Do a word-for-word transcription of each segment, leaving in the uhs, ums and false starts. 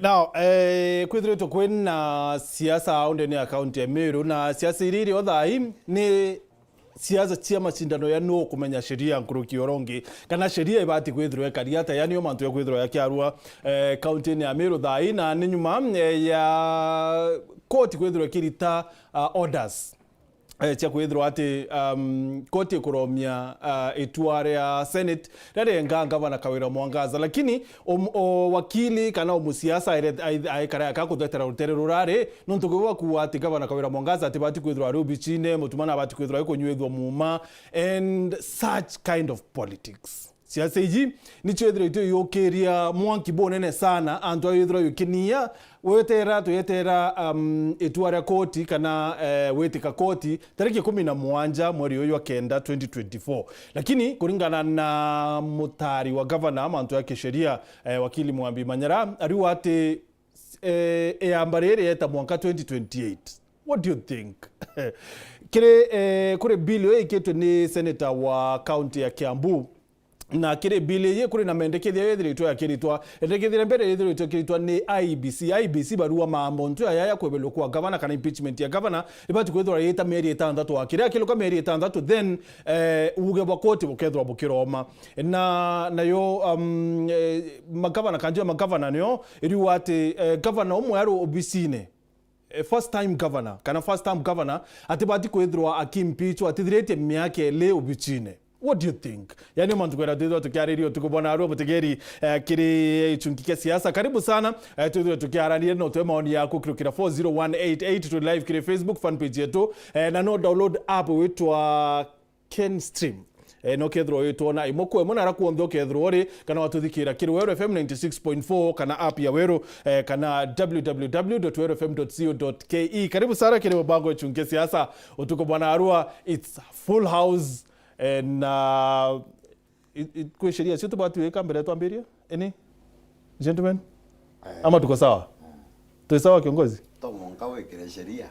Now, eh, kwithiritwe kwina siasa au ndene ya kaunti ya Meru, na siasa iria iri o thaa ii ni siasa cia macindano ya nuu kumenya sheria nkuruki o rongi, kana sheria ibati kwithirwa ikari ata, yani o mantu ya kwithirwa yakiarua, eh, kaunti-ini ya Meru thaa ii, na ni nyuma, eh, ya koti kwithirwa ikirita, ah, orders, eh, cia kwithirwa ati, um, koti ikuromia, ah, itua ria Senate riria rienga ngavana Kawira Mwangaza. Lakini, um, o wakili kana o musiasa aire-, ai-, aikara aka kuthetera rutere rurari, nontu gwe wakuuga ati gavana Kawira Mwangaza atibati kwithirwa ari obicine, Mutuma nabati kwithirwa ari kunyuithua muuma, and such kind of politics. Siasa iji nicio ithiritwe iyukiria mwanki bunene sana, antu aithirwa yukinia, wetera, tuyetera, um, itua ria koti kana, eh, witika koti tariki ikumi na mugwanja mweri uyu wa kenda twenty twenty-four. Lakini kuringana na mutari wa gavana mantu ya kisheria, eh, wakili Mwambi Manyara, ariuga ati, eh, iamba riri rieta mwanka twenty twenty-eight. What do you think? Kiri, eh, kuri bill iyo ikitwe ni senator wa county ya Kiambu, na kiri bill iyi kuri na mendekithia yethiritwe yakiritwa. Mendekithia ria mbere yethiritwe yakiritwa ni I E B C. I E B C barua mambo ntu aya ya kwebelwa kwa gavana kana impeachment ya gavana ibati kwithirwa yita mieri itanthatu. Akiria akiluka mieri itanthatu, then, eh, uge bwa koti bukethirwa bukiroma. Na, nayo, um, eh, magavana, kanju ya magavana niyo iriuga ati, eh, gavana umwe ari obicine, eh, first time governor, kana first term governor, atibati kwithirwa akimpeachwa atithiritie miaka ili obicine. What do you think? Yani, mantu kwenda twithirwa tukiariria utuku bwa narua, mutegeri, eh, kiri ichungi kia siasa. Karibu sana, eh, twithirwe tukiaraniria na utwe maoni yaku kirukira four zero one eight eight, turi live kiri Facebook fan page yetu, eh, na no download app witwa Kenstream. Eh, no kethirwa witwona imwe kwa imwe nara kuonthe ukethirwa uri, kana watuthikira kiri Weru F M ninety six point four kana app ya Weru, eh, kana w w w dot weru f m dot co dot k e. Karibu sana kiri mubango wa Ichungi kia Siasa. Utuku bwa narua, it's full house, eh, na i-, i-, kwi sheria cio tubati wika mbere twambirie? Any? Gentlemen? Eh. Ama tuko sawa? Eh. Twi sawa, kiongozi? To mwanka wikire sheria.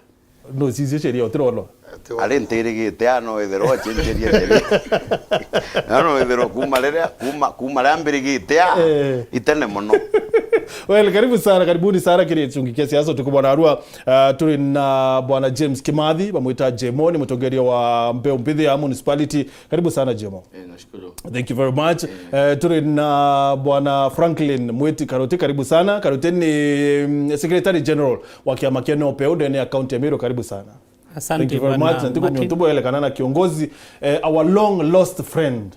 No, cicio sheria utirono. Ari ntirigite a, no withirwa ochenjerie sheria. Na no withirwa kuma riria, kuma, kuma riria mbirigite a, eh, itene mono. Well, karibu sana, karibuni sana kiri Ichungi kia Siasa. Utuku bwa narua, ah, turi na bwana James Kimathi, bamwita Jemo, ni mutongeria wa Mbeu Mbithi ya municipality. Karibu sana, Jemo. Eh, nashukuru. Thank you very much. Eh. Eh, turi na bwana Franklin Mwiti Karuti, karibu sana. Karuti ni, mm, Secretary General wa kiama kia NOPEU ndene ya kaunti ya Meru, karibu sana. Asante, thank you very much. Na ntuku ntubu elekana na kiongozi, eh, our long lost friend,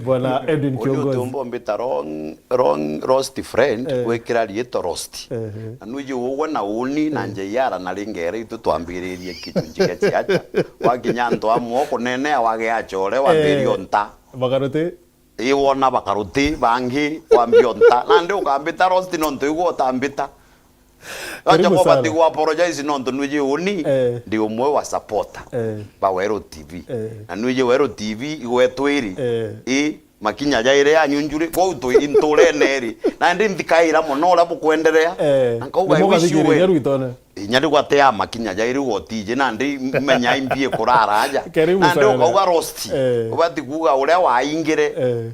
bwana Edwin Kiongozi. Uyu tumbo mbita wrong, wrong, lost friend, eh, gwikira riitwa lost. Ehe. Na nuiji ugwe na uni na, eh, njeiara na ringere itu twambiririe kichunji kia chiacha. Wakinya antu amwe kunenea wage achore wambiria, eh, onta. Bakaruti. Ii wona bakaruti bangi kwambia onta. Nandi ukambita roast nontu igwe utambita. Karibu sana. Acha kwabati gu apologize nontu nwiji uni, eh, ndi umwe wa supporter, eh, ba Weru T V. Eh. Na nwiji Weru T V igwetwiri. Eh. Ii, makinya jairi ya nyunjuri, kwou twi nturene ri. Nandi nthikaira mono uria bukwenderea. Eh. Na nkauga, nimo I wish you gathikiriria well. Rwitone. Inya riu ati ya makinya jairi gotiji, nandi menya imbi ikurara aja. Karibu sana. Nandi ukauga roast. Eh. Ubati kuuga uria waingire. Eh.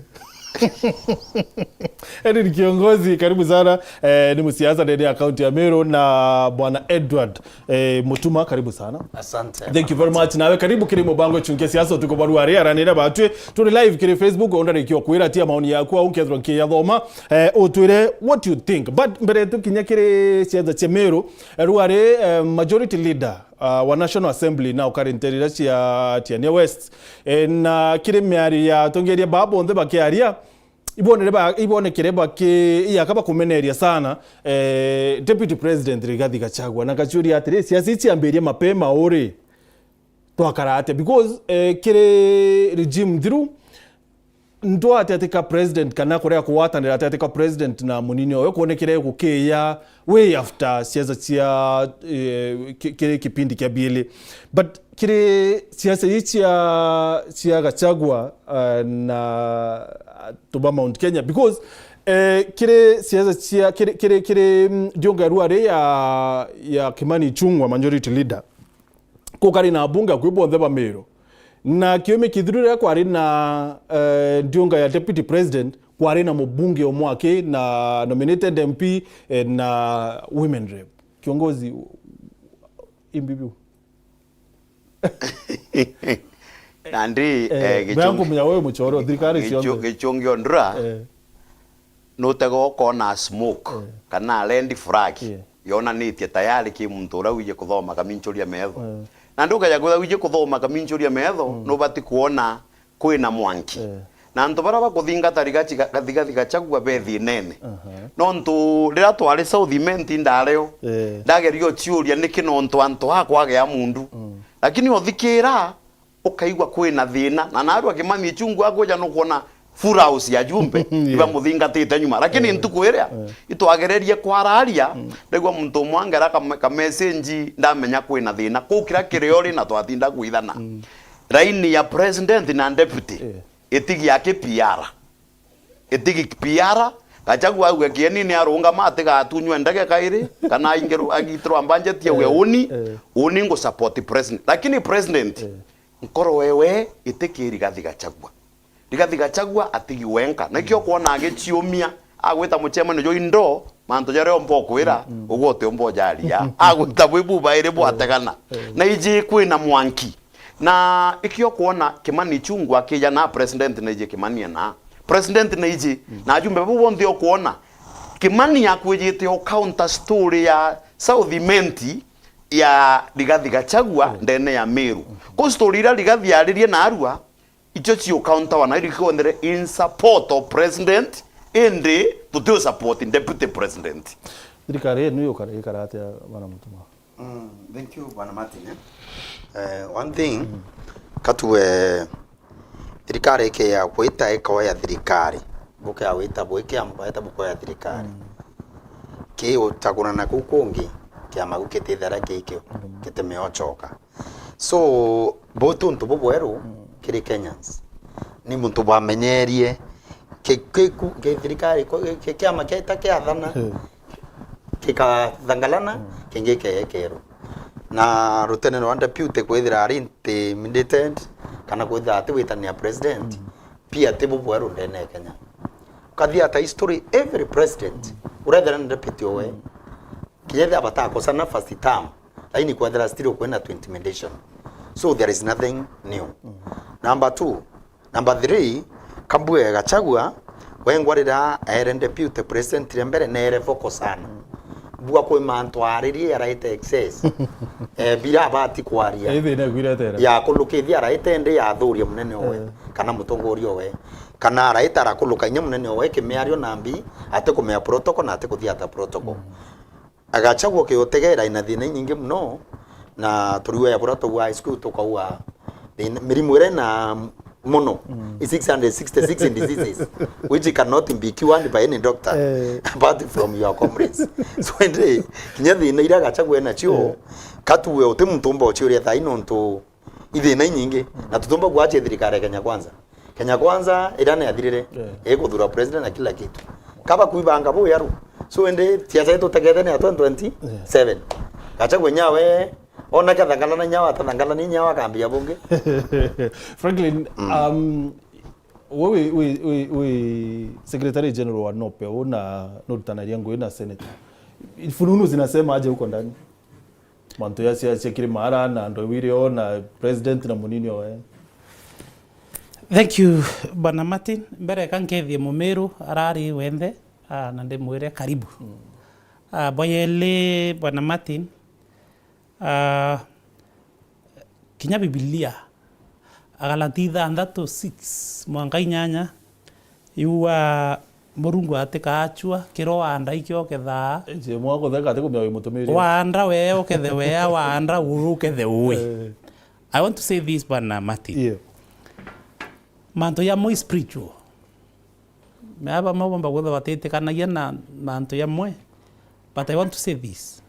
Edwin Kiongozi, karibu sana. Eh, ni musiasa ndene ya kaunti ya Meru, na bwana Edward, eh, Mutuma, karibu sana. Asante. Thank you very much. Nawe karibu kiri mubango Ichungi kia Siasa, utuku bwa rua ri, aranira batwi. Turi live kiri Facebook, undarikia kwira tia maoni yaku au nkethirwa nkiyathoma. Eh, utwire what you think. But mbere tukinya kiri siasa cia Meru, eh, rua ri, eh, majority leader, ah, wa National Assembly na ukari nterira cia Tigania West. Eh, na kiri miario ya atongeria baa bonthe bakiaria, ibonere ba-, ibonekere baki-, iyaka bakumeneria sana, eh, Deputy President Rigathi Gachagua. Na ngaciuria atiri, siasa ici ciambirie mapema uri? Twakara atia? Because, eh, kiri regime nthiru, ntwate atika president kana kuria kugwatanira atia atika president na munini oyo kwonekere gukiya way after siasa cia, eh, ki-, kiri kipindi kia biili. But kiri siasa ii cia, cia Gachagua, eh, na tuba Mount Kenya, because, eh, kiri siasa cia, kiri, kiri, kiri, mm, ndiunga rua ri ya, ya Kimani Ichung'wa, majority leader, kukari na abunge akui bonthe ba Meru. Na kiumi kithiru riria kwari na, eh, ndiunga ya deputy president, Kwari na mubunge umwe aki na nominated M P, eh, na women rep. Kiongozi, imbi biu. Nandi, eh, eh, gichungi-, bea nkumenya wewe muchoro, thirikari gichu-, cionthe. Gichungi ondura, eh, nutega ukona smoke, eh, kana red flag, eh, yonanitie tayari ki muntu uria wiji kuthoma kaminchuria metho. Eh. Nandi ukeja kwithira wiji kuthoma kaminchuria metho, mm, nubati kuona kwina mwanki. Eh. Na antu baria bakuthingata Rigathi Ga-, Rigathi Gachagua be thiinene. Aha. Nontu riria twari South Imenti ndario, eh, ndageria uciuria niki nontu antu aa kwagea mundu. Mm. Lakini uthikira, ukaigua kwina thiina. Na narua Kimani Ichung'wah akuja nukwona full house ya ajumbe, yeah, ibamuthingatite nyuma. Lakini, eh, ntuku iria, eh, itwagererie kwararia, mm, ndaigua muntu umwe angera ka, ka message, ndamenya kwina thiina. Kuu kiria kiri ori na twatinda kwithana. Mm. Raini ya president na deputy, eh, itigi aki P R. Itigi P R, Gachagua auge kieni ni arungama atigatunywe ndege kairi, kana aingiru-, agitirwa budget auge, eh, uni, eh, uni ngu support president. Lakini president, eh, nkoro wewe itikiri Rigathi Gachagua. Rigathi Gachagua atigi wenka. Nikio kwona agiciumia, agwita mucemanio jwa indo, mantu jaria omba ukwira, mm, mm, ugwe utiumba ujaria. Agwita bwi bubairi bwategana. Eh, eh. Na iji kwina mwanki. Na ikio kwona Kimani Ichung'wah akija na president na iji Kimani ena. President na iji, mm, na ajumbe bau bonthe ukwona Kimani akwijite o counter story ya South Imenti ya Rigathi Gachagua, mm, ndene ya Meru. Ko story iria Rigathi yaririe narua, icio ciukauntawa na irikondere in support of president, indi tutiu support deputy president. Thirikari yenu yukara, ikara atia, bwana Mutuma? Mm, thank you, Bwana Martin, eh. Eh, one thing, mm, katue thirikari ikia gwita ikoya thirikari, bukia gwita bwikia mbaeta bukoya thirikari. Mm. Ki utagurana kuu kungi, kiama kiu kitithera kikio, mm, kitimiochoka. So, buti untu bubweru, mm, kiri Kenyans. Ni muntu bwamenyerie ki-, ki-, ku-, ki-, thirikari, ku-, ki-, kiama kieta kiathana, mm, gikathangalana, mm, kingi keye keru. Na rutene rwa deputy kwithira ari intimidated, kana kwithira ati witania president, mm, pia ti bubweru ndene ya Kenya. Ukathia ata history, every president, mm, urethera ni deputy owe. Mm. Kinya ethira batakosana first term, lakini kwethira still kwina to intimidation. So there is nothing new. Mm. Number two, number three, kambue Gachagua, wengwa riria aere deputy president ria mbere, neere vocal sana. Mm. Mbua kwi mantu aririe araite excess. Eh, bira abati kwaria. Ethina egwirete era. Ya kulukithia araite ndi yathuria munene owe, eh, kana mutongoria owe. Kana araite arakuluka inya munene owe kimiario nambi, ati kumea protocol na ati kuthiata protocol. Mm. Agachagua ukiutegera ina thina inyingi muno, na turiwe ya bura twaua high school tukauga thina, mirimu iria ina muno, mm, is six hundred sixty-six diseases which cannot be cured by any doctor, eh, apart from your comrades. So indi kinya thina iria Gachagua enacio, eh, katuwe uti muntu umba uciuria thai nontu ithina inyingi, na tutumba kuachia thirikari ya Kenya Kwanza. Kenya Kwanza iria ni yathirire, yeah, ikuthura president na kila kitu. Kaba kuibanga buyaru. So indi siasa yetu tegete ni ya twenty twenty-seven. Yeah. Gachagua nyawe, ona kathangalana nyawe, atathangalana nyawe akambia bungi. Franklin, mm, um, wewe, we, we, we Secretary General wa NOPEU na nurutanagia ngugi na Senator. Fununu zinasema aje huko ndani? Mantu ya siasa cia Kirimara na andu a Wirio na president na munini owe. Thank you, Bwana Martin. Mbere eka nkethie Mumiru arari wenthe, ah, na ndimwire karibu. Mm. Ah, bwa yeli, Bwana Martin, ah, kinya Bibilia, Agalatia ithanthatu six mwanka inyanya, iuga, Murungu atikaachua, kiro waanda ikio ukethaa. Ije, mwa kutheka ati kumenya wi mutumiri. Waanda wee ukethe wea, waanda uu ukethe ui. Eh. I want to say this, Bwana Martin. Yeah. Mantu jamwe i spiritual. Mea bamwe bomba kwithwa batitikanagia na mantu jamwe. But I want to say this.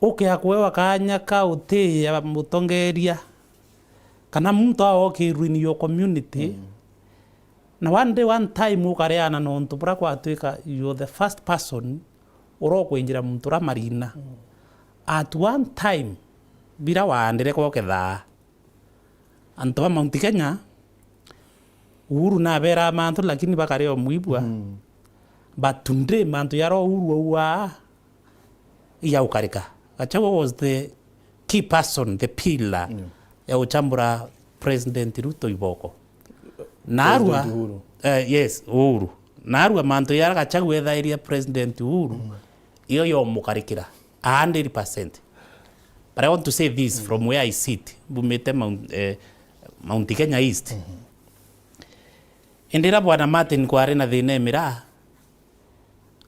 Ukea kwewa kaanya ka utiia mutongeria, kana muntu aokirwe in your community, mm, na one day, one time ukareana nontu bura kwatwika you're the first person urokwinjira muntu ura marina. Mm. At one time, bira waandire kwokethaa. Antu ba Mount Kenya, Uhuru nabera mantu, lakini bakare o mwibua. Mm. But today mantu yara Uhuru auaa, ya ukarika. Gachagua was the key person, the pillar, yeah, ya guchambura President Ruto iboko. Narua, President Uhuru. Eh, yes, Uhuru. Narua mantu yara Gachagua ethairia President Uhuru, mm, iyo yomukarikira a hundred percent. But I want to say this, mm, from where I sit, mbumite Mount, eh, Mount Kenya East. Mm-hmm. Indi ira Bwana Martin kwari na thina e miraa,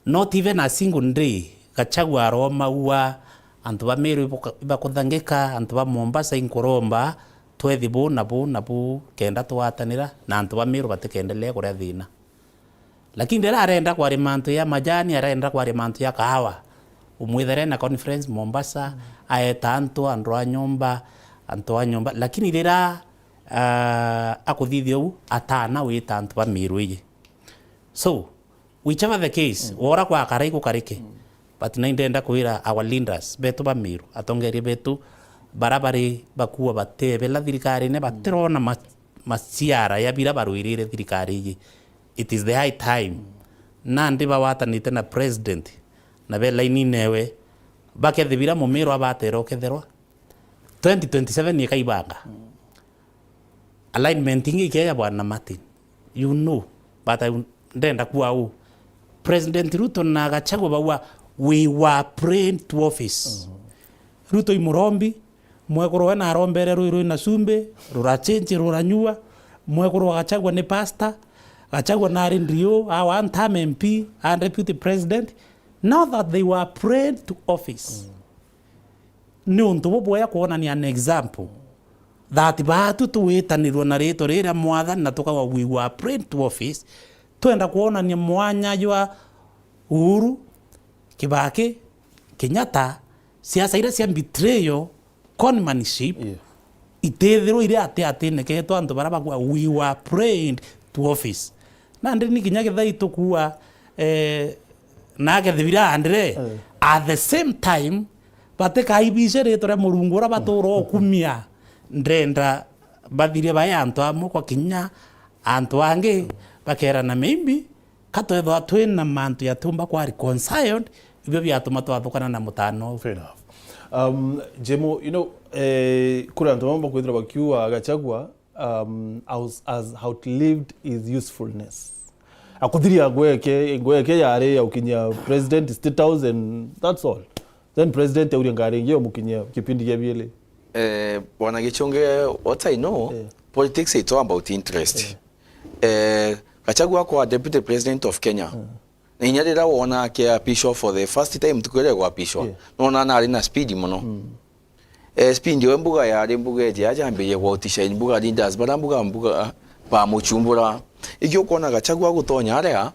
not even a single day, Gachagua aromaua, antu ba Meru ibuka-, ibakuthangika, antu ba Mombasa inkuromba, twethi bu na bu na bu, kenda twatanira, na antu ba Meru batikaendelee kuria thina. Lakini riria arenda kwarima antu ya majani, arenda kwarima antu ya kahawa, umwithere na conference Mombasa, aeta antu, antu a nyomba, antu a nyomba. Lakini riria, ah, akuthithia uu, atana wita antu ba Meru iji. So, whichever the case, mm, wora kwakara igukarike. Mm. But na indenda kwira our leaders betu ba Meru, atongeria betu, bara bari bakua batebela thirikarine, mm, batirona ma-, maciara ya bira barwirire thirikari iji. It is the high time. Mm. Nandi bawatanite na president, na be lainine ewe, bakethibira Mumiru abatera uketherwa. Twenty twenty-seven ikaibanga. Mm. Alignment ingi ikeja Bwana Martin. You know, but I, ndenda kuwa uu. President Ruto na Gachagua bauga, "We were praying to office." Mhm. Ruto i murombi, mwekuru we narombere rui rui na cumbi, rurachinchi, ruranyua. Mwekuru wa Gachagua ni pastor. Gachagua nari ndio, a one term M P, a deputy president. Now that they were praying to office. Mhm. Ni untu bubwega kwonania an example that baatu twitanirwe na ritwa riria Mwathani na tukauga, "We were praying to office." Twenda kwonania mwanya jwa Uhuru, Kibaki, Kenyatta, siasa iria cia betrayal, conmanship, yeah, itithirwe iri ati atine ketwa antu baria bakuga, "We were praying to office." Nandi ni kinya kethira itukua, eh, na akethibira andire, eh, at the same time, batikaibice ritwa ria Murungu uria batura ukumia. Ndenda bathirie bai antu amwe kwa kinya antu angi bakerana maybe ka twethwa twina mantu yatiumba kwa reconciled, ibio biatuma twathukana na mutano uu. Fair enough. Um, Jemo, you know, eh, kuri antu bamwe bakwithirwa bakiuga Gachagua, um, has, has outlived his usefulness. Akuthiria ngweke, ngweke yari ya ukinyia president, State House and that's all. Then president auria ngari ingi umukinyia kipindi gia bieli. Eh, Bwana Gichunge, what I know, eh, politics is all about interest. Eh. Eh, Gachagua kwa deputy president of Kenya. Eh. Na inya riria wona akiapishwa for the first time, ntuku iria egwapishwa, yeah, nona nari na speed mono. Mm. Eh, speed we mbuga yari mbuga eje ajambirie kwa outshine mbuga leaders, bara mbuga mbuga bamuchumbura. Iki ukona Gachagua gutonya aria,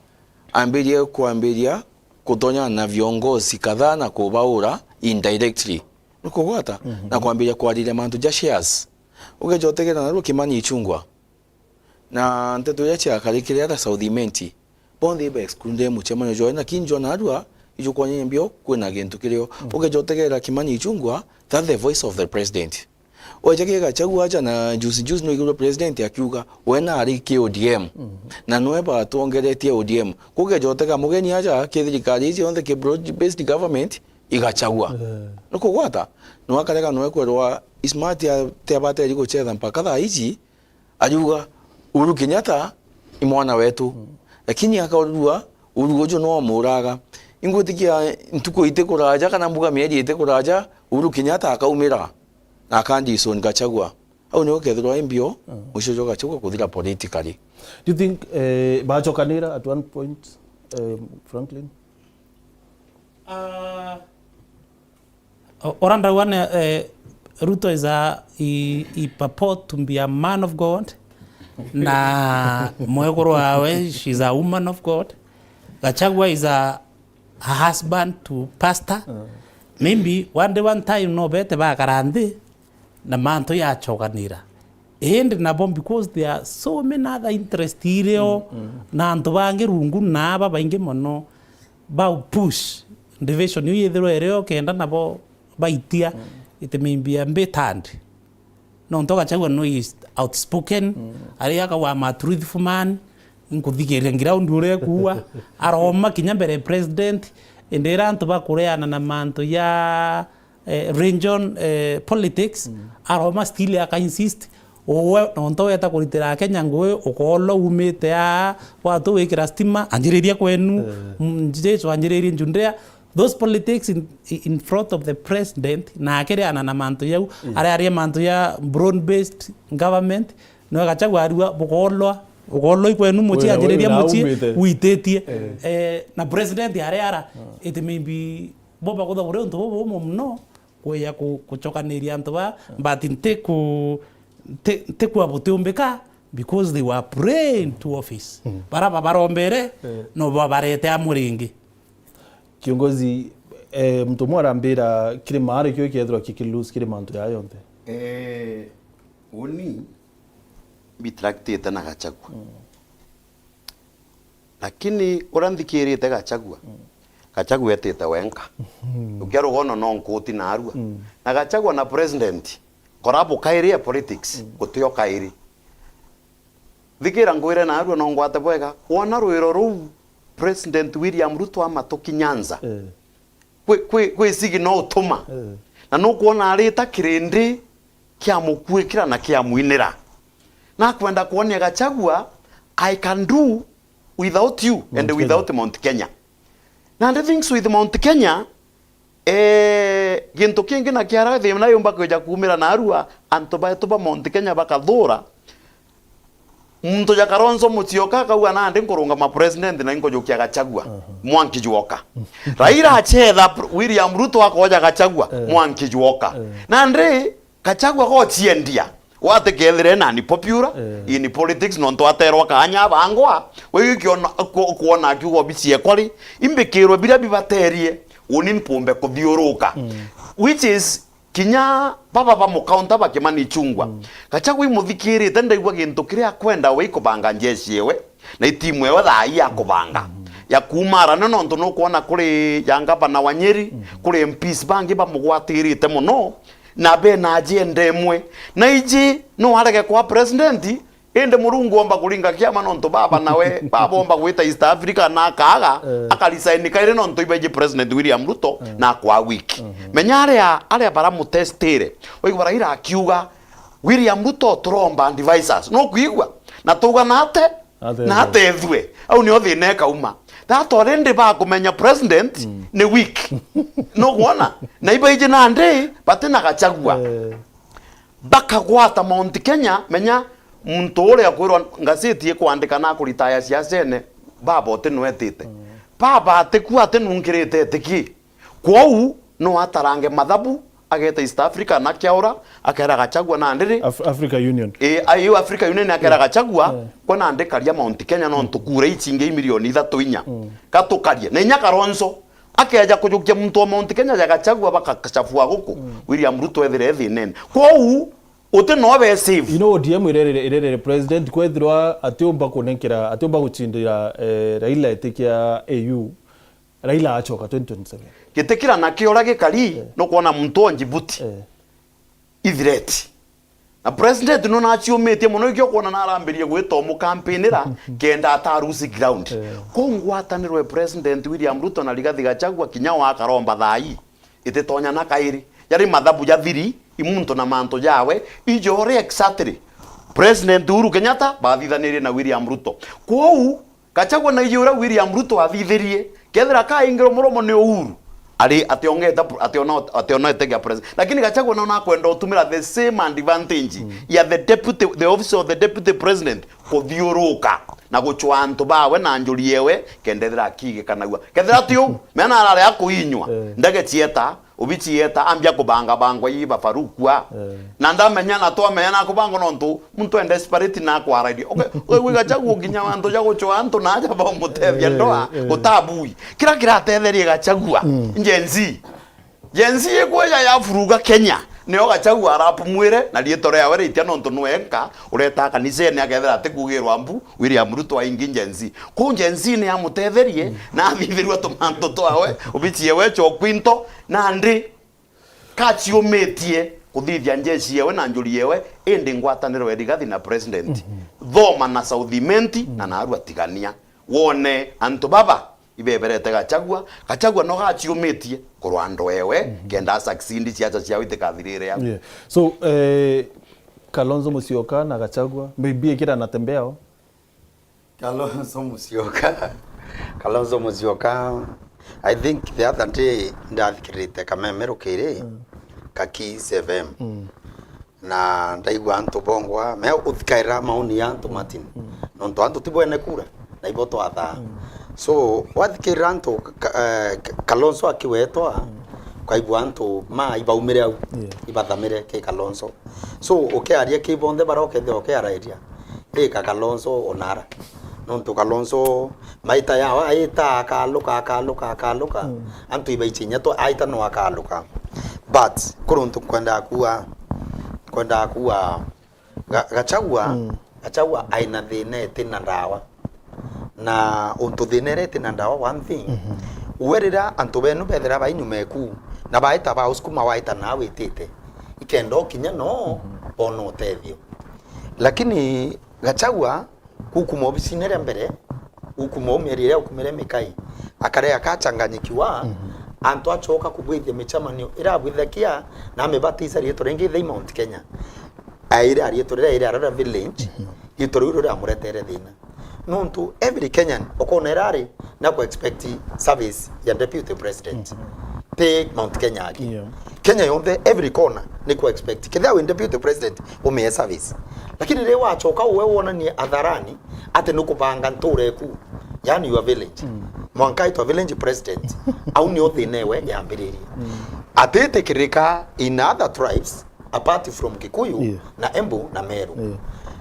ambirie kwambiria kutonya na viongozi kadhaa na kubaura indirectly. Nukugwata? Mhm. Na kwambiria kwariria mantu ja shares. Ugeja utegera narua Kimani Ichung'wah. Na nteto iria ciakarikire ara South Imenti, bonthe iba excluded mucemanio jwawe, na kinjwa narua ijukwanyia mbio kwina gintu kirio. Mm. Ugeja utegera Kimani Ichung'wah, that's the voice of the president. Weja ki Gachagua aja na juzi juzi nwigirwe president akiuga we nari ki O D M. Mm. Na nwe batwongeretie O D M. Kugeja utega mugeni aja ki thirikari iji yonthe ki broad based government i Gachagua. Eh. Nukugwata? Nwakarega nwe kwerwa Ismati atiabateri guchetha mpaka thaa iji, ariuga, "Uhuru Kenyatta i mwana wetu." Mm. Lakini akarua, Uhuru uju no amuraga. Ingwitikia ntuku itikuraja kana mbuga mieri itikuraja, Uhuru Kenyatta akaumira na akandison Gachagua. Au nio kethirwa i mbio, mm, mwisho jwa Gachagua kuthira politically. Do you think, eh, bachokanira at one point, eh, Franklin? Ah, O-, ora ndauga ni, eh, Ruto is a, he, he purport to be a man of God, na mwekuru wawe, she's a woman of God. Gachagua is a, a husband to pastor. Mm. Maybe one day, one time, no bete bakara nthi na mantu yachokanira. Indi nabo, because there are so many other interest irio, mm, mm, na antu bangi rungu na aba baingi mono, bau push division iu yithirwe irio kenda nabo baitia, mm, itimimbia mbitandi. Nontu Gachagua no is outspoken, ari akauga, "I'm a truthful man, nkuthikiria ground uria ekuuga." Aroma kinya mbere ya president, indi ira antu bakureana na mantu ya, eh, region, eh, politics, aroma still aka insist, "Uwe nontu weta kuritira Kenya ngui, ukoolwa umite aa, watu wikira stima, anjiriria kwenu, mm, Jesu anjiririe njundea." Those politics in, in front of the president, na akiriana na mantu yau, aria aria mantu ya broad based government, no Gachagua arua, "Bukoolwa, ukoolwa ikwenu mucii, anjiriria mucii, wititie." Eh, na president aria ara, it may be bo bakutha buri untu bubu bumu muno, kwija ku-, kuchokaniria antu ba, but nti ku-, nti, nti kwa butiumbika, because they were praying to office. Bara babarombere, no babarete amwe ringi. Kiongozi, eh, muntu umwe arambira kirima ari kio kiethirwa kiki lose kiri mantu jaa yonthe. Eh, uni mbitiraktite na Gachagua. Lakini uria nthikirite Gachagua, Gachagua etite wenka. Ukia rugono no nkuti narua. Na Gachagua na president, collabo kairi ya politics, gutio kairi. Thikira ngwire narua no ngwate bwega. Wona rwiro ruu President William Ruto amatuki Nyanza, kwi, kwi, kwi sigi no utuma. Na nukwona arita kirindi kia mukuikira na kia mwinira. Nakwenda kwonia Gachagua, "I can do without you and without Mount Kenya." Nandi things with Mount Kenya, eh, gintu kingi na kiara thina yumba kwija kuumira narua, antu betu ba Mount Kenya bakathura. Muntu ja Kalonzo Musyoka akauga, "Nandi nkurungama president na inkujukia Gachagua, mwanki jwoka." Raila achetha pr-, William Ruto akoja Gachagua, mwanki jwoka. Nandi Gachagua gochiendia, watikethire na unpopular in politics, nontu aterwa kaanya abangwa, we ukiona, ku-, kuona akiuga obici ekwa ri, imbikirwe biria bibaterie, uni mpumbe kuthiuruka. Which is, kinya baba ba mukaunta ba Kimani Ichung'wah, Gachagua imuthikirite, ndaigua gintu kiria akwenda we ikubanga njeshi ewe, na itimu ewe thaa ii akubanga ya kuuma arana, nontu nukwona kuri ya ngavana wa Nyeri, kuri M Ps bangi bamugwatirite muno, na bena agenda imwe. Na iji no arege kwa president, indi Murungu omba kuringa kiama, nontu baba nawe baba omba gwita East Africa na akaaga, akarisaini kairi nontu ibaiji President William Ruto na akwa weak. Menya aria, aria baramutestire. Waigua Raila akiuga, "William Ruto turomba advisors." No kwigua? Na tuga nate? Na atethue. Au nio thina ikauma. That already bakumenya president ni weak. Nukwona? Na ibaiji nandi batina Gachagua. Bakagwata Mount Kenya, menya muntu uria akwirwa ngazeti ikwandika na akuritaya siasene, baba utinwetite. Baba atiku atinunkirite etiki. Kwou no atarange mathabu, ageta East Africa na kiaura, akera Gachagua nandi ri? Af-, Africa Union. E, ayo Africa Union akera Gachagua, "Kwa nandi karia Mount Kenya nontu kura ichingi i milioni ithatu inya. Gatukarie." Na inya Kalonzo akeja kujukia muntu wa Mount Kenya ja Gachagua bakachafua guku, William Ruto ethire ethinene. Kwou uti no be safe. Ino O D M irerere, irerere president kwethirwa atiumba kunenkera, atiumba guchindira, eh, Raila itikia A U. Raila achoka twenty twenty-seven. Gitikira na kiora gikari, nukwona muntu o Djibouti. Ithireti. Na president nona aciumitie muno, ikio kwona na arambirie gwita umukampinira, kenda atarusi ground. Ko ngwataniro ya President William Ruto na Rigathi Gachagua kinya wa akaromba thaa ii, ititonya na kairi. Yari mathabu ja thiri, i muntu na mantu jawe, ijo uri exactly President Uhuru Kenyatta bathithanirie na William Ruto. Kwou, Gachagua naiji uria William Ruto athithirie, kethira kaingirwa muromo ni Uhuru, ari ationgete, ationa, ationete gia president. Lakini Gachagua nona akwenda utumira the same advantage ya the deputy, the office of the deputy president kuthiuruka na guchwa antu bawe na njuri yewe, kenda ethira akigikanagua. Kethira ti uu, mena arare akuinywa, ndege cieta, ubici yeta, ambia kubanga bangwa ii bafarukua. Na ndamenya na twamenya na kubangwa nontu muntu e desperate na akwaraithia. Okay, we, we Gachagua nginya antu ja guchwa antu na aja bamutethia ndoa, gutabui. Kira kiratetherie Gachagua, Gen Z. Gen Z ikweja yafuruga Kenya. Nio Gachagua arapumwire na riitwa riawe riitia nontu nwe enka ureta kanisene akethira atikugirwa mbu, William Ruto aingi Gen Z. Kuu Gen Z ni amutetherie na athithirua tumantu twawe, ubichie we chokwinto, nandi kaciumitie kuthithia njeshi yewe na njuri yewe, indi ngwataniro ya Rigathi na president. Thoma na South Imenti na Narua Tigania. Wone antu baba ibeberete Gachagua, Gachagua no gaciumitie kurwa andu ewe, kenda a succeed siasa ciao itikathirire au. Yeah. So, eh, Kalonzo Musyoka na Gachagua, maybe ikira anatembea o? Kalonzo Musyoka. Kalonzo Musyoka. I think the other day ndathikirite kameme rukiri, ka Kiss F M. Na ndaigua antu bongwa, me uthikaira maoni ya antu, Martin. Nontu antu ti bwene kura, na ibo twathaa. So, wathikirira antu ka-, eh, ka-, Kalonzo akiwetwa, ukaigua antu ma ibaumire au, ibathamire ki Kalonzo. So, ukiaria ki bonthe bara ukethia ukiarairia, i ka Kalonzo onara. Nontu Kalonzo maita yao aita akaluka, akaluka, akaluka. Antu ibaichinya tu aita no akaluka. But, kuri untu nkwendaa kuuga, nkwendaa kuuga, Ga-, Gachagua, Gachagua aina thina iti na ndawa. Na untu thina iria iti na ndawa, one thing, we riria antu benu bethira bai nyuma eku, na baita bausukuma waita na witite, ikenda ukinya no bona utethio. Lakini Gachagua, gukuma obisine ria mbere, gukuma o mieri iria ukumire Mikai, akare akachanganyikiwa, antu acoka kubwithia michamanio irabwithagia na amibatiza riitwa ringi ithe Mount Kenya. Aire a riitwa riria aire arara village, riitwa riu riramuretere thina. Nontu every Kenyan ukona irari na ku expect service ya deputy president. Ti Mount Kenya aki. Yeah. Kenya yonthe, every corner ni ku expect. Kethia wi deputy president, umie service. Lakini riria wachoka uwe wonanie atharani ati nukubanga ntura eku, yani your village. Mwanka aitwa village president, au nio thina ewe yambiririe. Atitikirika in other tribes, apart from Kikuyu, yeah, na Embu na Meru. Yeah.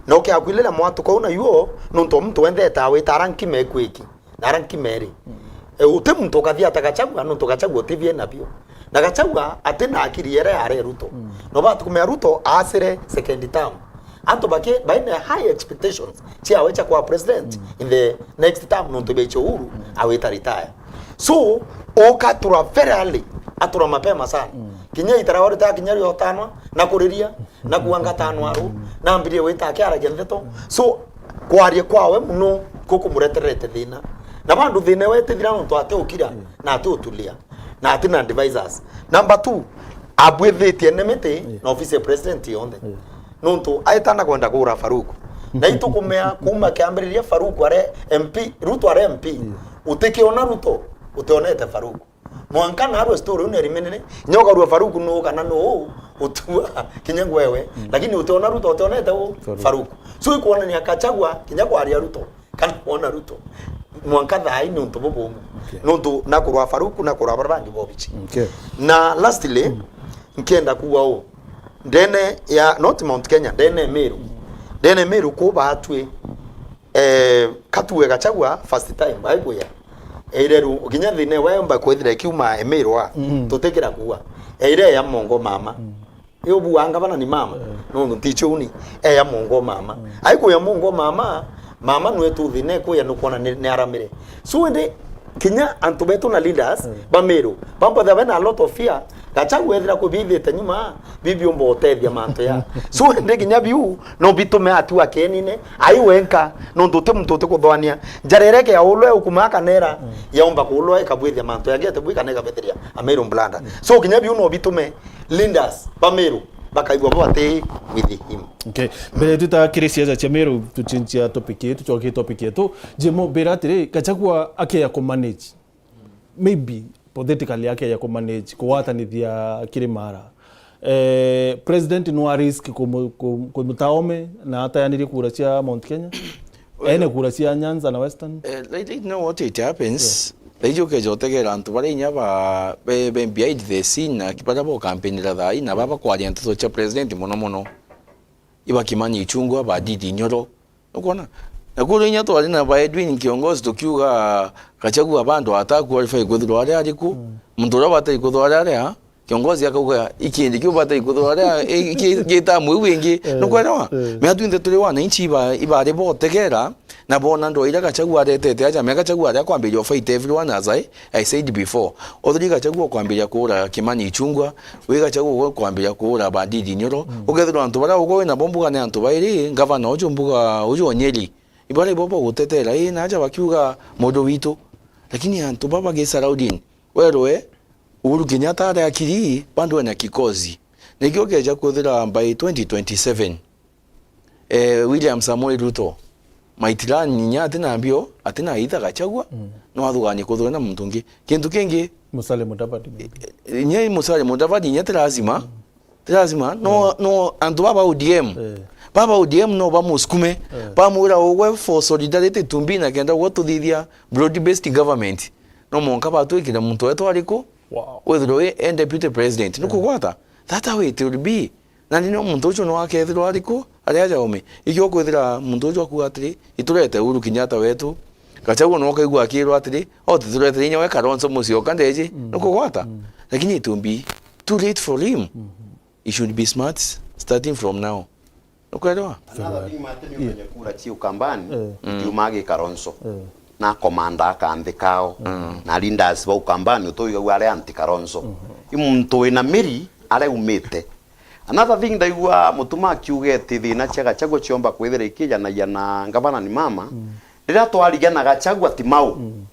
Na ukiakwilira mwatuka una yuo, nontu muntu wendete awita ara nkima ekwiki, na ara nkima eri. E, uti muntu ukathia ta Gachagua, nontu Gachagua utivie nabio. Na Gachagua ati na akiri ere are Ruto. No batukumia Ruto asire second term. Antu baki baina high expectations ciawe cha kwa president in the next term, nontu becho Uhuru awita retire. So, ukatura very early, atura mapema sana. Kinya itara ori ta kinya rio tanwa, na kuriria, na kuanga tanwa ru, na ambirie wita akiaragia ndeto. So, kwaria kwawe muno kukumureterete thina. Na bandu thina we tithira nontu ati ukira, na ati utulia, na ati na advisors. Number two, abwithitie enmity na ofisi ya president yonthe. Nontu aitana kwenda kura Faruku. Na itukumea kuma kiambiriria Faruku are M P, Ruto are M P. Utikiona Ruto, utionete Faruku. Mwanka narua story ino irimenene, nyogarua Faruku nu kana nu utua kinya ngwewe. Lakini utiona Ruto, utionete u Faruku. Faruku. So ikwonania Gachagua, kinya kwaria Ruto, kana wona Ruto, mwanka thaa ii ni untu bubumu. Okay. Nontu na kurwa Faruku, na kurwa bara bangi bobichi. Okay. Na lastly, nkienda kuuga u, ndene ya, not Mount Kenya, ndene Meru. Ndene Meru ku batwi, eh, katue Gachagua first time, baikuya. Eire ru, kinya thina we mba kwithira ikiuma emirwa, tutikira kuuga. Eire ya mongo mama. Yo buanga bana ni mama. Nontu ntichuni. Eya mongo mama. Aikuya mongo mama, mama nwe tu thina ikuya nukwona ni, ni aramire. So indi kinya antu betu na leaders ba Meru, bambatha bena a lot of fear. Gachagua ethira kubithite nyuma, bibiumba utethia mantu ya. So indi kinya biu no bitume atu akenine, ai wenka, nontu uti muntu uti kuthwania. Njara ireke ya ulwe ukuma akanera, yaumba kulwa ikabwithia mantu yangete bwi kana ikabethiria a Meru mblanda. So kinya biu no bitume leaders ba Meru bakaigua bo ati with him. Okay. Mbere twita kiri siasa cia Meru, tuchinchia topic yetu, tucokie topic yetu. Jemo, mbira atiri, Gachagua akeya ku manage. Maybe, hypothetically, akeya ku manage, kugwatanithia kiri mara. Eh, president no a risk kumu-, ku-, kumutaome na atayanirie kura cia Mount Kenya? Well, ene kura cia Nyanza na Western? Eh, right, right now what it happens, yeah, right, ukeja utegera antu baria inya ba, be, be behind the scene, na baria bo campaignira thaa ii, na baba kwaria nteto cia president mono mono. Iba Kimani Ichung'wah, ba Ndindi Nyoro. Nukwona? Na kuru inya twari na ba Edwin Kiongozi tukiuga Gachagua bado ata qualify kwithirwa aria ariku, muntu uria batari kwithirwa aria aria, Kiongozi akauga, "Ikindi kiu bata ikuthura ria, i-, iki-, gitamu iu ingi." Eh, nukwelewa? Eh. Mea twinthe turi wananchi iba-, ibari botegera, na bona ndwa iria Gachagua aretete aja. Mea Gachagua aria kwambiria fight everyone, as I, I said before. Uthiri Gachagua kwambiria kuura Kimani Ichung'wah, wi Gachagua kwambiria kuura Bandidi Nyoro. Mm. Ukethirwa antu baria ugwe wina bo mbuga ni antu bairi, ngavana uju mbuga uju o Nyeri. Ibaria ibo bagutetera, ii, na aja bakiuga mundu witu. Lakini antu baba gi surrounding, werwe, Uhuru Kenyatta ari akiri, bado ena kikosi. Nikio keja kwithira by twenty twenty-seven, eh, William Samoei Ruto, Maitlan inya atina mbio, atina aitha Gachagua, mm, no athuganie kuthura na muntu ungi. Kintu kingi, Musalia Mudavadi, maybe. Eh, inya i Musalia Mudavadi, inya ti lazima. Mm. Ti lazima, no, mm, no, antu baba O D M. Eh. Baba O D M no bamusukume. Eh. Bamwira ugwe for solidarity to be na kenda ugwe tuthithia broad based government. No mwanka batwikire muntu wetu ariku? Wow. Withirwe wi e deputy president. Eh. Nukugwata? That how it will be. Na ni no muntu ucio no akethirwa ariku? Ari aja ome. Ikio kwithira muntu ucio akuga atiri, "Iturete Uhuru Kenyatta wetu." Gachagua no kaigua akirwa atiri, "O, tituretire inya we Kalonzo mucii oka ndeji." Mm. Nukugwata? Mm. Lakini it will be too late for him. Mm-hmm. He should be smart starting from now. Ukwelewa? Another thing, Martin, yeah, umenye kura cia Ukambani, eh, mm, itiumaa gi Kalonzo. Eh. Na komanda akanthi kao. Mm. Na leaders ba Ukambani utuigagua ari anti Kalonzo. Mm-hmm. I muntu wina miri aria umite. Another thing, ndaigua Mutuma akiuga ati thina cia Gachagua ciomba kwithira ikijanagia na ngavana ni mama. Mm. Riria twarigia na Gachagua ti mau. Mm.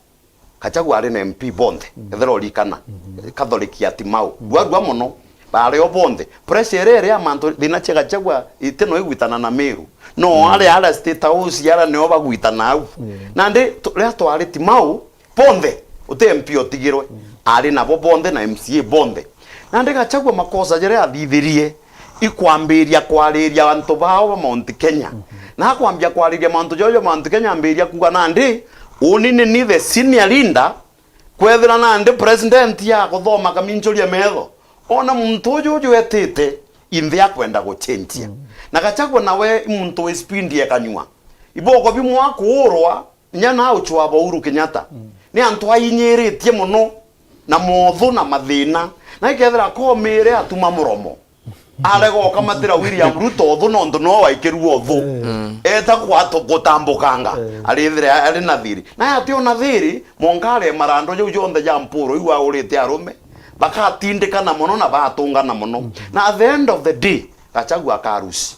Gachagua ari na M P bonthe, mm, ethera urikana, mm-hmm, Catholic ya Timau. Mm. Rwarua mono, bari o bonthe. Pressure iria iri ya mantu, thina cia Gachagua itino igwitana na Meru. No, mm, aria, aria State House, aria nio bagwitana au. Mm. Nandi tu-, riria twari Timau, bonthe, uti M P utigirwe. Mm. Ari nabo bonthe na M C A bonthe. Nandi Gachagua makosa jaria athithirie, ikwambiria kwariria antu bao ba Mount Kenya. Mhm. Na akwambia kwariria mantu jojo Mount Kenya, ambiria kuuga, "Nandi, uni ni ni the senior leader, kwethira nandi president ya kuthoma kaminchuria metho. Ona muntu uju uju etite, inthe akwenda guchenjia." Mm. Na Gachagua nawe i muntu wi speed ya kanyua. Iboko bimwe akuurwa, Inya na ucwaa bwa Uhuru Kenyatta, mm, ni antu ainyiritie mono na mothu na mathina. Na ikethira akomire atuma muromo, arega ukamatira William Ruto uthu nontu no waikirue uthu. Mm. Eta gwatu-, gutambukanga, eh, arithire ari na thiri. Na ati ona thiri, mwanka arema randu jau jonthe ja mpuru iu aurite arume, bakatindikana mono na batungana mono. Mm. Na at the end of the day, Gachagua akarusi.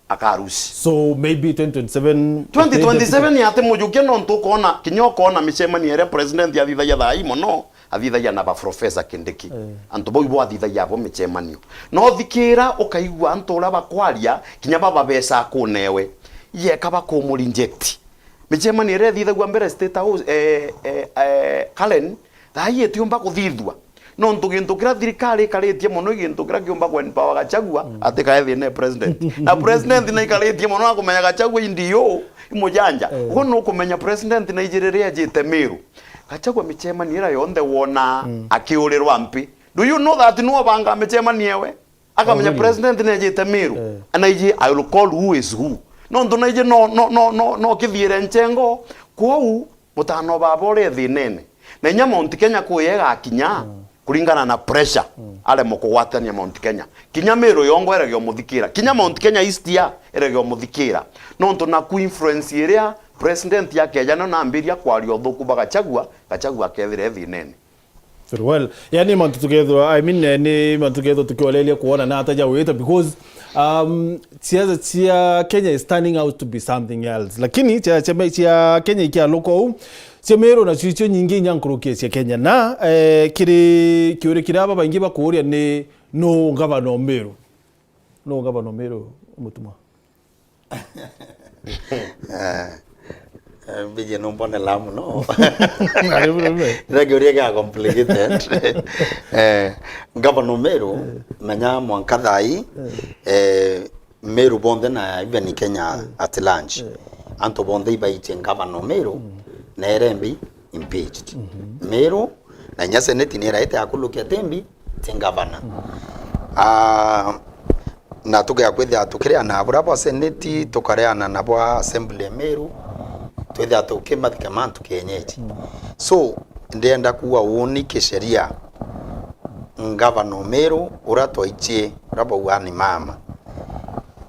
Akarusi. So maybe twenty twenty-seven, twenty twenty-seven ati mujukia nontu ukona, kinya ukona micemanio iria president athithagia thaa ii mono, athithagia na ba Professor Kindiki. Eh. Antu bau ibo athithagia abo micemanio. No thikira ukaigua antu uria bakwaria, kinya baba beca akunewe. Yeka bakumu reject. Micemanio iria ithithagua mbere State House, eh, eh, eh, Karen, thaa ii itiumba kuthithua. Nontu gintu kiria thirikari ikaritie mono i gintu kiria kiumba ku empower Gachagua, mm, atikae thina e president. Na president naikaritie mono akumenya Gachagua i D O, i mujanja. Eh. Uguo nukumenya president naiji riria ejite Meru, Gachagua micemanio iria yonthe wona, mm, akiurirwa mpi. Do you know that nuo bangaa micemanio ewe? Akamenya, oh, really? President nejite Meru. Eh. Anaiji, I will call who is who. Nontu naiji no, no, no, no, no kithiire nchengo. Kwou, mutano baba uri thinene. Na inya Mount Kenya kuya igakinya, mm, kuringana na pressure, mm, aremwe kugwatania Mount Kenya. Kinya Meru yongwa irege umuthikira. Kinya Mount Kenya East ya irege umuthikira. Nontu naku influence iria president akeja no nambiria kwaria uthuku ba Gachagua, Gachagua akethira e thinene. Very well. Yani, mantu tukethirwa, I mean, eh, ni mantu tukethirwa tukioreria kuona na ata jawite, because, um, siasa cia Kenya is turning out to be something else. Lakini cia, cia, cia Kenya ikialuka uu, cia Meru nacio icio nyingi inya nkuruki cia Kenya. Na, eh, kiri kiuri kiria aba baingi bakuuria ni, nu ngavana o Meru? Nu ngavana o Meru, Mutuma? Eh, eh, mbijie numbonelaa mono. Ari bure bure. Ira kiuria kia complicated. Eh, ngavana o Meru, eh, menya mwanka thaa ii, eh, eh, Meru bonthe na even Kenya, eh, at large, eh, antu bonthe ibaitie ngavana o Meru, mm, na irembi impeached. Mhm. Meru, na inya seneti ni iraite akulukia ti mbi, ti ngavana. Mhm. Ah, na tugea kwithia tukireana na buria bwa seneti, tukareana na bwa assembly ya Meru, twithia tukimathika mantu kienyeji. Mhm. So, ndienda kuuga uuni kisheria, ngavana o Meru uria twaichie, uria baugaa ni mama.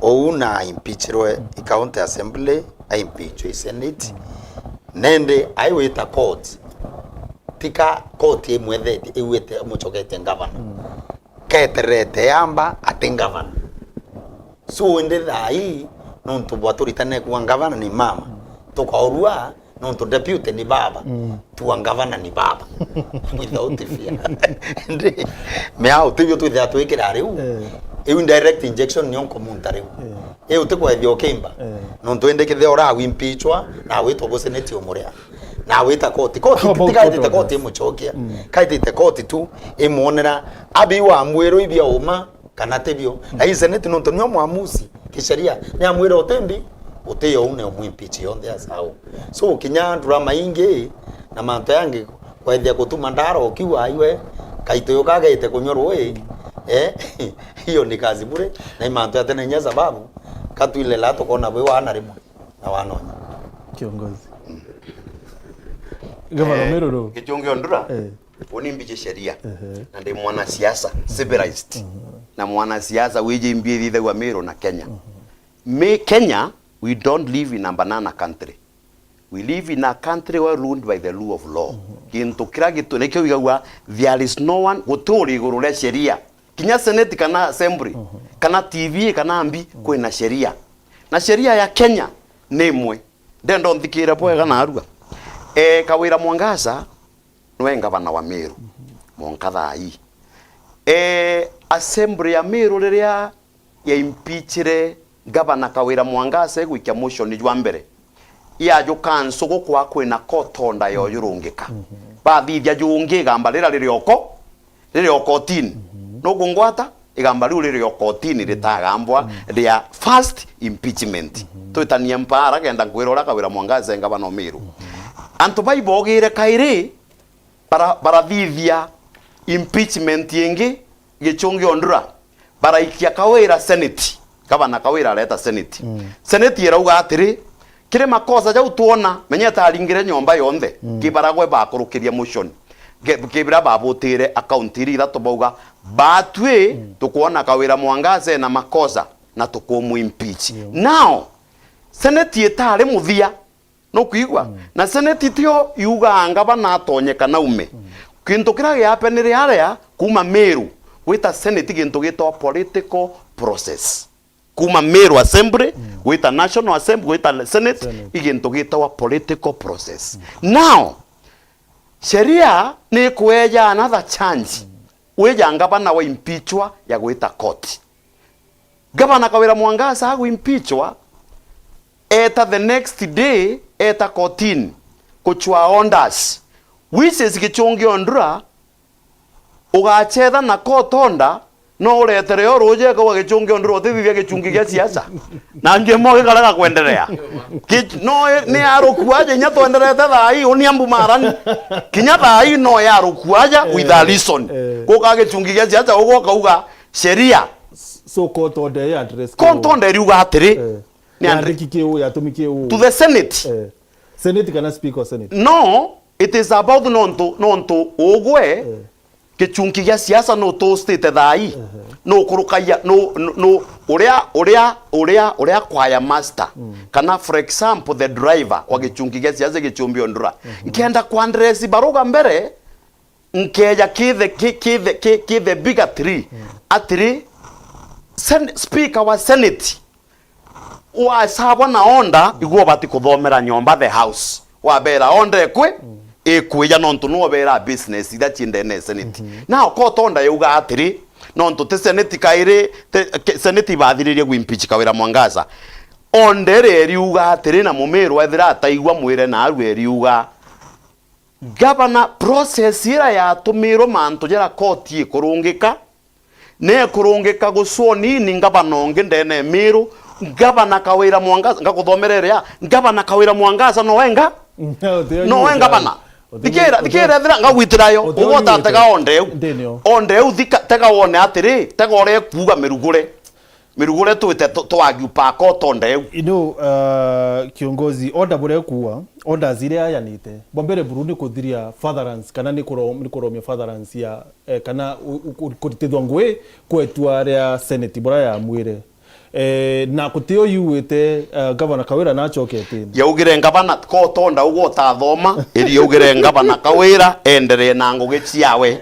Uu na impeachirwe i county assembly, aimpeachwe i senate. Nende aiwita court, tika court imwethetie, iwite imucoketie ngavana. Keterete yamba ati ngavana. So indi thaa ii, nontu bwa turitane kuuga ngavana ni mama, tukaurua nontu deputy ni baba, tuuga ngavana ni baba. Without fear. Indi, mea utibio twithira twikira riu. Eh. Iu indirect injection niyo nkumunta riu. Eh. Iu utikwethia ukimba. Eh. Nontu indi kethira urawimpichwa, na witwa bu senate umuria. Na wita koti. Koti How about tikaitite court koti orders? Imucokia. Kaitite koti tu, imwonera, abi wa mwiru ibia uma, kana tibio. Lakini senate nontu nio mwamusi kisheria, ni amwira utimbi, utiyo une umwimpeach yonthe asao. So, kinya drama ingi na mantu yangi kwethia gutuma ndara ukiuga aiwe, kaito yuka agete kunywa rui, eh, hiyo ni kazi bure, na i mantu ya tene inya sababu, katwile la tukona bwi wana rimwe na wanonya. Kiongozi. Gavana Eh, Meru ru. Gichungi Ondura, Eh. uni mbiji sheria. Ehe. Na ndi mwanasiasa, civilized. Na mwanasiasa wiji mbi ithithagua Meru na Kenya. Me Kenya, we don't live in a banana country. We live in a country well ruled by the rule of law. Gintu kiria gitu, nikio wigagua, there is no one, guti uri iguru ria sheria. Kinya senate kana assembly, kana T V kana mbi, kwina sheria. Na sheria ya Kenya ni imwe. Ndenda unthikire bwega narua. Eh, Kawira Mwangaza niwe ngavana wa Meru. Mwanka thaa ii. Eh, assembly ya Meru riria yaimpeachire ngavana Kawira Mwangaza igwikia motion jwa mbere, yajuka nsugu kwa kwina court order yoyurungika. Bathithia jungi igamba rira riri oko, riri o kotini. Nukungwata? Igamba riu riri o kotini ritagambwa ria first impeachment. Twitanie mpara kenda nkwira uria Kawira Mwangaza e ngavana o Meru. Antu bai bogire kairi bara-, barathithia impeachment ingi, Gichungi Ondura, baraikia Kawira senate. Gavana Kawira areta senate. Senate irauga atiri, kiri makosa jau twona, menyete aringire nyomba yonthe, kibaragwe bakurukiria motion. Ke-, kibira babutire account iri ithatu bauga, batwi tukwona Kawira Mwangaza ena makosa na tukumwimpeach. Now, senate itari muthia, nukwigua? Na senate tio yugaa ngavana atonyeka naume. Gintu kiria giapenire aria, kuma Meru, gwita senate gintu gitwa political process. Kuma Meru Assembly, gwita National Assembly, gwita Senate, i gintu gitawa political process. Now, sheria ni ikweja another chance, wija ngavana wa impeachwa ya gwita court. Gavana Kawira Mwangaza agwimpeachwa, eta the next day, eta kotini, kuchwa orders, which is Gichungi Ondura, ugachetha na court order, no uretere yo ruji ekauga Gichungi Ondura utithithia gichungi gia siasa. Na njemo gikaraga kwenderea. Ki-, no e-, ni aruku aja inya twenderete thaa ii, uni ambu marani. Kinya thaa ii no ya aruku aja with a reason. Eh. Kuka gichungi gia siasa ugo kauga sheria. So court order ya address ki Court order iriuga atiri, Eh. Ni andri- Yandiki ki uu, yatumi ki uu? To the Senate. Eh. Senate kana speaker of Senate? No, it is about nontu, nontu ugwe, Eh. gichungi gia siasa no tustite thaa ii. Ehe. No kurukagia, no, no, no, uria, uria, uria, uria choir master, kana for example, the driver wa gichungi gia siasa Gichungi Ondura. Nkenda kwa address baruga mbere, nkeja ki the, ki, ki the, ki, ki the bigger three. Atiri, sen-, speaker wa Senate, wasabwa na order, igwe ubati kuthomera nyomba the house. Wabera order ikwi, ikwija nontu nobera business iria ci ndene ya Senate. Now, court order yauga atiri, nontu ti Senate kairi, ti, ki-, Senate ibathiririe gwimpeach Kawira Mwangaza. Order iria iriuga atiri, na Mumiru ethira ataigua mwire naarua iriuga, Gavana, process ira yatumirwe mantu jara koti ikurungika, nekurungika gucwa unini ngavana ungi ndene ya Miru, ngavana Kawira Mwangaza, ngakuthomera iria, ngavana Kawira Mwangaza nowe nga-, nowe ngavana. Thikira, thikira ethira ngagwitira yo, ugota tega onde eu. Onde eu, thika, tega wone atiri, tega uria ekuuga mirugure. Mirugo uria twite tu-, twagiu pa court order iu. You know, uh, kiongozi, order buria ikuuga, orders iria ayanite, bwa mbere buru ni kuthiria fatherlands, kana ni kuro-, ni kuromia fatherlands ya, eh, kana u-, u-, ku-, kuritithwa ngui kwetua ria Senate buria yamwire. Eh, na gutio yuite, eh, Gavana Kawira nachokete. Yaugire ngavana, court order uguo utathoma, iri yaugire ngavana Kawira enderee na ngugi ciawe.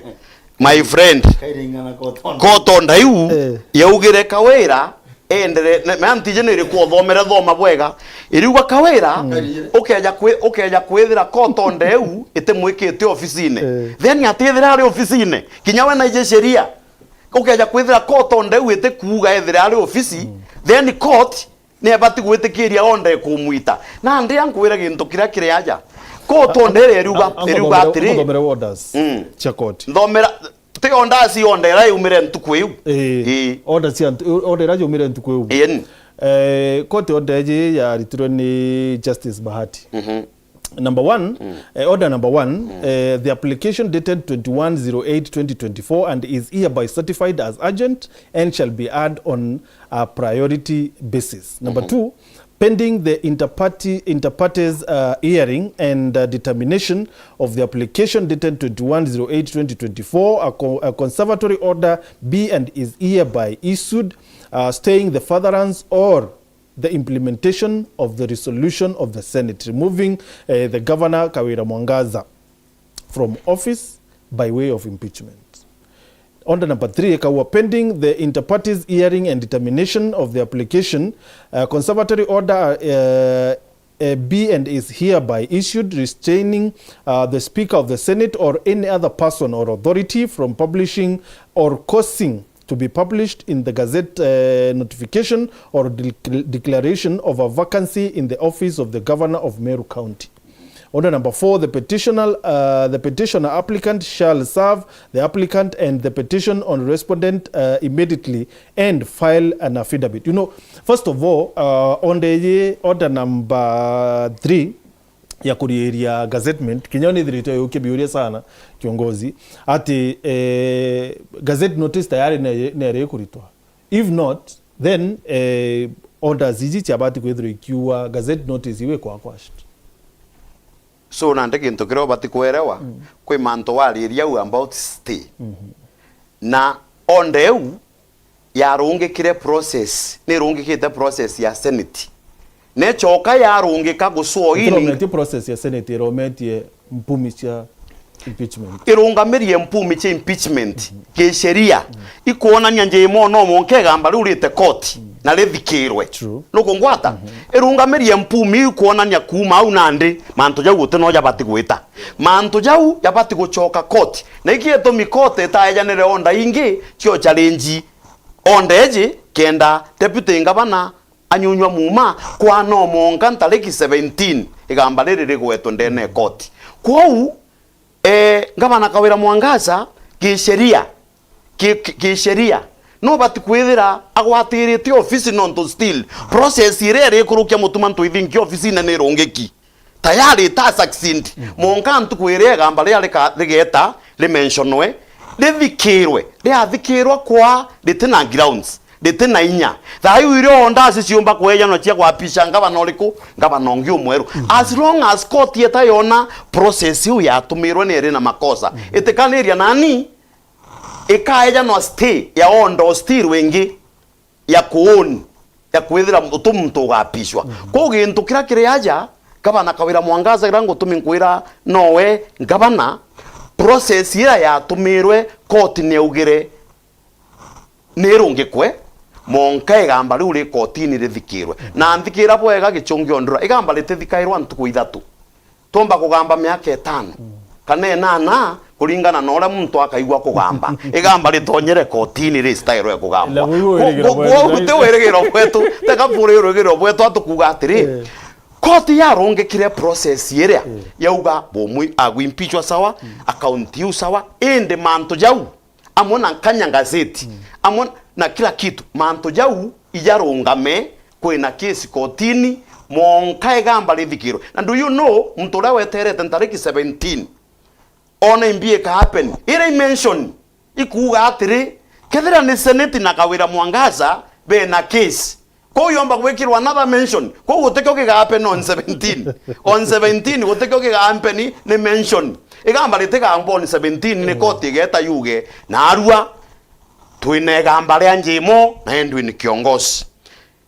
My friend, Kairing'ana kotonda. Kotonda iu, eh, yaugire Kawira, endere, na, na ntije ni iriku uthomere, thoma bwega. Iriuga Kawira, mm, ukeja kwi-, ukeja kwithira kotonda iu itimwikite ofisine. Eh. Then atithira ari ofisine, kinya we naije sheria. Ukeja kwithira kotonda iu itikuuga ethire ari ofisi, mm, then court ni ebati gwitikiria order ikumwita. Nandi ankwire gintu kiria kiri aja. Court order iria iriuga, iriuga atiri. Nthomere orders, mm, cia court. Nthomera, ti orders, order iria yaumire ntuku iu. Ii. Ii. Order cia ntu-, order iria yaumire ntuku iu. Ii. Eh, court order iji yaritirwe ni Justice Bahati. Mhm. Number one, mm, eh, order number one, mm, eh, the application dated twenty-one zero eight twenty twenty-four and is hereby certified as urgent and shall be heard on a priority basis. Number, mhm, two, pending the interparty, interparties, uh, hearing and, uh, determination of the application dated twenty-one zero eight twenty twenty-four, a, co-, a conservatory order be and is hereby issued, uh, staying the furtherance or the implementation of the resolution of the Senate removing, eh, the Governor Kawira Mwangaza from office by way of impeachment. Order number three, ikaua pending the interparties hearing and determination of the application, uh, conservatory order, uh, uh, be and is hereby issued restraining, uh, the Speaker of the Senate or any other person or authority from publishing or causing to be published in the Gazette, uh, notification or de-, declaration of a vacancy in the office of the Governor of Meru County. Order number four, the petitioner, uh, the petitioner applicant shall serve the applicant and the petition on respondent, uh, immediately and file an affidavit. You know, first of all, uh, on the order number three, ya kuriiria gazettement, kinya nithiritwe yukia biuria sana, kiongozi, ati, eh, gazette notice tayari ne-, neri ikuritwa. If not, then, eh, orders iji ciabati kwithirwa ikiua gazette notice iu ikwa quashed. So, nandi gintu kiria ubati kwerewa, mm, kwi mantu wariria u about stay. Mhm. Na order iu yarungikire process, nirungikite process ya Senate. Necoka yarungika gucoa ini. Itirometie process ya Senate, irometie mpumi cia impeachment. Irungamirie mpumi cia impeachment, mhm, kisheria. Mhm. Ikwonania njimo no mwanka igamba riu rite court, mhm, na rithikirwe. True. Nukungwata? Mhm. Irungamirie mpumi ikwonania kuuma au nandi mantu jau guti no jabati gwita. Mantu jau jabati gucoka court. Na iki gitumi court itaejanire order ingi cio challenge order iji kenda Deputy Governor anyunywa muuma kwa no mwanka ntariki seventeen igamba riri rigwetwe ndene ya court. Kwou, eh, Gavana Kawira Mwangaza, kisheria, ki-, ki-, kisheria, no bati kwithira agwatirite ofisi nontu still process iria irikurukia Mutuma Ntwithinki ofisine ni irungiki. Tayari ita succeed. Mm. Monka ntuku iria igamba riria rika-, rigeta rimentionwe, rithikirwe, riathikirwa kwa riti na grounds, riti na inya. Thaa iu irio ndasi ciumba kwejanwa cia gwapisha ngavana uriku, ngavana ungi umweru. Mm. As long as court itayona process iu yatumirwe ni iri na makosa, mm, itikaniria nani ikaejanwa stay ya order still wingi ya kuuni, ya kwithira utu muntu ugapishwa. Mhm. Kwou gintu kiria kiri aja, Gavana Kawira Mwangaza, kiria ngutumi nkwira nowe ngavana, process iria yatumirwe koti niaugire nirungikwe, monka igamba riu ri kotini rithikirwe. Mhm. Na nthikira bwega, Gichungi Ondura, igamba ritithikairwa ntuku ithatu. Twomba kugamba miaka itano, mm, kana inana, kuringana na uria muntu akaigua kugamba. Igamba ritonyere kotini ri style ya kugambwa. Na wiwe wirigiro bwetu, guti wirigiro bwetu, teka buri wirigiro bwetu, atukuga atiri, eh, koti yarungikire process iria, eh, yauga bumwi agwimpichwa sawa, mm, account iu sawa, indi mantu jau amwe na nkanya ngazeti, mm, amwe na kila kitu, mantu jau ijarungame, kwina kesi kotini, monka igamba rithikirwe. Na do you know, muntu uria weterete ntariki seventeen, ona imbi ika happen, iria imention, ikuuga atiri, kethira ni Senate na Kawira Mwangaza, bena case. Kou yomba gwikirwa another mention. Kou gutikio kiga happen on seventeen. On seventeen gutikio kiga happen ni mention. Igamba ritigamba on seventeen ni court igeta yuge, narua twina igamba ria Njimo na Edwin Kiongosi.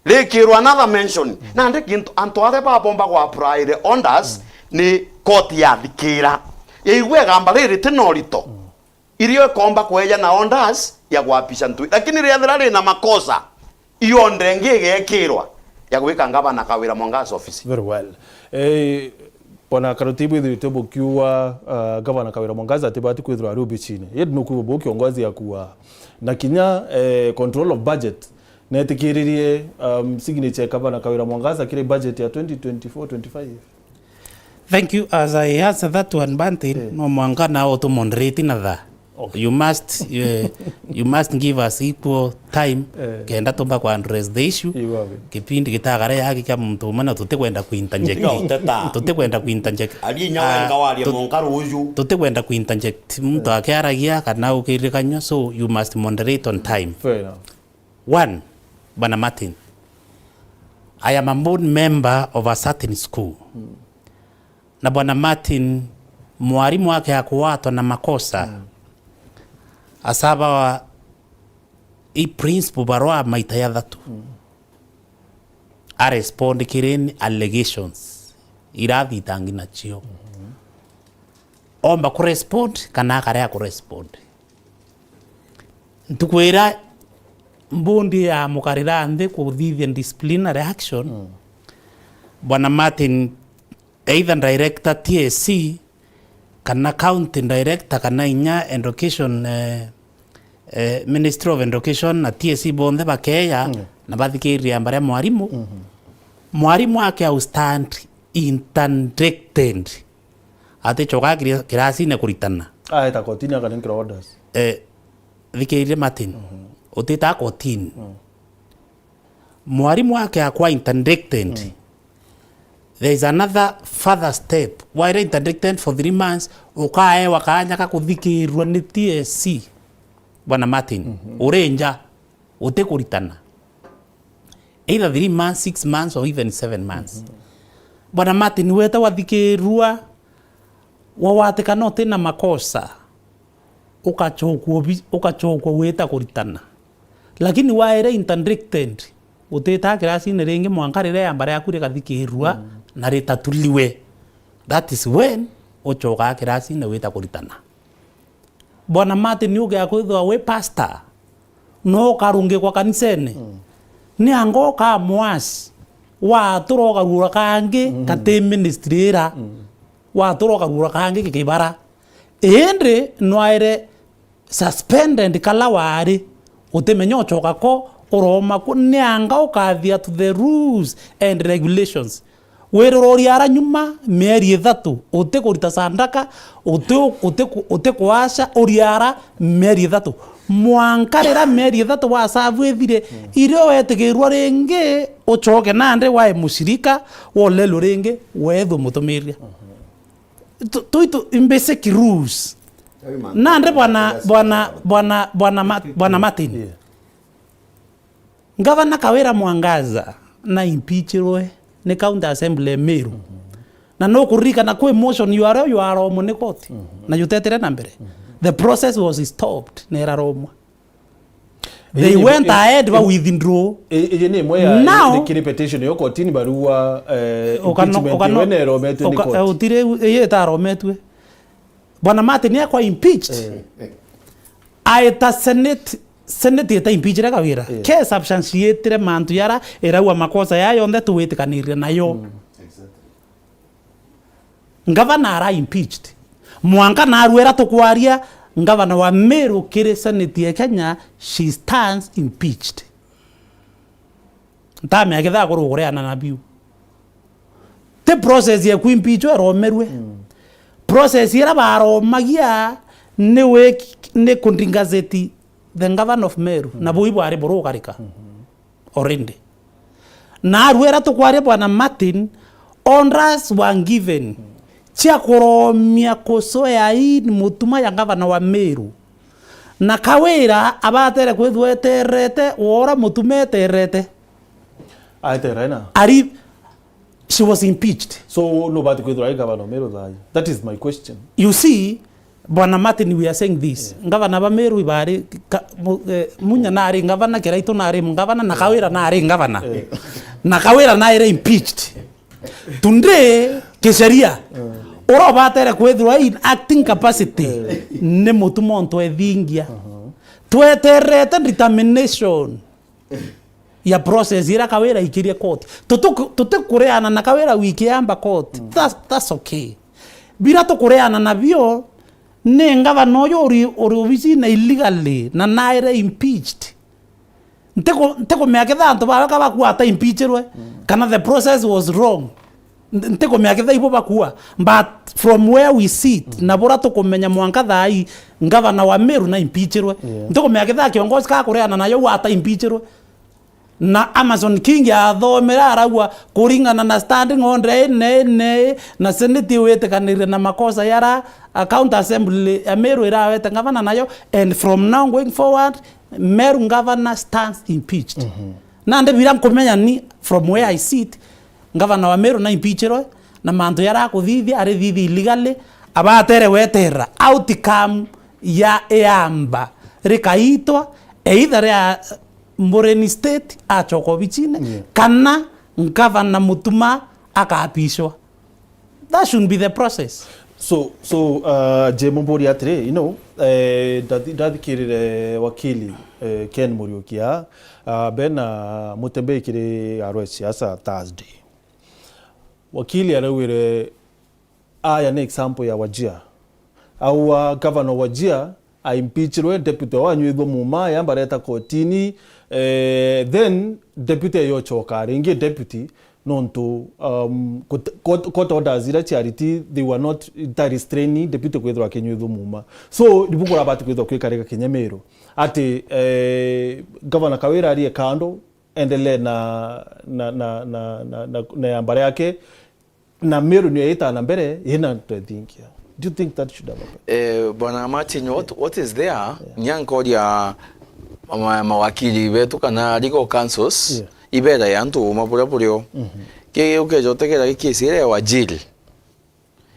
Rikirwa another mention. Nandi kintu antu aria babomba gwa apply the orders ni court yathikira. Yaigua igamba riri ritina urito. Irio ikomba kweja na orders ya gwapisha ntui. Lakini riethira rina makosa, ionthe ingi igekirwa ya gwika ngavana Kawira Mwangaza ofisi. Very well. Eh, Bwana Karoti, bwithirite bukiuga, ah, Gavana Kawira Mwangaza atibati kwithirwa ari obicine. Yet nukwigua bu kiongozi akua. Na kinya, eh, control of budget netikiririe, um, signature ya Gavana Kawira Mwangaza kiri budget ya twenty twenty-four twenty-five. Thank you. As I answer that one, Bantin, eh, no mwanka na o tumondereti na tha. Okay. You must, eh, you must give us equal time, eh, kenda tumba ku address the issue. Iwawe. Kipindi gitagare yaki kia muntu umwe na tutikwenda ku interject. Tiga uteta. Tutikwenda ku interject. Ari inya wenga waria tu- monka ruju. Tutikwenda ku interject. Muntu akiaragia kana ukirikanywa, so you must moderate on time. Fair enough. One, Bwana Martin, I am a board member of a certain school. Mm. Na Bwana Martin, mwarimu wake akugwatwa na makosa, mm, asabawa i principal barua maita jathatu. Mm. A respond kiri ni allegations iria athitangi nacio. Mm-hmm. Omba ku respond kana akarea ku respond. Ntuku iria mbundi yamukarira nthi kuthithia disciplinary action, mm, Bwana Martin, either director T S C, kana county director, kana inya education, eh, eh, Ministry of Education na T S C bonthe bakeeja, mm, na bathikiriria baria mwarimu. Mm-hmm. Mwarimu ake au stand interdicted. Atichoka kira-, kirasine kuritana. Aeta kotini akanenkirwa orders. Eh, thikiriria Martin. Mhm. Utita kotini. Mm. Mwarimu ake akwa interdicted. Mm. There is another further step. Waire interdicted for three months, ukaewa kanya ka kuthikirwa ni T S C. Bwana Martin, mhm, uri nja. Utikuritana. Either three months, six months, or even seven months. Mm-hmm. Bwana Martin, weta wathikirua, wawatikana utina makosa, ukachokwa ubi-, ukachokwa wita kuritana. Lakini waire interdicted, utita kirasini ringi mwanka riria yamba riaku rikathikirua, mm, na ritatuliwe. That is when uchokaa kirasini wita kuritana. Bwana Martin, ugia kwithwa wi pastor, no ukarungikwa kanisene. Mm. Ni anga ukamwasi, watura ukarugura kangi, mm, kati ministry ira. Mm. Watura ukarugura kangi gikibara. Indi nwaire suspended kala wari, utimenya uchoka ko, uroma ku, ni anga ukathia to the rules and regulations. Wirira uriara nyuma mieri ithatu, utikurita sandaka, uti-, utiku-, utikuaca, uriara mieri ithatu. Mwanka rira mieri ithatu wasavu ithire, mm, irio wetigirua ringi, uchoke nandi wae mushirika, wolelwe ringi, weethwe mutumiria. Mhm. Tu-, tuitu in basic rules. Nandi bwana, bwana, bwana, bwana Ma-, bwana Martin. Yeah. Ngavana Kawira Mwangaza na impeachirwe ni County Assembly ya Meru. Na nukuririkana kwi motion yuario yuaromwe ni koti, na yutetire na mbere. The process was stopped na iraromwa. They went ahead ba withdraw. Iji ni imwe ya, now, ni kiri petition yo kotini barua, eh, ukano-, impeachment ukano-, iwe nerometwe ni uka-, koti. Utiri, ii itarometwe. Bwana Martin akwa impeached. Eh. Aita Senate, Senate ita impeachire Kawira. Eh. Ke substantiatire mantu yara iraua makosa ya yonthe tuwitikanirie nayo. Mm. Exactly. Ngavana ara impeached. Mwanka narua ira tukwaria, ngavana wa Meru kiri Senate ya Kenya, she stands impeached. Ntamea kethaa kuri ukureana na biu. Ti process ya kuimpeachwa iromerue. Mm. Process ira baromagia ni wiki-, ni kundingazeti the governor of Meru. Mm. Na bui bwari burugarika. Mm-hmm. Already. Na arua ira tukwaria Bwana Martin, orders were given, mm, cia kuromia ku swear in mutuma ya governor wa Meru. Na Kawira abatere kwithirwa etererete wora Mutuma etererete. Aeterera ena. Ari, she was impeached. So, no bati kwithirwa ari gavana o Meru thaai? That is my question. You see, Bwana Martin, we are saying this. Yeah. Ngavana ba Meru ibari, ka-, mu-, eh, Munya nari ngavana, Kiraitu nari ngavana, na Kawira nari ngavana. Eh. Na Kawira naire impeached. Today, kisheria, mm, ura ubatere kwithirwa in acting capacity, mm, ni Mutuma ontu ethingia. Uh-huh. Twetererete determination ya process ira Kawira aikirie court. Tutu-, tutikureana na Kawira wiki yamba court. Mm. That's, that's okay. Bira tukureana nabio, ni ngavana uyu uri, uri obicine illegally na naire impeached. Ntiku-, ntikumenya ketha antu bawe ka bakua ata impeachirwe, mm, kana the process was wrong. Nti-, ntikumenya ketha ibo bakua. But from where we sit, mm, na bura tukumenya mwanka thaai, ngavana wa Meru na impeachirwe. Yeah. Ntikumenya ketha kiongozi ka kureana nayo ata impeachirwe. Na Amason Kingi athomera arauga, kuringana na standing order ene, ene, na Senate iwitikanire na makosa yara, a county assembly ya Meru irawete ngavana nayo, and from now going forward, Meru governor stands impeached. Mhm. Nandi bira nkumenya ni, from where I sit, ngavana wa Meru na impeachirwe, na mantu yara akuthithia, arithithia illegally, abatere weterera outcome ya iamba rikaitwa, either ria Mureni State acoka obicine, yeah, kana ngavana Mutuma akapishwa. That should be the process. So, so, uh, Jemo, mburi atiri, you know, eh, ndathi-, ndathikirire wakili, eh, Ken Muriuki, uh, Ben, uh, Mutembei kiri arwe siasa Thursday. Wakili araugire, aya ni example ya Wajir. Au, uh, Governor Wajir aimpeachirwe, deputy wao anyuithua muuma, yamba areta kotini, eh, then deputy eyo ocoka ringi deputy, nontu, um, court, court, court orders iria ciariti, they were not, ita restraining deputy kwithirwa akinyuithua muuma. So, ribu kurabati kwithirwa kwikarika kinya Meru. Ati, eh, Governor Kawira arie kando, endelee na, na, na yamba riake, na Meru niyo itana mbere, ina twethingia. Do you think that should have happened? Eh, Bwana Martin, what, what is there? Yeah. Nya nkoria ma-, mawakili betu kana legal counsels, yeah, ibera ya antu uma buria burio. Mhm. Ki ukeja utegera gi case iria ya Wajir.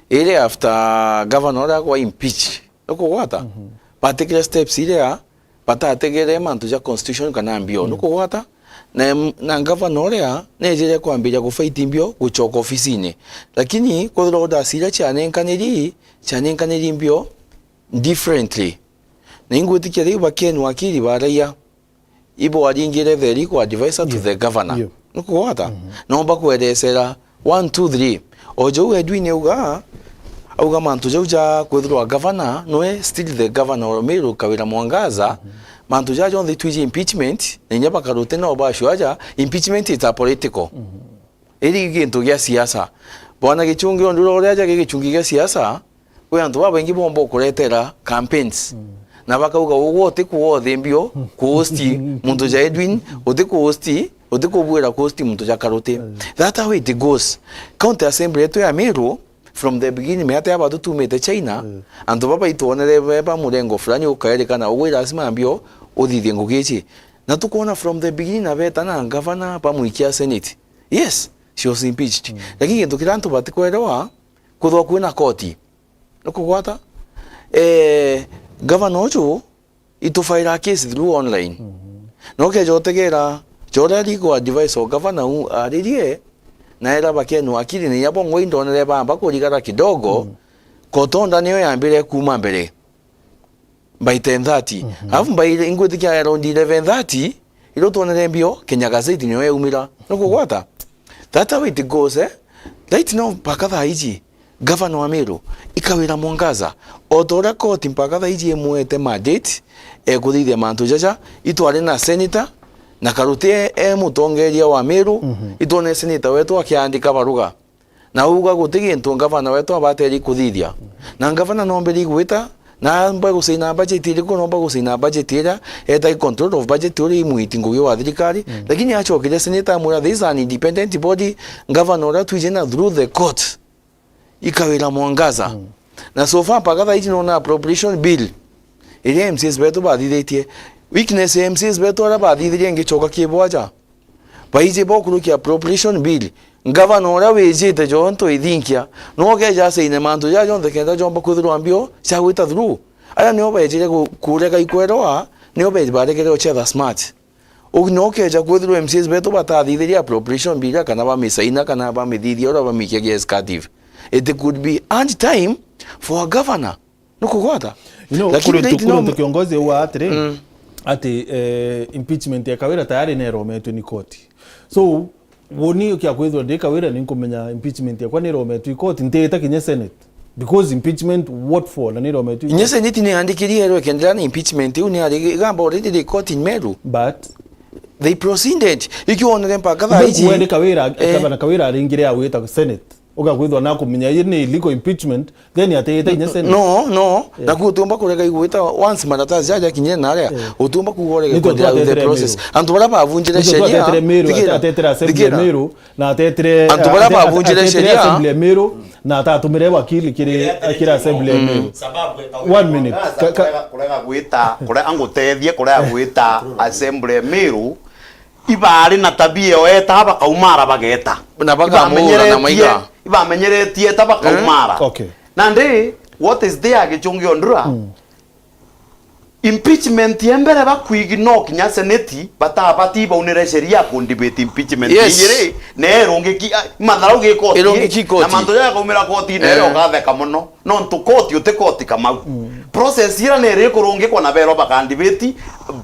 Iria after governor uria kwa impeach. Nukugwata? Mhm. Batikire steps iria batategere mantu ja constitution kana mbio. Mm. Nukugwata? Na, na ngavana uria nejire kwambiria kufight mbio gucoka ofisine. Lakini kwithirwa orders iria cianenkaniri, cianenkaniri mbio differently. Na ingwitikia riu ba Ken wakili baraia, ibo aringire the legal advisor to, yeah, the governor. Yeah. Nukugwata? Mhm. Nomba kwerecera one, two, three. O jau Edwin auga, auga mantu jau ja kwithirwa governor, noe still the governor o Meru Kawira Mwangaza, mhm, mantu ja jonthe itwiji impeachment, na inya bakaruti nao bacua aja, impeachment is a political. Mhm. Iri gintu gia siasa. Bwana Gichungi, ondu uria aja gi gichungi gia siasa, kwi antu babaingi bomba ukuretera campaigns. Mm. Na bakauga, ugwe uti kuothi mbio, kuhost muntu ja Edwin, uti kuhost, uti kubwira kuhost muntu ja Karuti. Mm. That how it goes. County Assembly yetu ya Meru, from the beginning, miaka ya batu tumite China, mm, antu baba itwonere be ba murengo fulani ukaerikana, ugwe lazima mbio uthithie ngugi ici. Na tukwona from the beginning na beta na ngavana bamwikia Senate. Yes, she was impeached. Mm. Lakini gintu kiria antu batikwerewa, kwithirwa kwina koti. Nukugwata? Eh, governor uju itufaira case through online. Mhm. Na ukeja utegera, ja uria legal advice o governor u aririe, na era ba Ken wakili, na inya bongwa indonere bamba kurigara kidogo, mm, court order niyo yambire kuuma mbere. By ten thirty. Mhm. Alafu by, ingwitikia around eleven thirty, iro twonere mbio, Kenya Gazette niyo yaumira. Nukugwata? That's how it goes, eh? Right now, mpaka thaa iji, governor wa Meru, i Kawira Mwangaza, o ta uria court mpaka thaa iji imwete mandate, eh, kuthithia mantu jaja, itwari na senator, na Karuti e, e mutongeria wa Meru, mhm, itwone senator wetu akiandika baruga. Na auga guti gintu ngavana wetu abateri kuthithia. Na ngavana nomberi gwita, na amba gusaina budget iriku, nomba gusaina budget iria eta control of budget uria imwiti ngugi wa thirikari, mm, lakini acokire senator amwira, "This is an independent body, ngavana uria twije na through the court, i Kawira Mwangaza." Mm. Na so far mpaka thaa iji nona appropriation bill iria M C As betu bathithitie. Weakness ya M C As betu aria bathithirie ingicoka ki bwaja. Baiji bokurukia appropriation bill. Ngavana uria wijite jonto ithinkia, no ukeja asaine mantu jaja jonthe kenda jomba kwithirwa mbio cia gwita through. Aria nio bejire ku-, kurega ikwerwa, nio be-, baregere gucetha smart. Uu no ukeja kwithirwa M C As betu batathithiria appropriation bill kana bamisaina kana bamithithia uria bamikiagia executive. It could be hard time for a governor. Nukugwata? You know, lakini kuri ntu, right kuri now ntu kiongozi uga atiri, mm, ati, eh, impeachment ya Kawira tayari nerometwe ni koti. So, woni kia kwithirwa ndi Kawira ni nkumenya impeachment yakwa nirometwe i koti, ntiita kinya Senate. Because impeachment, what for? Na nirometwe i koti. Kinya Senate ni yandikirie erwe kendelea na impeachment, iu ni ari gamba already the court in Meru. But they proceeded. Ikio onere mpaka thaa ici. Wende Kawira, eh, Gavana Kawira aringire agwita Senate. Ugakwithwa na kumenya ii ni illegal impeachment, then atiite inya Senate. No, no. Yeah. Naku utiumba kurega igwita once maratathi jaja kinyire naria. Yeah. Utiumba kuga urege kuendelea with the process. Antu baria bavunjire sheria, atetire Meru, thigira, atetire Assembly ya Meru, na atetire, antu baria bavunjire sheria, Assembly ya Meru, na atatumire wakili kiri, kiri Assembly ya Meru. One minute. Kurega, kurega gwita, kurega ngutethie, kurega gwita Assembly ya Meru, ibari na tabia yo eta bakaumara bageta. Na bakamuura na maiga. Ibamenyeretie eta bakaumara. Eh? Okay. Nandi, what is there gichungi ondura? Mm. Impeachment ya mbere bakwigi no kinya seneti, batabati baunire sheria ku debate impeachment. Yes. Ijiri, na irungiki, ah, matharau gi koti, irungiki koti, na mantu jaya kaumira koti, na iri, eh, ugatheka muno. Nontu koti uti koti Kamau. Mm. Process ira niri kurungikwa na berwa bakandibati,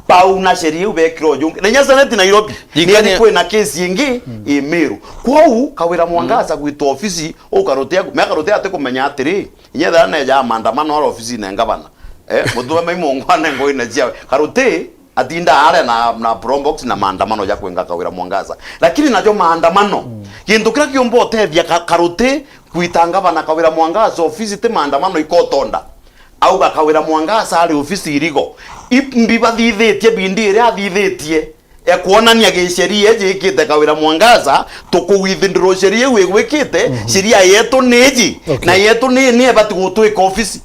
bau na sheria iu bekirwa jungi. Na inya Senate Nairobi, niri kwina case ingi, mm, i Meru. Kwou, Kawira Mwangaza, mm, gwitwa ofisi, ukarutia, mea karutia ati kumenya atiri, inya ethira neja maandamano ara ofisine ya ngavana. Eh, mutue mai mungwane ngoine ciawe. Karuti, atinda aria na, na probox na maandamano ja kwenga Kawira Mwangaza. Lakini najo maandamano, mm, gintu kiria kiumba utethia ka-, karuti gwita ngavana Kawira Mwangaza ofisi ti maandamano ikotonda. Auga Kawira Mwangaza ari ofisi irigo. Imbi bathithitie bindi iria athithitie ya kwonania giceria iji ikite Kawira Mwangaza, tukuwithindira sheria iu igwikite, mhm, sheria yetu ni iji, okay, na yetu ni, ni ebati gutwika ofisi.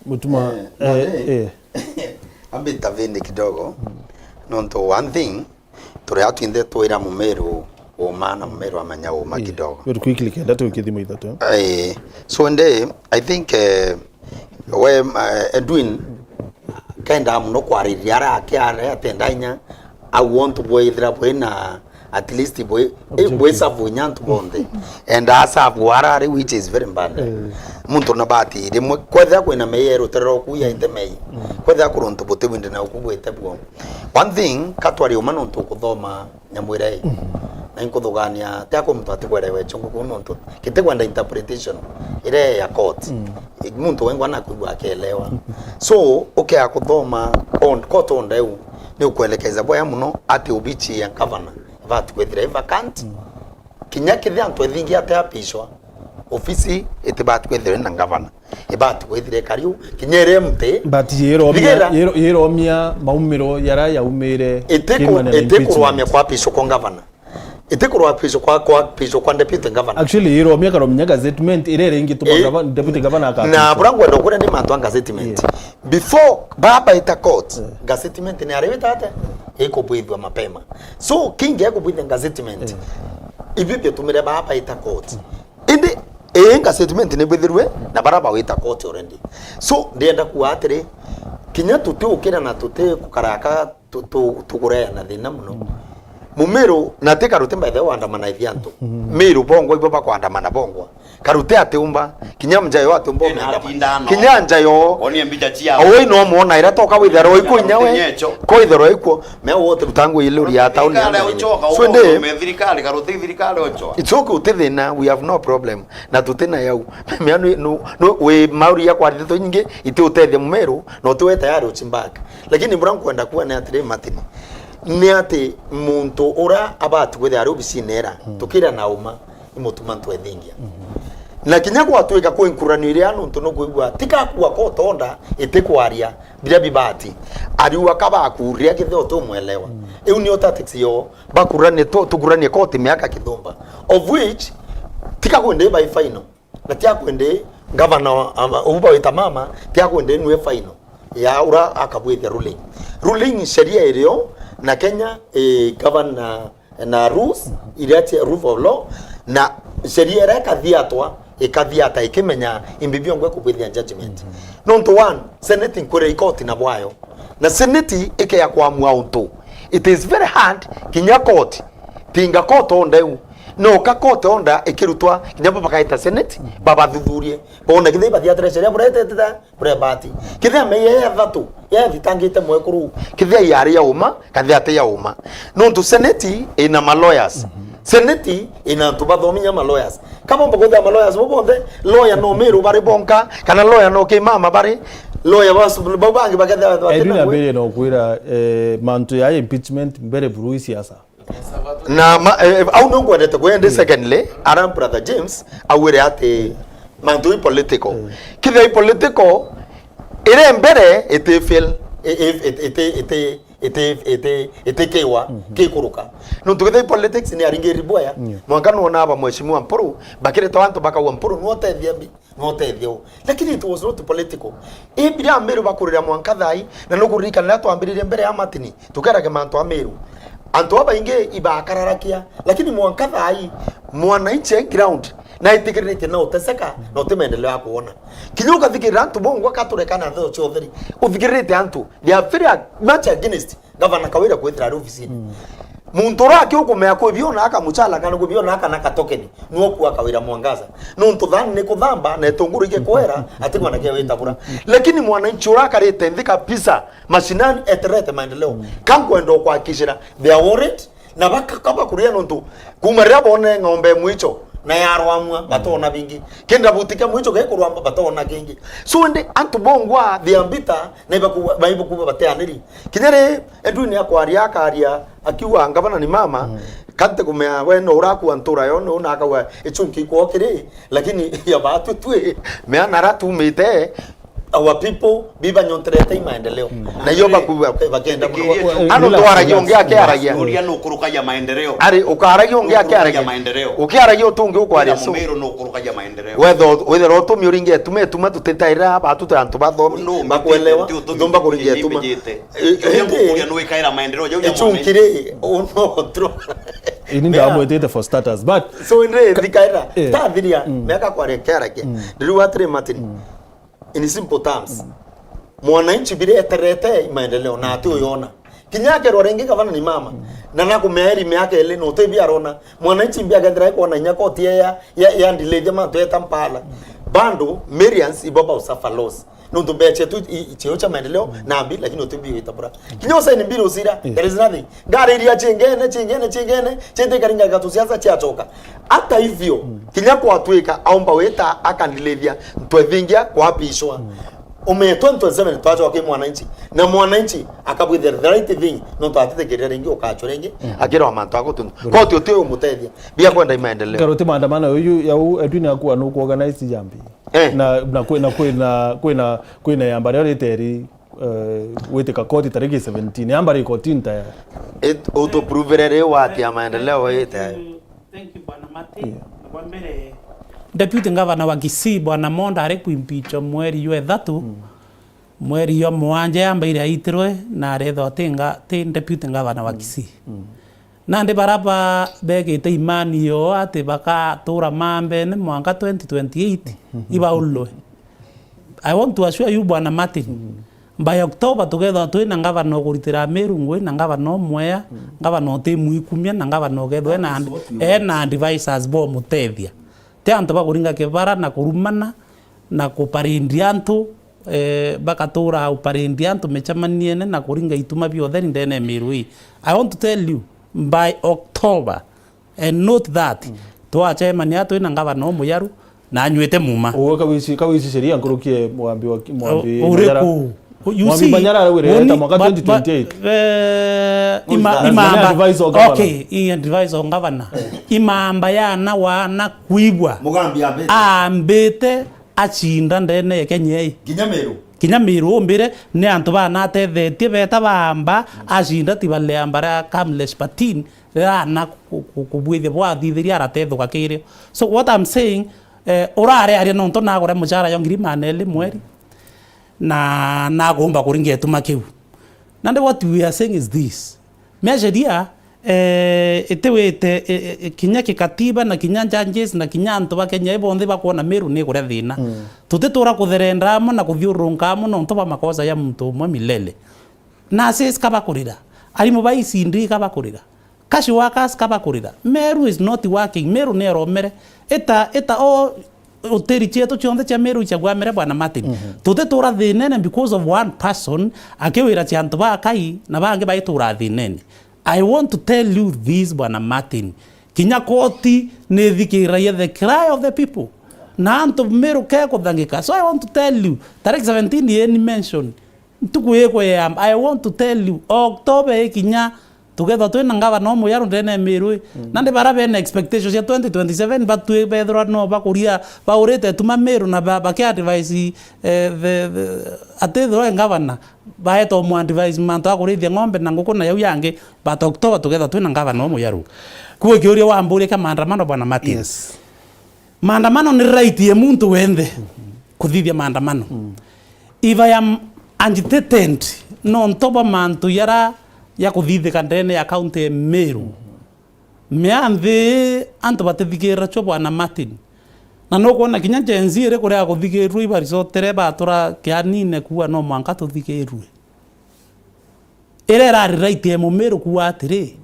Mutuma, eh, eh, eh. Ambe intervene kidogo. Mm. Nontu one thing, turi au twinthe twira Mumeru uma na Mumeru amenya uma, eh, kidogo. Very quickly, kenda tukithima ithatu, eh? Eh, so nde, I think, eh, we, eh, Edwin, kenda muno kwariria ara akiara atenda inya, au ontu bwithira bwina at least bwi, eh, bwi serve inya antu bonthe. And a serve ara ari, which is very bad. Eh. Muntu na bati rimwe, kwethira kwina mei erutere oku yaite mei. Mm. Kwethira kuri untu buti bwinde na uku bwite buo. One thing, katwari uma nontu ukuthoma nyamwira i. Mm. Na inkuthugania, ti aku muntu atigwerewe chungu kuu nontu kitikwenda interpretation ire ya court. Mm. Muntu wengwa nakwigua akelewa. So, ukea kuthoma on, court order iu, ni ukwelekeza bwaya muno ati obichi ya governor ibati kwithira i vacant. Mm. Kinya kethira antu ethingi ate apishwa, ofisi itibati kwithira ina governor. Ibati kwithira ikari u, kinya iria mti. But yiromia, yiro-, yiromia maumiro yara yaumire iti ku-, Kimani na iti impeachment. Kurwamia kwa apishwa kwa governor. Iti kurwapishwa kwa, kwa apishwa kwa deputy governor. Actually, yiromia karomia gazettement, ire ringi tuma, eh, gava-, deputy governor aka na apishwa. Bura ngwenda kuria ni mantu a gazettement. Yeah. Before baba ita court, eh, gazettement ni ari wita ate? Ikubwithwa mapema. So, kingi ekubwithia gazettement. Eh. Ibi bitumire baba ita court. Indi, ii, nga statement ni bwithirwe na bara bawita court already. So, ndienda kuuga atiri, kinya tutiukira na tuti kukaraka tu-, tu-, tukureana thina muno. Mm. Mumiru, na ti Karuti by the way waandamana ithi antu. Mm. Miru bongwa ibo bakwandamana bongwa. Karuti atiumba, kinya Njayo atiumba. Ina umenda atinda ano. Kinya Njayo. Onie mbicha ciao. Oi no muona ira toka withirwa iku inya we. Nyecho. Ko withirwa iku, me wote rutangu iluri ya tauni ya Nairobi. Thirikari uchoka, so uko nde ume thirikari, Karuti thirikari uchoka. It's okay, uti thina, we have no problem. Na tuti na yau. Mea nu, nu, nu, wi mauri ya kwarititwe nyingi, iti utethia Mumiru, na uti we tayari uchimbaka. Lakini bura nkwenda kuwa ni atiri, Martin, ni ati muntu ura abati kwithia ari obisine era, mm, tukira na uma, imutuma ntwethingia. Mhm. Na kinya gwatwika kwi nkuranio iria nuntu nukwigua, ti kakua kotonda, iti kwaria, biria bibati. Ariua kabakuria kithio utumwelewa. Mm. Iu niyo tactics yo, bakuranie tu-, tukuranie koti miaka kithumba. Of which, tika kwende by final. Na tia kwende, gavana wa, ama, ubu bawita mama, tia kwende nwe final. ya ura akabwithia ruling. Ruling sheria irio na Kenya i govern na, na rules iria cia rule of law, na sheria iria ikathiatwa ikathiata ikimenya imbi biongo ikubwithia judgment. Nontu one, Senate nkwira ikoti na bwayo, na Senate ikeya kwamua untu. It is very hard kinya court, tinga court order iu, no ka court order ikirutwa kinya bo bakaita Senate babathuthurie, bone kithii bathiatire sheria buretete buria bati. Kithia mei ya ithatu yathitangite mwekuru, kithia yari ya uma, kathia ati ya uma. Nontu Senate ina ma lawyers. Senate ina antu bathomi nya ma lawyers. Kama umba kwithira ma lawyers bo bonthe, lawyer no Miru bari bonka, kana lawyer no Kimama bari, lawyer bas-, bau bangi bakethira Edwin batena ngui. Ambere no kwira, eh, mantu ya impeachment mbere buru i siasa. Na ma, eh, au nio ngwendete kwenda. Secondly, ara brother James augire ati mantu i political. Kithia i political, ire mbere iti fail, i-, i-, iti, iti, iti, iti, iti, iti kiwa, kikuruka. Nontu kithia i politics ni aringiri bwaya. Mwanka nuona aba Mheshimiwa Mpuru, bakireta antu bakauga Mpuru nuo tethia mbi. No tethio. Lakini it was not political. Ibira Meru bakurira mwanka thai, na nukuririkana riria twambiririe mbere ya Martin, tukeragia mantu a Meru. Antu babaingi ibakararakia, lakini mwanka thai, mwananchi e ground, na itikiriritie na uteseka, na uti maendeleo ya kuona. Kinya ukathikirira antu bongwa katurekana ntheo cia utheri. Uthikiriritie antu, they are very much against Gavana Kawira kwithira ari obisini. Muntu uria aki ukumea kwi biona aka muchala kana kwi biona aka na katokeni, nuo kua Kawira Mwangaza. Nontu thani ni kuthamba na itunguru igikwera, ati mwanake wita bura. Lakini mwananchi uria akarite nthi kabisa, mashinani eterete maendeleo. Ka nkwenda ukwakishira, they are worried, na baka-, kaba kuria nontu kuma riria bone ng'ombe mwicho na yarwamwa, batona bingi. Kinda buti kia mwicho gekurwamwa, batona kingi. So indi antu bongwa, they are bitter, na ibakuwa, baibakuwa bateaniri. Kinya ri, Edwin akwaria, akaria, akiuga, "Ngavana ni mama," kante kumea we no urakua ntura yo, no na akauga, "Ichunki kwokiri," lakini ya batu twi, meana ara tumite, our people, biba nyonterete i maendeleo. Na iyo bakuwa, bakenda muno. Ano twaragia ungi akiaragia. Uria nukurukagia maendeleo. Ari, ukaragia ungi akiaragia. Ukiaragia utungi ukwaria so. Mumiru nukurukagia maendeleo. Wetho, wethera utumi uringe etuma, etuma tutitaira, batu ta antu bathomi, bakuelewa, tuthumba kuringa etuma. Uria ngukuria nuikaira maendeleo jau ja mwananchi. Ichunkire, uno tro. Ini ndamwetete for starters, but so inde thikaira, tathiria, miaka kwaria kiaragia. Ndiriu atiri Martin, in simple terms, mwananchi biria eterete i maendeleo na ati uyona. Kinya akerwa ringi gavana ni mama, na nakumea eri miaka ili no tebi arona. Mwananchi mbi akethira ikwona inya koti ya, ya, ya delay mantu eta mpala. Bando millions ibo ba suffer loss. Nontu mbecha tu i, i, cheo cha maendeleo na mbi, lakini uti mbi wita bura. Kinya usaini mbiri ucira, there is nothing. Ngari iria chingene, chingene, chingene, chete karinga gatu siasa chiachoka. Hata hivyo, kinya kwatwika aomba wita akandilithia ntwethingia kwapishwa. Ume twenty twenty-seven twachoka ki mwananchi. Na mwananchi akabwithira the right thing, nontu atitikirira ringi ukachwa ringi, akirwa mantu agutundu. Koti uti umutethia. Bia kwenda i maendeleo. Ngaruti maandamano uyu yau Edwin akua nuku organize jambi. Eh. Na, na kwi, na kwina, kwina, kwina yamba rio riteri, eh, gwitika koti tariki seventeen. Yamba ri kotini tayari. It, utupruvire riu ati ya maendeleo ite. Thank you, Bwana Martin. Yeah. Kwa mbere, Deputy Governor wa Kisii, Bwana Monda, ari kuimpeachwa mweri jwa ithatu, mweri jwa mwanja yambaire aitirwe, na arethwa ti nga-, ti Deputy Governor wa Kisii. Nandi bara ba-, begite imani yoo ati bakatura mambene mwanka twenty twenty-eight, ibaulwe. I want to assure you, Bwana Martin, by October tukethwa twina ngavana ukuritira Meru ngui, na ngavana umwea, ngavana utimwikumia, na ngavana ukethwa ena, ena advisors bomutethia. Ti antu bakuringa kibara na kurumana na kuparindia antu, eh, bakatura uparindia antu micemaniene na kuringa ituma bia utheri ndene ya Meru ii. I want to tell you, by October, and note that, twacemania twina ngavana umuyaru na anywite muma. Uwe kawisi, kawisi sheria nkurukie mwambi wa ki-, mwambi uriku? You see, Manyara arauire eta mwaka twenty twenty-eight. Eh, ima-, imamba. Advisor governor. Okay, i advisor governor. Imamba yana wana kuigwa. Mugambi ambite. Ambite acinda ndene ya Kenya ii. Kinya Meru. Kinya Meru umbire ni antu banatethetie beta bamba acinda tibalea mbara Kamlesh Patin rana ku-, ku-, kubwithia bwathithiria aratethuka kirio. So what I'm saying, eh, urare aria nontu nagure mucara yo ngiri magana eli mweri. Na nakumba kuringa gituma kiu. Nandi what we are saying is this. Mea sheria, eh, itiwite, eh, eh, kinya kikatiba na kinya judges na kinya antu ba Kenya ibonthe bakwona Meru ni kuria thina. Mm. Tutitura kutherenda amwe na kuthiururunka amwe nontu bwa makosa ya muntu umwe milele. Nurses ka bakurira, arimu ba E C D ka bakurira, cash workers ka bakurira. Meru is not working. Meru ni eromere. Ita, ita o utiri cietu cionthe cia Meru iciagwamire, Bwana Martin. Mhm. Tutitura thinene because of one person akiwira cia antu ba Akai na bangi baitura thinene. I want to tell you this, Bwana Martin. Kinya koti ni ithikiragia the cry of the people. Na antu Meru ke kuthangika. So I want to tell you, tariki seventeen yeni mention. Ntuku ikuyamba, I want to tell you, October ikinya, tukethwa twina ngavana umuyaru ndene ya Meru ii. Mm. Nandi bara bena expectations cia twenty twenty-seven, batwi bethirwa no bakuria, baurite tuma Meru na ba-, baki advise, eh, the, the, atithirwa e ngavana, baeta umu advise mantu a kurithia ng'ombe na nguku na yau yangi, but October tukethwa twina ngavana umuyaru. Kuo kiuria wamburia kia maandamano, Bwana Martin. Yes. Maandamano ni right ya muntu wenthe kuthithia maandamano. Mm. If I am agitated nontu bwa mantu yara ya kuthithika ndene ya county ya Meru, mea nthi antu batithikirira cio, Bwana Martin. Na nukwona kinya Gen Z iri kuria kuthikirwe ibaricotere batura kianine kuua no mwanka tuthikirwe. Iria irari right ya Mumiru kuuga atiri,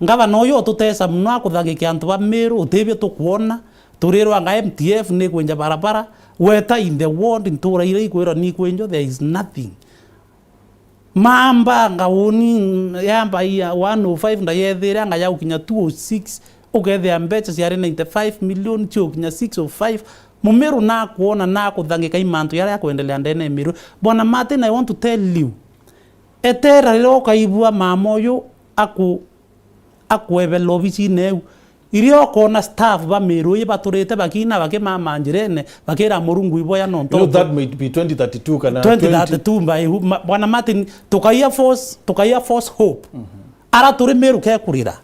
ngavana uyu ututesa mono akuthangikia antu ba Miru, utibio tukwona, turirwa anga M T F ni kwinja barabara, weta in the world, ntura iria ikwirwa ni kwinjwa, there is nothing. Mamba anga uni, yamba iya one oh five ndayethire, anga yaukinya two oh six, ukethia mbeca ciari ninety-five million, ciukinya six oh five. Mumiru nakwona nakuthangika i mantu yaria akwendelea ndene ya Miru. Bwana Martin, I want to tell you, etera riria ukaigua mama uyu aku-, akuebela obicine eu, iria ukona staff ba Miru ii baturite bakina bakimama njirene, bakira Murungu iboya nontu You know, that might be twenty thirty-two kana twenty thirty-two by who? Ma-, Bwana Martin, tukaia force, tukaia force hope. Mhm. Ara turi Miru kekurira.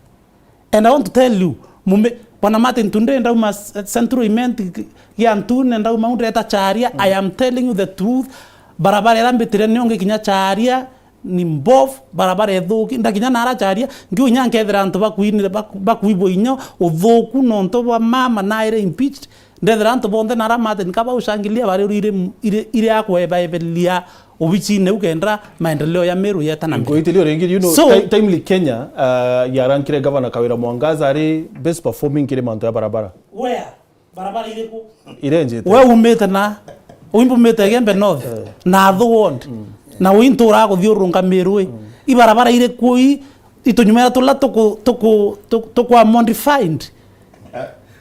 And I want to tell you, mume, Bwana Martin, tunde ndauma s-, Central Imenti, gia Ntune, ndauma unde eta Charia, I am telling you the truth. Barabara ira mbitire nio ngikinya Charia, ni mbovu, barabara ithuki. Ndakinya nara Charia, ngiu inya nkethira antu bakuinire, baku-, bakuibwa inya uthuku nontu bwa mama naire impeached. Ndethira antu bonthe nara Martin ka baushangilia bari uri ire, ire, ire akwebaebelia obicine u kenda maendeleo ya Miru yeta na mbere. Nkuitilia ringi, you know, So, ti-, Timely Kenya, uh, yarankire Governor Kawira Mwangaza ari best performing kiri mantu ya barabara. Where? Barabara iriku? Irenjite. We umite na, uimba umite Igembe North, Eh. na Athu Ward, Mm. na uintura kuthiurunga Miru ii. Mm. Ibarabara iriku ii, itunyumera tula tuku-, tuku-, tuku-, tukwa modified?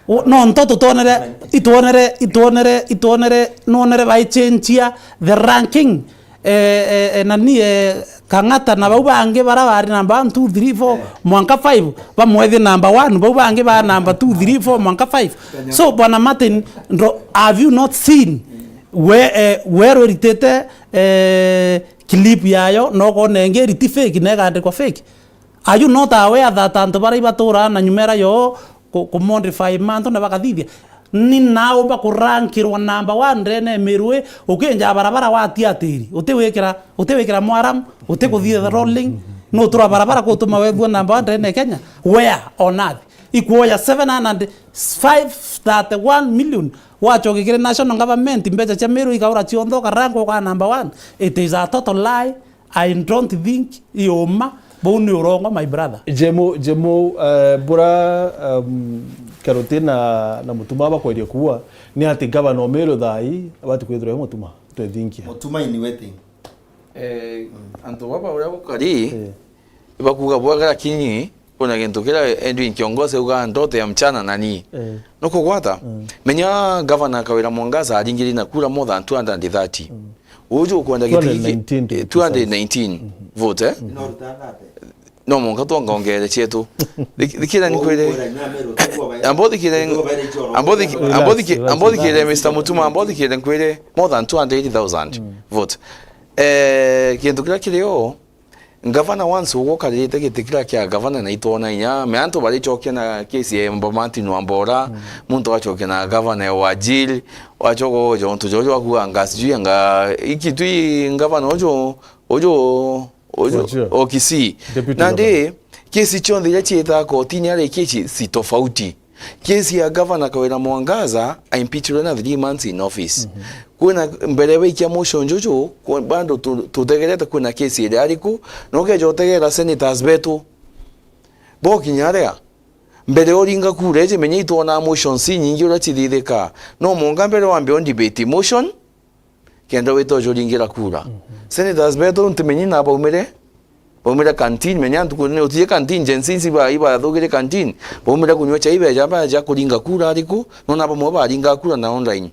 U-, no nto tutonere, itwonere, itwonere, itwonere, nwonere baichenjia the ranking, eh, eh, eh, nani, eh, Kang'ata na bau bangi bara bari namba one, two, three, four, Eh. mwanka five, bamwethie namba one, bau bangi ba namba two, three, four, mwanka five. Kenya. So, Bwana Martin, ndro-, have you not seen we, eh, we rwiritite, eh, clip yayo, na ukona ingi iriti fake, na ikandikwa fake? Are you not aware that antu baria ibaturaa na nyumera yo ku, ku modify mantu na bakathithia? Ni naumba kurankirwa namba one ndene ya Miru ii, ukinja barabara watia atiri, utiwikira, utiwikira mwaram, utikuthithia rolling, nutura barabara kutuma wethua namba one ndene ya Kenya? Where on earth? Ikuoya seven hundred five thirty-one million, wachoke kiri national government, mbeca cia Miru ikaura cionthe, ukarangwa ukaa namba one. It is a total lie. I don't think i uma. Buu ni urongo, my brother. Jemu, Jemu, eh, bura, um, Karuti na, na Mutuma bakweria kuua, ni ati gavana o Miru thaa ii abati kwithirwa e Mutuma? Twethinkia. Mutuma in waiting. Eh, antu baba uria gukari, Eh. ibakuga bwega, lakini kuna gintu kiria Edwin Kiongosi auga, ndoto ya mchana na nii. Eh. Nukugwata? Mm. Menya Governor Kawira Mwangaza aringiri na kura more than two hundred and thirty. Mm. Uju ukwenda gitigi ki-, two hundred nineteen. Eh, two hundred nineteen vote, eh? Mm. No mwanka twongongeere cietu. Thik-, thikira nkwire. Ambo thikire, ambo thiki-, Relax, ambo thiki-, relax. Ambo thikire, Mister Mutuma, ambo thikire nkwire more than two hundred thousand Mm. vote. Eh, kintu kiria kiri o, Ngavana once ugwo ukaririte giti kiria kia ngavana na itwona inya, me antu baricokia na kesi ya Martin Wambora, muntu agacokia na ngavana ya Wajir, wacoka ugoja untu jojo wakuga anga sijui anga iki twi ngavana uju, uju, uju, Wajir. O Kisii. Deputy Nandi, governor. Kesi cionthe iria ciitaga kotini ari kesi si tofauti. Kesi ya Gavana Kawira Mwangaza aimpeachirwe na three months in office. Kwina mbere baikia motion juju, ku-, bado tu-, tutegerete kwina kesi iria ariku, na ukeja utegera senators betu. Bokinya aria, mbere uringa kura iji, menya itwona motions inyingi uria cithithikaa. No mwanka mbere wambe u debate motion, kenda wite ujuringira kura. Senators betu ntimenyi na baumire, baumire canteen, menya ntuku ni utije canteen, Gen Z iba, ibathugire canteen, baumire kunywa chai beja, baja kuringa kura ariku, nona bamwe baringa kura na online.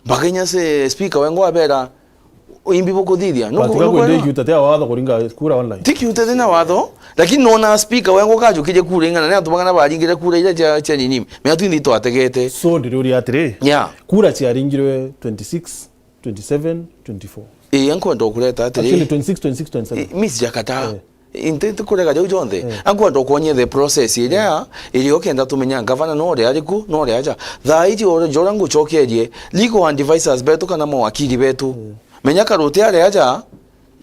Bakenya se speaker wengwa abera, imbi bukuthithia. Nuku-, Batiga nukwenda? Kwenda ikiuta tia watho kuringa kura online. Ti kiuta tina watho, lakini nona speaker wengwa kajukirie kura ing'ana, ni antu bang'ana baringire kura iria cia, cia nini. Menya twinthi twategete. So, ndiri uria atiri, Yeah. Kura ciaringirwe twenty-six, twenty-seven, twenty-four. Ii, ankwenda ukureta atiri. Actually, twenty-six, twenty-six, twenty-seven. Ii, miss jakata. Eh. Inte tikurega jau jonthe. Eh. Ankwenda ukwonyia the process iria iri ukenda tumenya ngavana no uria ariku, no uria aja. Thaa iji ore jora ngucokerie legal advisors betu kana mawakili betu. Eh. Menya Karuti aria aja,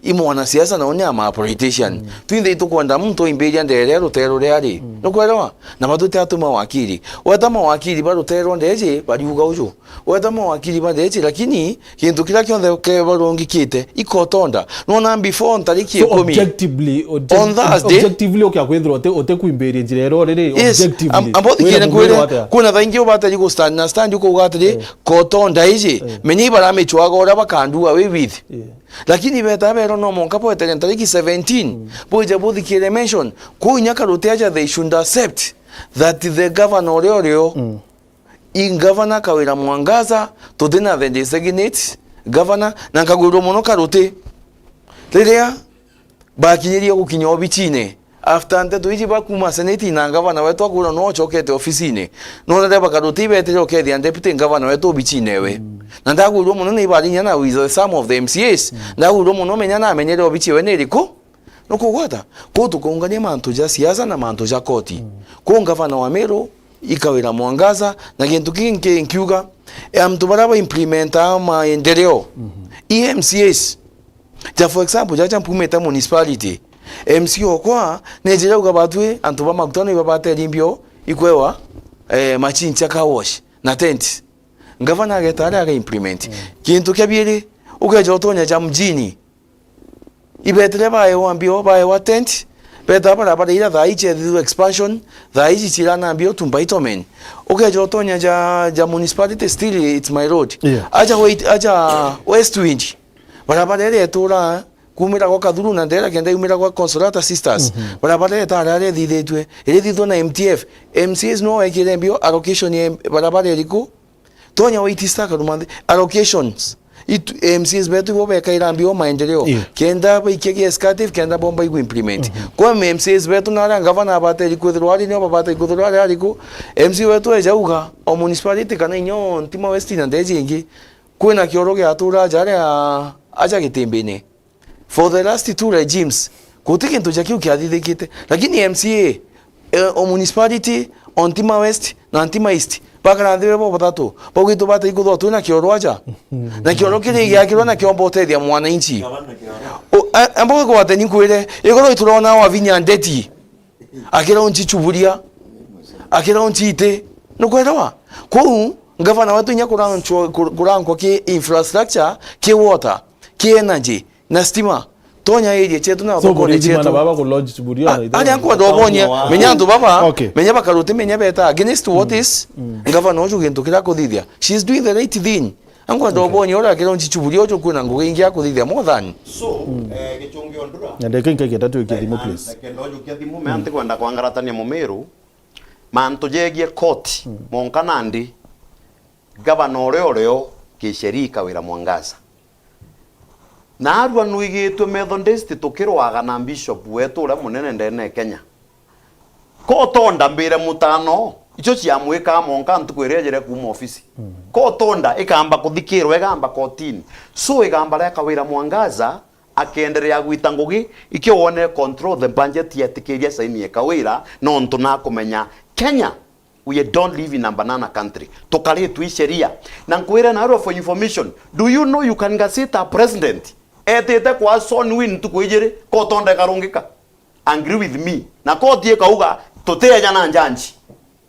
i mwanasiasa na uria ama politician. Twinthe itukwenda muntu imbiria ndere rutero ria ri. Nukwelewa? Na batu ti atuma wakili. Weta mawakili ba rutero ndeji, bariuga uju. Weta mawakili ba ndeji, lakini kintu kiria kionthe ke barungikite, ikotonda. Nona before ntariki So, ikumi. Objectively, object-, On Thursday. Objectively, ukia kwithirwa uti, uti kwimbiria njira iro riri, Yes, objectively. Am-, ambo Wira thikire mumwiri kwire, watia? Kwina thaingi ubatari gustand na stand ukuuga atiri, Eh. Kotonda iji, Eh. Menya ibaramicwaga uria bakandua wi with. Yeah. Lakini beta bero no monka bwetere ntariki seventeen, bwije buthikire mention, kuu inya Karuti aja they should accept that the governor uria urio, i governor Kawira Mwangaza, tutina the designate governor, na nkagwirwa mono Karuti. Riria bakinyirie gukinya obichine, after nteto iji bakuma seneti na ngavana wetu akwirwa no ocokete ofisine, nonere bakaruti ibetire ukethia deputy ngavana wetu obichine ewe. Na ndagwirwa mono ni ibarinya na with some of the M C As. Ndagwirwa mono menya na amenyere obichi ewe ni iriku. Nukugwata? Kuu tukaungania mantu ja siasa na mantu ja koti. Kuu ngavana wa Meru, i Kawira Mwangaza, na gintu kingi nkiuga, e antu baria ba implementa maendeleo, i M C As, ja, for example, jaja mpumite municipality, M C okwa, nejire uga batwi antu ba maguta no ibabateri mbio ikwewa, eh, machincha car wash na tent. Ngavana ageta aria aga implement. Kintu kia biiri, ukeja utonya ja mjini. Ibetire baewa mbio, baewa tent, beta barabara ira thaa iji ethithirwe expansion, thaa iji cirana mbio to Mbaitomen. Ukeja utonya ja, ja municipality, still it's my road. Yeah. Aja wait, aja Westwind. Barabara iria itura kumira gwa Kathuru na ndera kenda yumira gwa Consolata Sisters. Barabara iria itari aria ithithitue, irithithwa na M T F. M C As no wekire mbio allocation ya barabara iriku? Tonya White Star Karumanthi, allocations. Itu, M C As betu ibo bekaira mbio maendeleo. Iyo. Kenda baikia gi executive, kenda bomba igu implement. Kwa M C As betu na aria ngavana abateri kwithirwa ari nio babateri kwithirwa ari ariku? M C A wetu eja uga, o municipality kana inya o Ntima West na ndeji ingi, kwina kioro giatura aja aria aja Gitimbine. For the last two regimes, guti gintu ja kiu kiathithikite. Lakini M C A, eh, o municipality, o Ntima West na Ntima East, bakara nthi bebo bathatu, baugite bata ikuthwa twina kioro aja. Na kioro kiri giakirwa na kiomba utethia mwananchi. O, a-, amba gwate ni nkwire, igoro iturona wavinya ndeti. Akira unchi chuburia. Akira unchi ite. Nukwelewa? Kuu, ngavana wetu inya kurankwa, kur-, kurankwa ki infrastructure, ki water, ki energy, na stima. Tonya area chetu na So, bakone burithi chetu. Mana baba ku lodge chuburia Ah, na ithe. Aria nkwenda ubonye, menya antu baba, Okay. menya bakaruti, menya beta against what is, ngavana uju gintu kiria kuthithia. She is doing the right thing. Ankwenda ubonye uria akira unchi chuburia uju kwina ngugi ingi akuthithia more than. So, eh, Gichungi Ondura. Na ndeke nkeke tatu ikia thimu, please. Kenda ujukia thimu, me anti kwenda kwangaratania Mumiru. Mantu jegie koti, monka nandi, gavana uria urio Kisheri Kawira Mwangaza. Naarua nwigitue Methodist tukirwaga na bishop wetu uria munene ndene Kenya. Ko utonda mbire mutano, icio ciamwikaa monka ntuku iria ejire kuuma ofisi. Ko utonda ikamba kuthikirwa, igamba kotini. So igamba ria Kawira Mwangaza, Akeenderea gwita ngugi, ikio wone control the budget yetikiria saini e Kawira, nontu nakumenya Kenya, we don't live in a banana country. Tukaritwe i sheria. Na nkwire nawe for information, do you know you can gazette a president etite kwa Son Win ntuku ijiri, kotonda ikarungika? Agree with me. Na koti ikauga, tutieja na njanji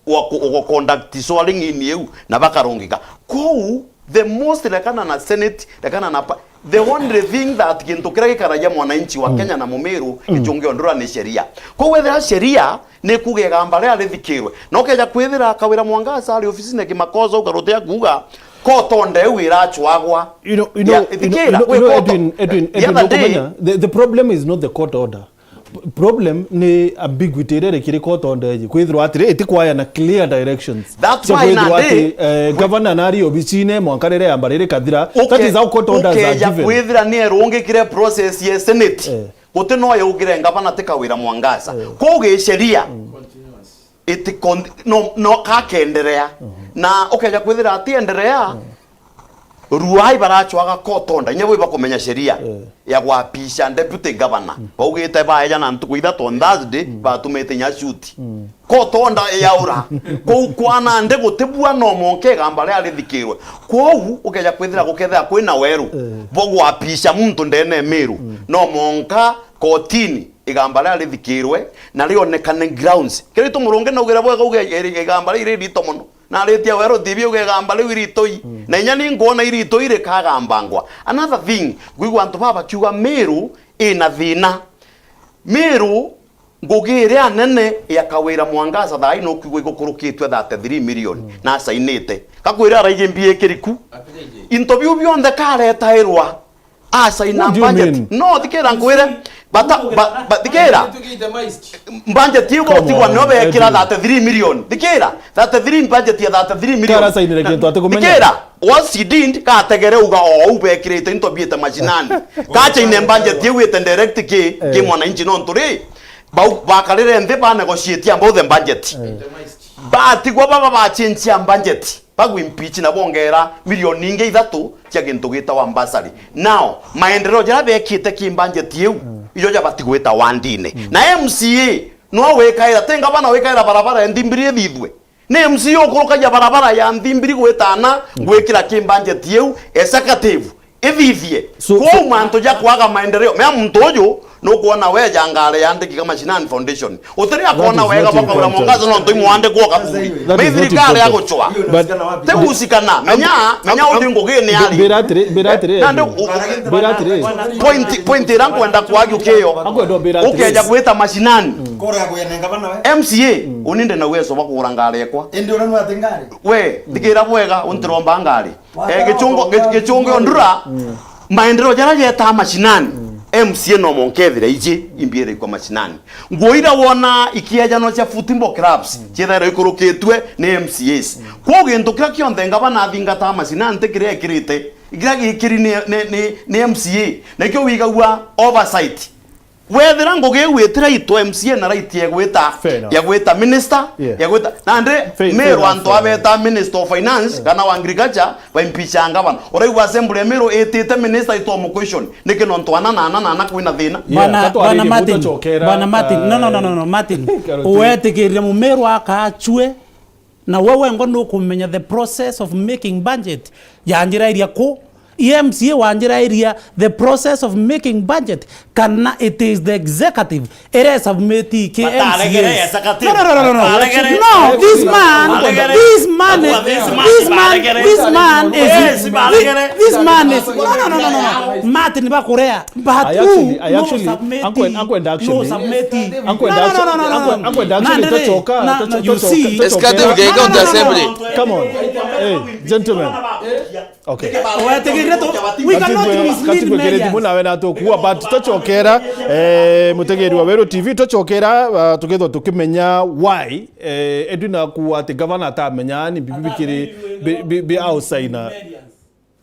wa ku-, ugu conduct swearing in iu, na bakarungika. Kou, the most, rekana na Senate, rekana na pa-, the only thing that gintu kiria gikaragia mwananchi wa Kenya na Mumiru, gichunge ondura ni sheria. Kou wethira sheria ni kuuga igamba riria rithikirwe. Na ukeja kwithira Kawira Mwangaza ari ofisine kimakosa ukarutia kuuga, court order iu irachwagwa. You know, you know, Ya, you know, thikira, you know, you know, court Edwin, Edwin, the Edwin, other day, ukumenya, the, the problem is not the court order. P-, problem ni ambiguity iria iri kiri court order iji. Kwithirwa atiri, itikwayana clear directions. That's why kwithirwa nandi ati, eh, governor nari obicine, mwanka riria yamba riri kathira. That is how court orders are given. Ukeja kwithira ni erungikire process ya Senate. Eh. Guti no yaugire ngavana ti Kawira Mwangaza. Eh. Kou gisheria, iti con-, no, no kakenderea. Na ukeja kwithira atienderea, ruai barachwaga court order, inya bwi bakumenya sheria ya gwapisha deputy governor. Baugite baeja na ntuku ithatu on Thursday, batumite inya shuti. Court order iyaura. Kou kwa nandi gutibua no monke igamba riria rithikirwe. Kwou ukeja kwithira gukethira kwina weru bwa gwapisha muntu ndene Miru, no monka kotini igamba riria rithikirwe na rionekane grounds. Kiri tu Murungi naugire bwega uge igamba riu ririto mono. Naritie Weru T V uge igamba riu iritoi. Na inya ni nkwona iritoi rikagambangwa. Another thing, ngwigua antu baba bakiuga Miru ina thina. Miru, ngugi iria nene ya Kawira Mwangaza thaa ino ukiuga igukurukitwe thirty-three million na asainite. Gakwira araigi mbia ikiriku. Into biu bionthe karetairwa. Asaina budget. No, thikira nkwire. Bata, ba, ba, thikira. Budget iu botigwa nio bekira thirty-three million. Thikira. Thirty-three, budget ya thirty-three million. Kara asainire kintu atikumenya. Thikira. What she did, gategere uga o u bekirite into biite mashinani. Kachaine budget iu ite direct ki, ki mwananchi nontu ri, bau, bakarire nthi ba negotiate about the budget. Batigwa baba bachinchia budget. Bagwimpeach na bongera milioni ingi ithatu cia gintu gitawa bursary. Now, maendeleo jaria bekite ki budget iu, ijo jabati gwita wandine. Na M C A no wikaira, ti ngavana wikaira barabara ya Nthimbiri ithithwe. Ni M C A ukurukagia barabara ya Nthimbiri gwitana gwikira ki budget iu executive ithithie. So, kwou so mantu ja kwaga maendeleo, mea muntu uju nukwona weja ngari yandikika Mashinani Foundation. Utiri akona wega bwa Kawira Mwangaza nontu imwandikwo kaburi. That is not important. Mithirikari ya guchwa. But ti gusikana. Menya, menya uthi ngugini ari. Mbira atiri, mbira atiri. Nandi u-, mbira atiri. Point, point ira nkwenda kwagi ukiyo. Akwenda mbira atiri. Ukeja gwita Mashinani. Kora ya kuyana ngavana we. M C A, uninde na uwezo bwa kugura ngari ekwa. Indi ura nwati ngari? We, thikira bwega, untiromba ngari. Eh, gichungo, gi-, gichungo ndura, maendeleo jaria jetaa mashinani, M C A no monkethire iji imbiere ikwa mashinani. Nguo ira wona ikiejanwa cia football clubs, ciethairwa ikurukitue ni M C As. Kwou gintu kiria kionthe ngavana athingataa mashinani, ti kiria ekirite, kiria gikiri ni, ni, ni, ni M C A. Nikio wigagua oversight. Wethira ngugi iu iti right, M C A ena right ya gwita, ya gwita minister, ya gwita, nandi Meru antu abeta minister of finance, kana wa agriculture, baimpeacha ngavana. Uraigua assembly ya Meru itite minister itwa mu question. Niki nontu ana na ana na ana kwina thina? Bwana, Bwana Martin, Bwana Martin, no, no, no, no, no, Martin. Wetikiria Mumeru akachue. Na we wengwa nukumenya the process of making budget yanjirairia ku? E M C A wanjirairia the process of making budget, kana it is the executive ere submit ki M C A? No, no, no, no, no. No, this man, this man is, this man, this man is, this man is, no, no, no, no, no. Martin Bakurea. But I who actually, I no actually, submit, ankwenda, ankwenda no actually, submit. Ankwenda no, no, no, no, no, no. Ankwenda actually, Nandere, tachoka, na, tacho-, you tachoka, see. Tachoka. Executive geka on the assembly. Come on. Hey, gentlemen. Okay. Wetegerere tu, we cannot mislead Meru. Katibu Ekere Thimu nawe natukuwa, but tuchokera, eh, mutegeri wa Weru T V, tuchokera, uh, tukethwa tukimenya why, eh, Edwin akuwa ati governor atamenya ni bibi bikiri, bi, bi, bi outside na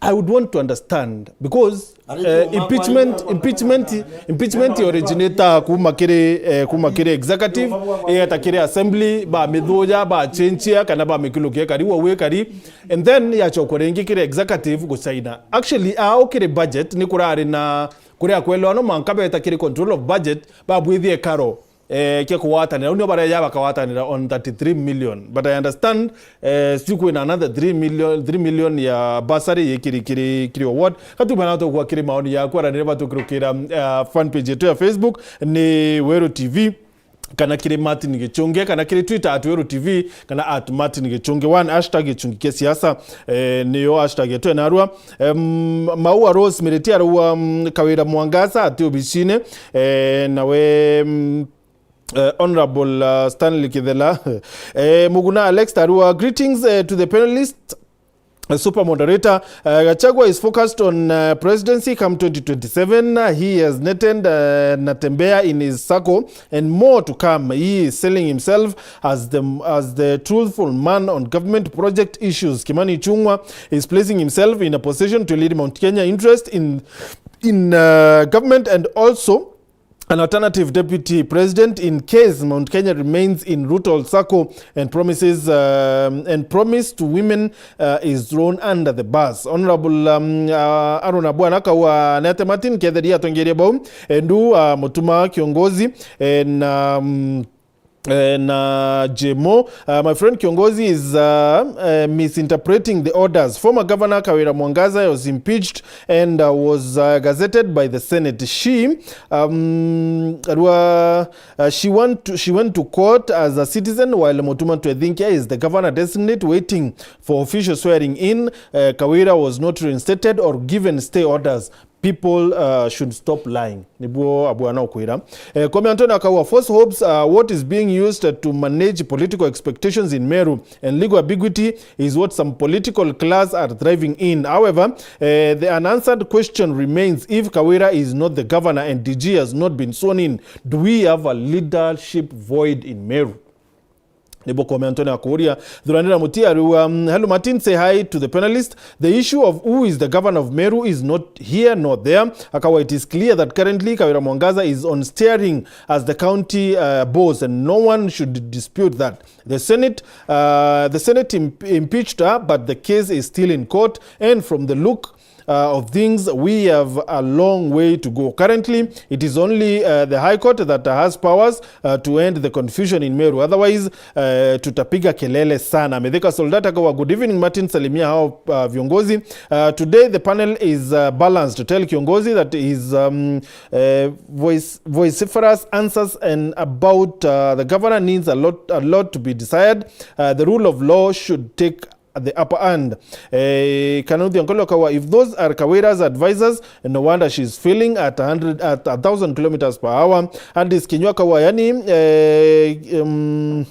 I would want to understand because, eh, impeachment, impeachment, impeachment originator kuma kiri, eh, kuma kiri executive, igeta kiri assembly, ba mithuja, ba chenchia, kana ba mikilukia kari wo wi kari, and then yachokwa ringi kiri executive gusaina. Actually, a ukiri budget ni kurari na kuria kwelewa no mwanka beta kiri control of budget, babwithie karo, eh, kia kugwatanira. Au nio bareja bakawatanira on thirty-three million. But I understand, eh, sijui kwina another three million, three million ya bursary yikiri kiri, kiri award. Katuba na tukwa kiri maoni yaku, aranire batukirukira, eh, fan page yetu ya Facebook, ni Weru T V, kana kiri Martin Gichunge, kana kiri Twitter at Weru T V, kana at Martin Gichunge one, hashtag Gichunge kia siasa, eh, niyo hashtag yetu enarua. Em, Maua Rose Miriti arauga, mm, Kawira Mwangaza ati obisine, eh, nawe, mm, eh, Honorable, uh, Stanley Kithela. Eh, Muguna Alex arauga, greetings, eh, to the panelists. Uh, super moderator, uh, Gachagua is focused on, uh, presidency come twenty twenty-seven. Uh, he has netted, uh, Natembeya in his circle and more to come. He is selling himself as the, as the truthful man on government project issues. Kimani Ichung'wa is placing himself in a position to lead Mount Kenya interest in, in, uh, government and also an alternative deputy president in case Mount Kenya remains in Ruto circle and promises, um, and promise to women, uh, is thrown under the bus. Honorable, um, uh, Aaron Abwana akauga, nete Martin ketheria atongeria bau, endu, uh, mutuma kiongozi, and, um, eh, na J M O. Uh, my friend Kiongozi is, uh, uh, misinterpreting the orders. Former Governor Kawira Mwangaza was impeached and, uh, was, uh, gazetted by the Senate. She, um, Rua, uh, she went to, she went to court as a citizen, while Mutuma Twethinkia is the governor designate waiting for official swearing in. Uh, Kawira was not reinstated or given stay orders. People, uh, should stop lying. Nibuo abwana ukwira. Eh, Komi Antonio akauga, false hopes are what is being used to manage political expectations in Meru, and legal ambiguity is what some political class are thriving in. However, eh, the unanswered question remains, if Kawira is not the governor and D G has not been sworn in, do we have a leadership void in Meru? Nibo Komi Antonio akuria. Thuranira Mutia ariuga, um, hello Martin, say hi to the panelist. The issue of who is the governor of Meru is not here nor there. Akawa, it is clear that currently Kawira Mwangaza is on steering as the county, uh, boss, and no one should dispute that. The Senate, uh, the Senate imp-, impeached her, but the case is still in court, and from the look uh, of things, we have a long way to go. Currently, it is only, uh, the High Court that has powers, uh, to end the confusion in Meru. Otherwise, uh, tutapiga kelele sana. Mithika Soldata Kawa, good evening, Martin. Salimia hao, uh, viongozi. Uh, today, the panel is, uh, balanced. Tell kiongozi that his, um, uh, voice, vociferous answers and about, uh, the governor needs a lot, a lot to be desired. Uh, the rule of law should take at the upper hand. Eh, Kanuthi Onkolo Kawa, if those are Kawira's advisors, no wonder she's feeling at a hundred, at a thousand kilometers per hour. And is Kinyua Kawa, yani, eh, um,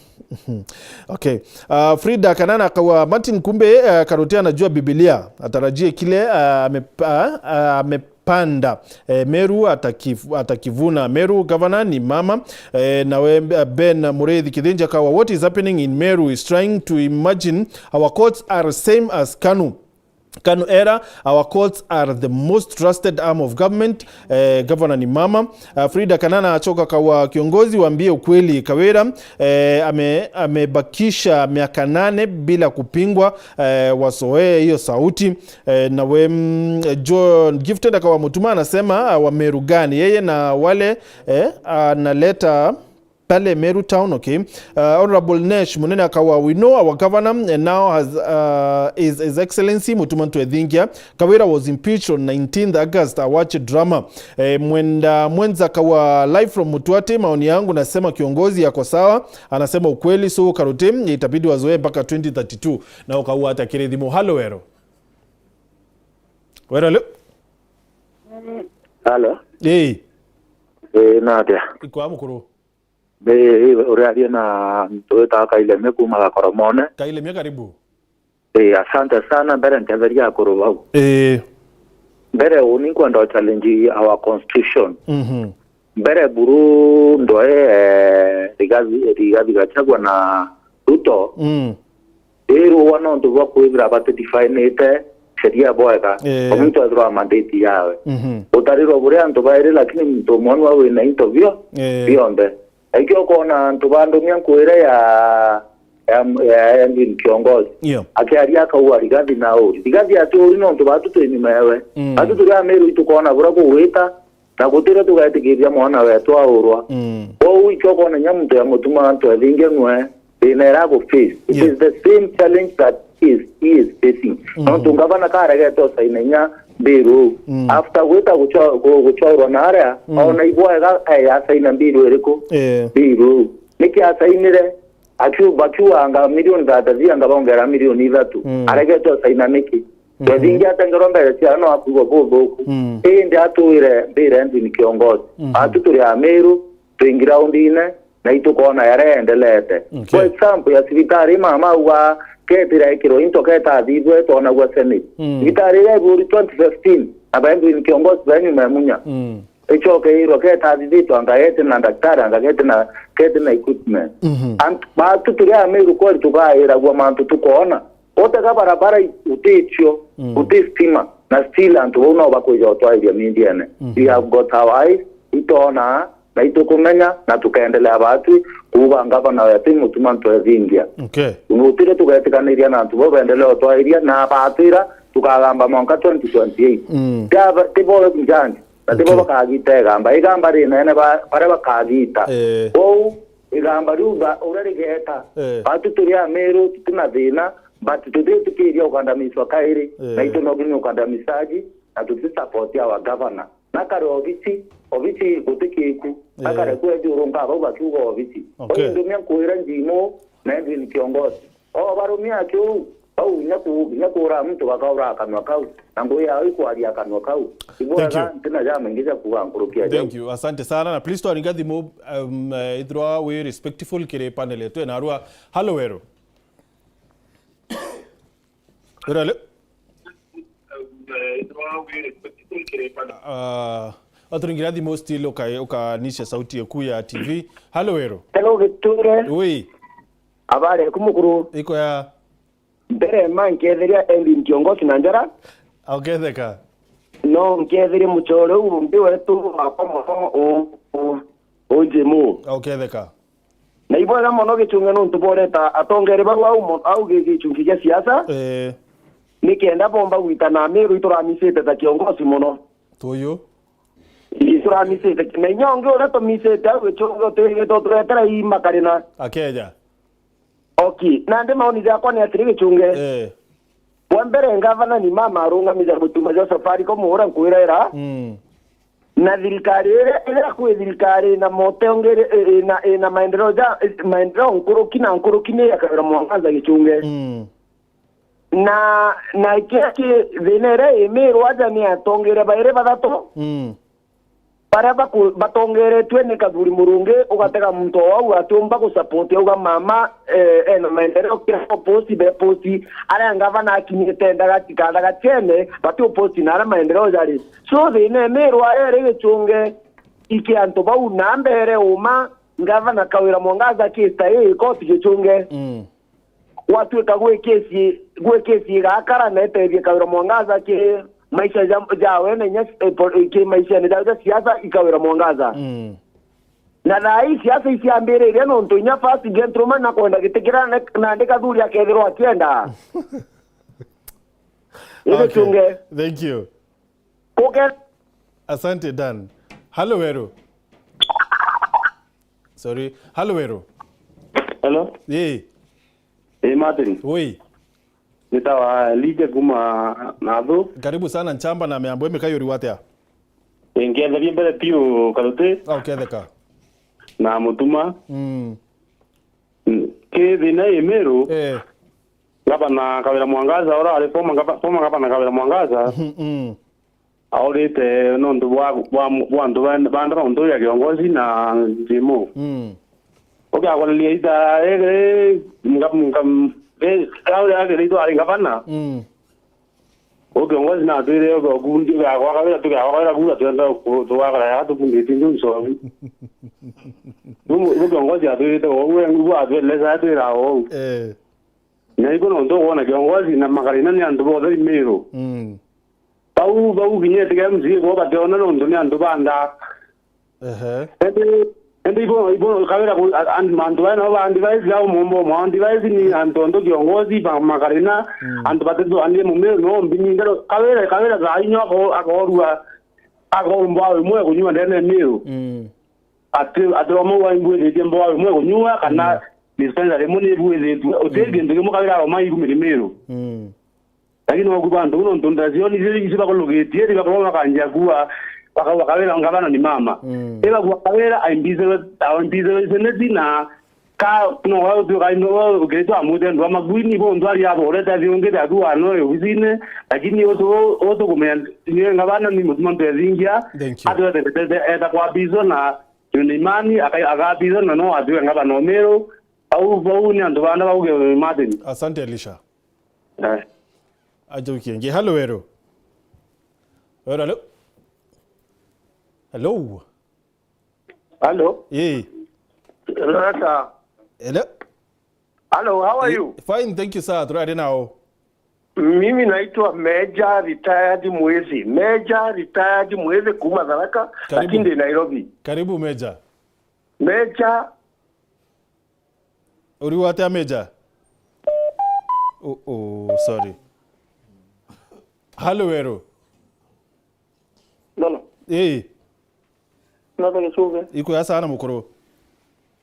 okay. Uh, Frida Kanana Kawa, Martin, kumbe, uh, Karuti anajua Biblia. Atarajie kile, uh, ame-, uh, uh, ame- panda. Eh, Meru atakiv-, atakivuna. Meru governor ni mama. Eh, nawe, eh, Ben Muriithi Kithinja Kawa, what is happening in Meru is trying to imagine our courts are same as Kanu. Kanu era, our courts are the most trusted arm of government. Eh, governor ni mama. Ah, Frida Kanana Achoka Kawa, kiongozi, waambie ukweli. Kawira, eh, ame-, amebakisha miaka nane bila kupingwa, eh, wasoee hiyo sauti. Eh, nawe, mm, John Gifted Akawa Mutuma anasema, ah, wa Meru gani? Yeye na wale, eh, analeta pale Meru Town, okay. Uh, Honorable Nesh Munene Akawa, we know our governor, eh, now has, uh, is His Excellency Mutuma Ntwethingia. Kawira was impeached on nineteenth August, awache drama. Eh, Mwenda Mwenza Akawa, live from Mutuati, maoni yangu nasema kiongozi yako sawa, anasema ukweli, so Karuti itabidi wazoee mpaka twenty thirty-two. Na ukaua atia kiri thimu? Halo, Wero. Wero, hello? Halo. Ii. Ii, natia? Ikwa mukuru. Ii, uri arie na muntu witawa Kaileme kuma Gakoromone. Kaileme, karibu. Ii, asante sana. Mbere nketheria akuru bau. Ii. Mbere uni nkwenda challenge our constitution. Mhm. Mbere buru ndoe, eh, Rigathi, Rigathi Gachagua na Ruto, mm, irwa nontu bwa kwithira batidefinite sheria bwega. Eh. Omuntu ethirwa mandate yawe. Mhm. Utarirwa buri antu bairi, lakini muntu umwe nwa wina into bio, eh, bionthe. Ikio ukona antu bandumia nkwire ya, ya, ya, ya Ndini kiongozi. Iyo. Akiaria akauga Rigathi na uri. Rigathi ati uri nontu batu twi nyuma yawe. Mm. Batu turi Amiru itukona bura kugwita, Na gutirio tugetikiria mwana wetu aurwa. Mm. Kwou ikio kwona nya muntu ya mutuma antu ethinge ng'we, thina ira agu face. It Yeah. is the same challenge that is, he is facing. Mhm. Nontu ngavana karegete usaina inya mbiru. Mm. After gwita guchwa-, gu-, guchwaurwa na aria, Mm. ona ibwega, eh, asaina mbiru iriku? Eh. Mbiru. Niki asainire? Akiu-, bakiuganga milioni thirty-three anga bongera milioni ithatu. Mm. Aregete usaina niki? Mhm. Twethingi atengerwa mbere cia no akwigua buthuku. Mm. Indi atwire mbire Edwin Kiongozi. Mhm. Atu turi Amiru, twi groundine, na itukona yaria yendelete. Okay. For example, ya cibitari, mama auga ketira ekirwo into ketathithwe twonagua Senate. Mm. Cibitari iria iburi twenty fifteen, na ba Edwin Kiongozi ba nyuma ya munya. Mm. Icokeirwe ketathithitwe anga geti na daktari, anga geti na, geti na equipment. Mhm. Antu, batu turi Amiru kweri tugairagua mantu tukona. Utega barabara i-, uticio, Mm. uti stima, na still antu bau no bakwija utwairia mindiene. Mhm. We have got our eyes, itona, na itukumenya, na tukendelea batwi kuuga ngavana wetu imutuma ntwethingia. Okay. Gutire tugetikaniria na antu bau bendelea utwairia, na batwira tukagamba mwanka twenty twenty-eight. Mm. Tiabo, tibo njanji, na tibo Okay. bakagita igamba. Igamba rinene ba-, baria bakagita. Eh. Kwou, igamba riu ba-, uria rigeta, Eh. batu turi Amiru, tutina thina, but tutitikiria ukandamizwa kairi, Eh. na itu no kinya ukandamizaji, na tuti support our governor. Na kare obiti, obiti guti kiku. Na Eh. kare kwethi urunga bau bakiuga obiti. Okay. Kwou ndumia nkwira Njimo na Edwin Kiongozi. O barumia kiu, bau inya ku-, inya kuura muntu bakaura akanwa kau. Na ngui yao ikwaria akanwa kau. Ibwega, Thank you. ntina ja maingi ja kuuga nkurukia jau. Thank you. Asante sana. Na please twaringa thimu, um, eh, ithirwa wi respectful kiri panel yetu ena arua. Halo Weru. Weru, halo? Ah, waturingira thimu still uka-, ukanisha sauti yaku ya T V. Halo Weru. Hello, Giture. Ui. Habari yaku mukuru? Iko ya? Mbere ma nkeethiria Edwin Kiongozi na njara. Auketheka. No nkeethirie muchore uu umbi wetu wakwa mono u-, u-, unjimu. Auketheka. Na ibwega mono Gichunge nontu boreta atongeri bau au mo-, au gi-, gichungi gia siasa. Eh. Nikenda bomba gwitana Amiru ituramisite ta kiongozi mono. Tuyu. Ituramisite. Na inya ungi uria tumisite au Gichunge uti-, uturetera ii makarina. Akeja. Okay, nandi maoni jakwa ni atiri Gichunge. Eh. Bwa mbere, ngavana ni mama arungamitha mutuma jwa Safaricom uria nkwira ira. Mm. Na thirikari iria, iria kwi thirikari na motongere, i-, ina, ina maendeleo ja, i-, maendeleo nkuruki na nkuruki ni ya Kawira Mwangaza Gichunge. Mm. Na, na ikia ki thina iria imirwa aja ni atongeria bairi bathatu. Mm. Baria baku-, batongeretue ni Kathuri Murungi, ugatega muntu o wau atiumba gusupport auga mama, eh, ena maendeleo kira o post be post, aria ngavana akinyite ndagati ka ndagatiene, bati u post na aria maendeleo jari. So, thina imirwa eri Gichunge, iki antu bau na mbere uma, ngavana Kawira Mwangaza kista ii koti Gichunge. Mm. Gwatuika gwi kesi, gwi kesi igakara na itethie Kawira Mwangaza ki maisha ja, jawe na inya, eh, po-, ki maishene jawe ja siasa i Kawira Mwangaza. Mm. Na thaa ii siasa iciambiririe nontu inya first gentleman nakwenda giti kiria ne-, nandi Kathuri akethirwa akienda. Ni Okay. Gichunge. Thank you. Kuke- Asante, Dan. Halo, Weru. Sorry. Halo, Weru. Hello? Ii. Ii, Martin. Ui. Nitawa Elija kuma Nathu. Karibu sana, Nchamba na Miambo. Imi kayuri watia? Ii, nketheria mbere piu Karuti. Au ketheka. Na Mutuma. Mm. Mm. Ki thina i Meru. Eh. Gavana Kawira Mwangaza, ura ari former gava-, former gavana Kawira Mwangaza, Mm, mm. aurite nontu bwa, bwa, bwa antu ba, ba nda nontu ya kiongozi na Njimo. Mm. Ukiakwariria ita riri, nga, nga, ri, Kawira agiriitwe ari gavana. Mm. U kiongozi natwire ugundi ugakwa Kawira, tugakwa Kawira kura twenda ku-, tugakara ya tukunditie nju nsobi. Nu, nu kiongozi atwirite ugu, we ngugu atweleza atwira ugu. Eh. Na iko nontu ukwona kiongozi na makarina ni antu bothe i Meru. Mm. Bau, bau kinya etige M C A bo bationa nontu ni antu ba nda. Ehe. Indi, indi ibo, ibo Kawira ku-, a-, an-, antu baya nabo ba advise au mumbo mwa advise ni antu onto kiongozi ba makarina, Mm. antu batatu andi mume no mbini ngero Kawira, Kawira thaa inyo ako-, akorua. Akorwo mboa imwe kunyua ndene Miru. Mm. Ati, ati Roma wa imbuithitie mboa imwe kunyua, kana Mm. dispensary imwe ni ibuithitue. Uti Mm. kintu kimwe kabira Roma ikumiri Miru. Mm. Lakini waku bantu, nontu nda cio ni cio ici bakulugitie, ni bakorwo bakanjia kuwa, bakauga kawira ngavana ni mama. Mm. Ibagua kawira aimbithirwe, aimbithirwe seneti na ka, no, wa utuika ino, ukitwa amwite ndwa magwini, bo ndwari abo ureta thiungi ta tu wana uyu obisine, lakini utu, utu kumenya ni ngavana ni mutuma ntwethingia, Thank you. Atwete, eta kwa bizo na tuna imani, aka-, agabizo na no atue ngavana Omiru, au, bau ni antu bana bauge Martin. Asante, Elisha. Eh. Ajoki ingi. Hello, Weru. Weru, hello. Hello. Hello. Yee. Hello, sir. Hello. Hello, how are Eh, you? Fine, thank you, sir. Turaria nao. Mimi naitwa Major Retired Mwezi. Major Retired Mwezi kuma Tharaka, Karibu. Lakini ndi Nairobi. Karibu, Major. Major. Uri atia, Major? Oh, oh, sorry. Hello, Weru. Nono. Eh. Nono Gicunge. Ikuya sana, mukuru.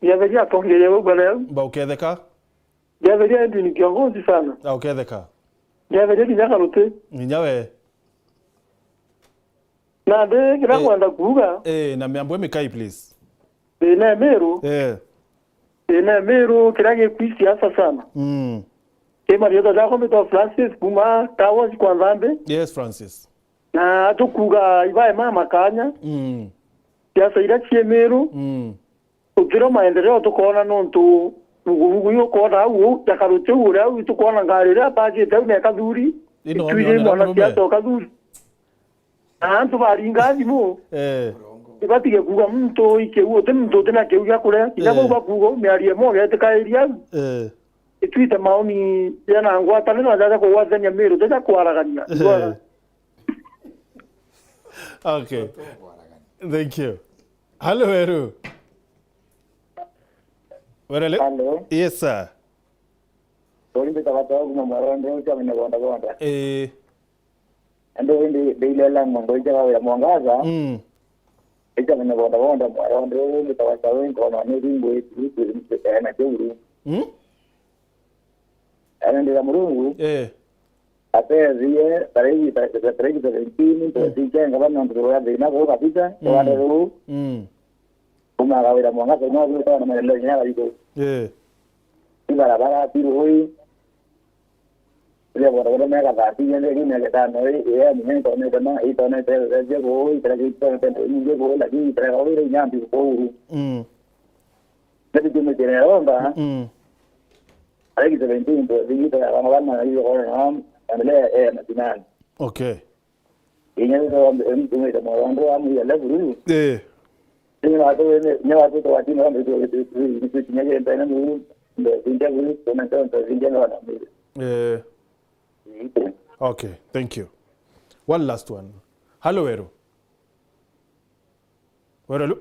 Ndiatheria atongeria bau baria. Mba uketheka. Ndiatheria Edwin kiongozi sana. Ba uketheka. Ndiatheria kinya Karuti. Nginya we. Nandi kiria Eh. ngwenda kuuga. Eh, na miambo mikai, please. Thina e Miru. Eh. Thina e Miru, kiria gikwi siasa sana. Mm. Ki marietwa jakwa mbitwa Francis kuma Towers kwa Nthambi. Yes, Francis. Na tukuuga ibae mama kanya. Mm. Siasa iria cii Miru. Mm. Utiro maendeleo tukoona nontu vuguvugu iu ukoona au, au, ja Karuti au, uria au tukoona ngari iria apakite au ni e Kathuri. Ino itwire mwana siasa o Kathuri. Na antu baringa thimu. Eh. Ibatige kuuga muntu ikiu, uti muntu uti na kiu gia kuria. Kinya Eh. bau bakuuga miario imwe ugetikairia au. Eh. Itwite maoni jana ngwataniro jaja kugwatania Miru, jaja kwaragania. Eh. Ndwara. Okay. Thank you. Hello, Weru. Weru, hello? Hello. Yes, sir. Uri mbita bata kuma Mwarondo, ucha mina bonda bonda. Eh. Ando ndi, ndi ilela ng'ondo icha kawira mwangaza. Mm. Icha mina bonda bonda Mwarondo, mbita bata we, nkono ni ringo, itu, itu, itu, ena churu. Mm? Ena ndira Murungu. Eh. Atethie, tarehi, tarehi seventeen, Mm. tuwesinkenga bana ntu ya thina kuu kabisa, Mm. rwanda ruu. Mm. Kuma kawira mwangaza, no gwitana maendeleo nyaga itu. Eh. Ibarabara, ti rui. Ile boda boda mega thati, yende ni mega tano, eh, eh, ni ntonete ma, itonete, eh, je bo, itara je itonete, ni je bo, lakini itara kawira nyambi bo. Mm. Ndio tumeteromba. Mm. Aregi seventeen, to, thingita ya bana bana, iyo kwa na, endelea, eh, na tinani. Okay. Inya to, mtu mwe ta mwandu wa mu ya level. Eh. Ni watu, ni watu to wati na mtu, ni kinya je ndana mu, ndio, ndio, ndio, ndio, ndio, ndio, ndio, ndio. Eh. Okay, thank you. One last one. Hello, Weru. Weru, hello.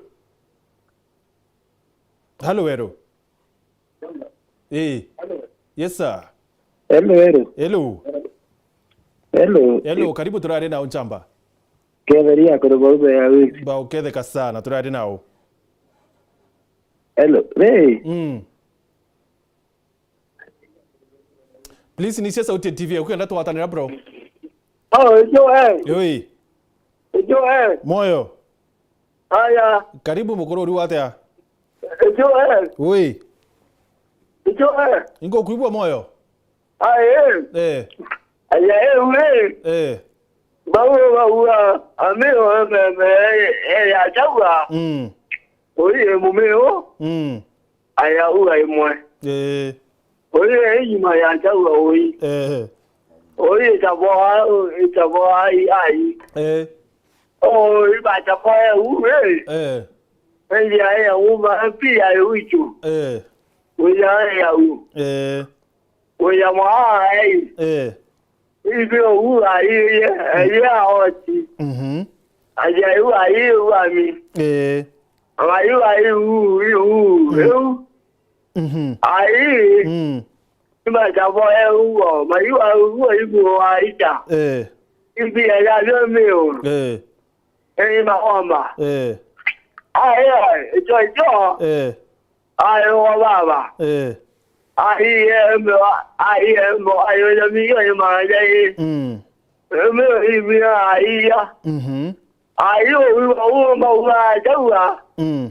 Hello, Weru. Eh. Yes, sir. Hello, hello. Hello. Hello. Hello, karibu turari nao nchamba. Ketheria kuri bau be ya wiki. Ba uketheka sana, turari nao. Hello. Hey. Mm. Please, nisia sauti ya T V, ukienda twatanira, bro. Oh, ijo, eh. Yoi. Ijo, eh. Moyo. Aya. Karibu mukuru, uri atia? Ijo, eh. Ui. Ijo, eh. Ingo kuibwa moyo. Ai, eh. Eh. Aya, eh, ui. Eh. Bau, bau, ah, amio, eh, me, me, eh, eh, ya chagua. Mm. Ui, eh, mumeo. Mm. Aya, ua imwe. Eh. Ui, eh, inyuma ya chagua, ui. Eh. Ui, itaboa, itaboa, ai, ai. Eh. Oh, iba chaboa, ui, eh. Eh. Aya, aya, uma, pia, ui, chu. Eh. Ui, aya, u. Eh. Uya mwaai. Eh. Ibi uu aiye, aiye aoti. Mhm. Aja iu ai uami. Eh. Agai ai uu, iu, Mm. iu. Mhm. Ai. Mm. Iba jabo eu, mai wa uu, ibu wa ita. Eh. Ibi ya ya yo meo. Eh. Eri maoma. Eh. Aye, icho, icho. Eh. Aye, wa baba. Eh. Aye, emo, aye, emo, aye, ya miyo, ya maraja, eh. Mm. Emo, imo, aye. Mhm. Aye, uwa, uwa, uwa, ajawa. Mm.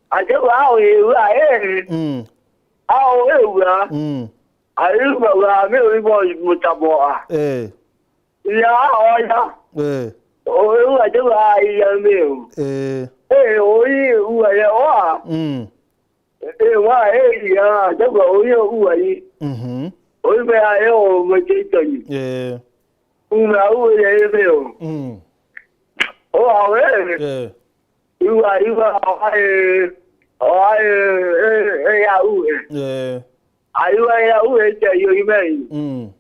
Ajawa, awe, uwa, eh. Mm. Awe, uwa. Mm. Aye, uwa, uwa, amo, uwa, mutaboa. Eh. Ya, oya. Eh. Oyu ajaga iya meu. Eh. Eh, oyu uwa ya wa. Mm. Eh, wa, eh, ya, ajaga oyu uwa yi. Mhm. Oyu me ayo mwecheitoni. Eh. Uma uwa ya meu. Mm. O awe. Eh. Uwa, uwa, oa, eh, oa, eh, eh, eh, ya uwe. Eh. Ayua ya uwe cha yo imei. Mm.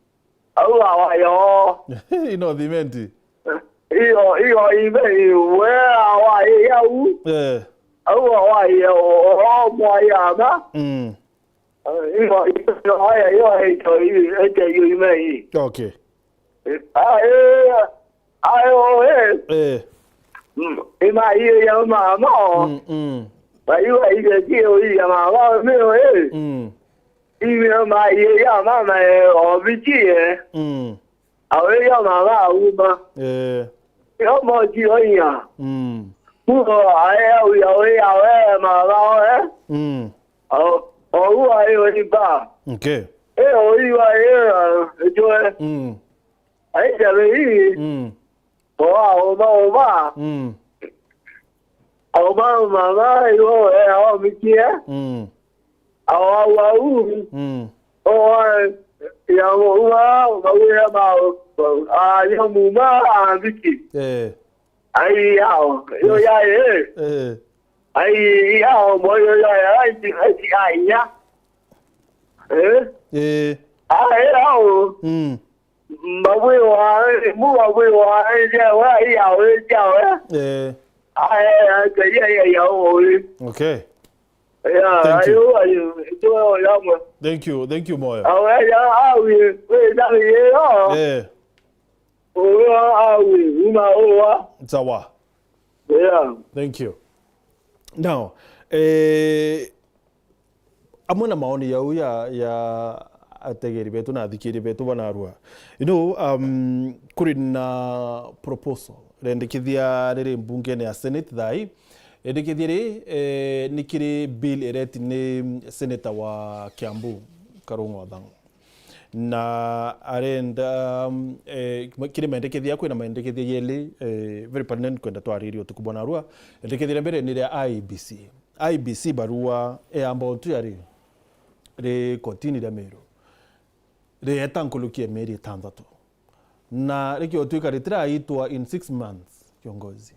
Au awa yo. Ino thimenti. Iyo, iyo imei, we awa ya u. Eh. Au awa ya o, o, mwa ya ma. Mm. Iyo, iyo, aya, iyo, echo, echo, iyo imei. Okay. Eh, ah, eh, ah, eh, oh, eh. Eh. Mm, ima iyo ya mama. Mm, mm. Ba iyo, iyo, iyo ya mama, mio, eh. Mm. Iyo ma, iyo ya mama, eh, obichi, eh. Mm. Awe ya mama, uma. Eh. Yo mo ji oya. Mm. Uo, ae, au ya, au ya, awe, mama, eh. Mm. Au, au, ae, oiba. Okay. Eh, oiba, eh, ejo, eh. Mm. Ai, jabe hii. Mm. Oa, oma, oma. Mm. Oma, mama, yo, eh, aomikie. Mm. Au, au, au. Mm. Oa, ya, oma, mawira ma, a, ya muma, a, biki. Eh. Ai, yao. Yo, ya, eh. Eh. Ai, yao, mo, yo, ya, ya, ai, ai, ai, ya. Eh? Eh. A, eh, yao. Mm. Mbabwirwa, mu babwirwa, eh, jawe, ai, yawe, jawe. Eh. A, eh, ai, ai, ai, yawe. Okay. Yeah, thank you. Ayo, ayo, ito yamwe. Thank you, thank you, Moyo. Awe, ya, awi, we, na, ye, yo. Eh. Owa, awi, uma, owa. Sawa. Yeah. Thank you. Now, eh, amwe na maoni jau ya, ya ategeri betu na athikiri betu banarua. You know, um, kuri na proposal rendekithia riri mbungene ya Senate thai. Rendekithia ri, eh, ni kiri bill ireti ni senator wa Kiambu, Karungo Athang'u. Na arenda, um, eh, kiri mendekethia, kwina mendekethia yeli, eh, very pertinent kwenda twaririe utuku bwa narua. Endekethia ria mbere ni ria I E B C. I E B C barua eamba untu yari ri kotini ria Meru. Rieta nkuruki ya mieri itanthatu. Na rikiotwika ritiraitwa in six months, kiongozi.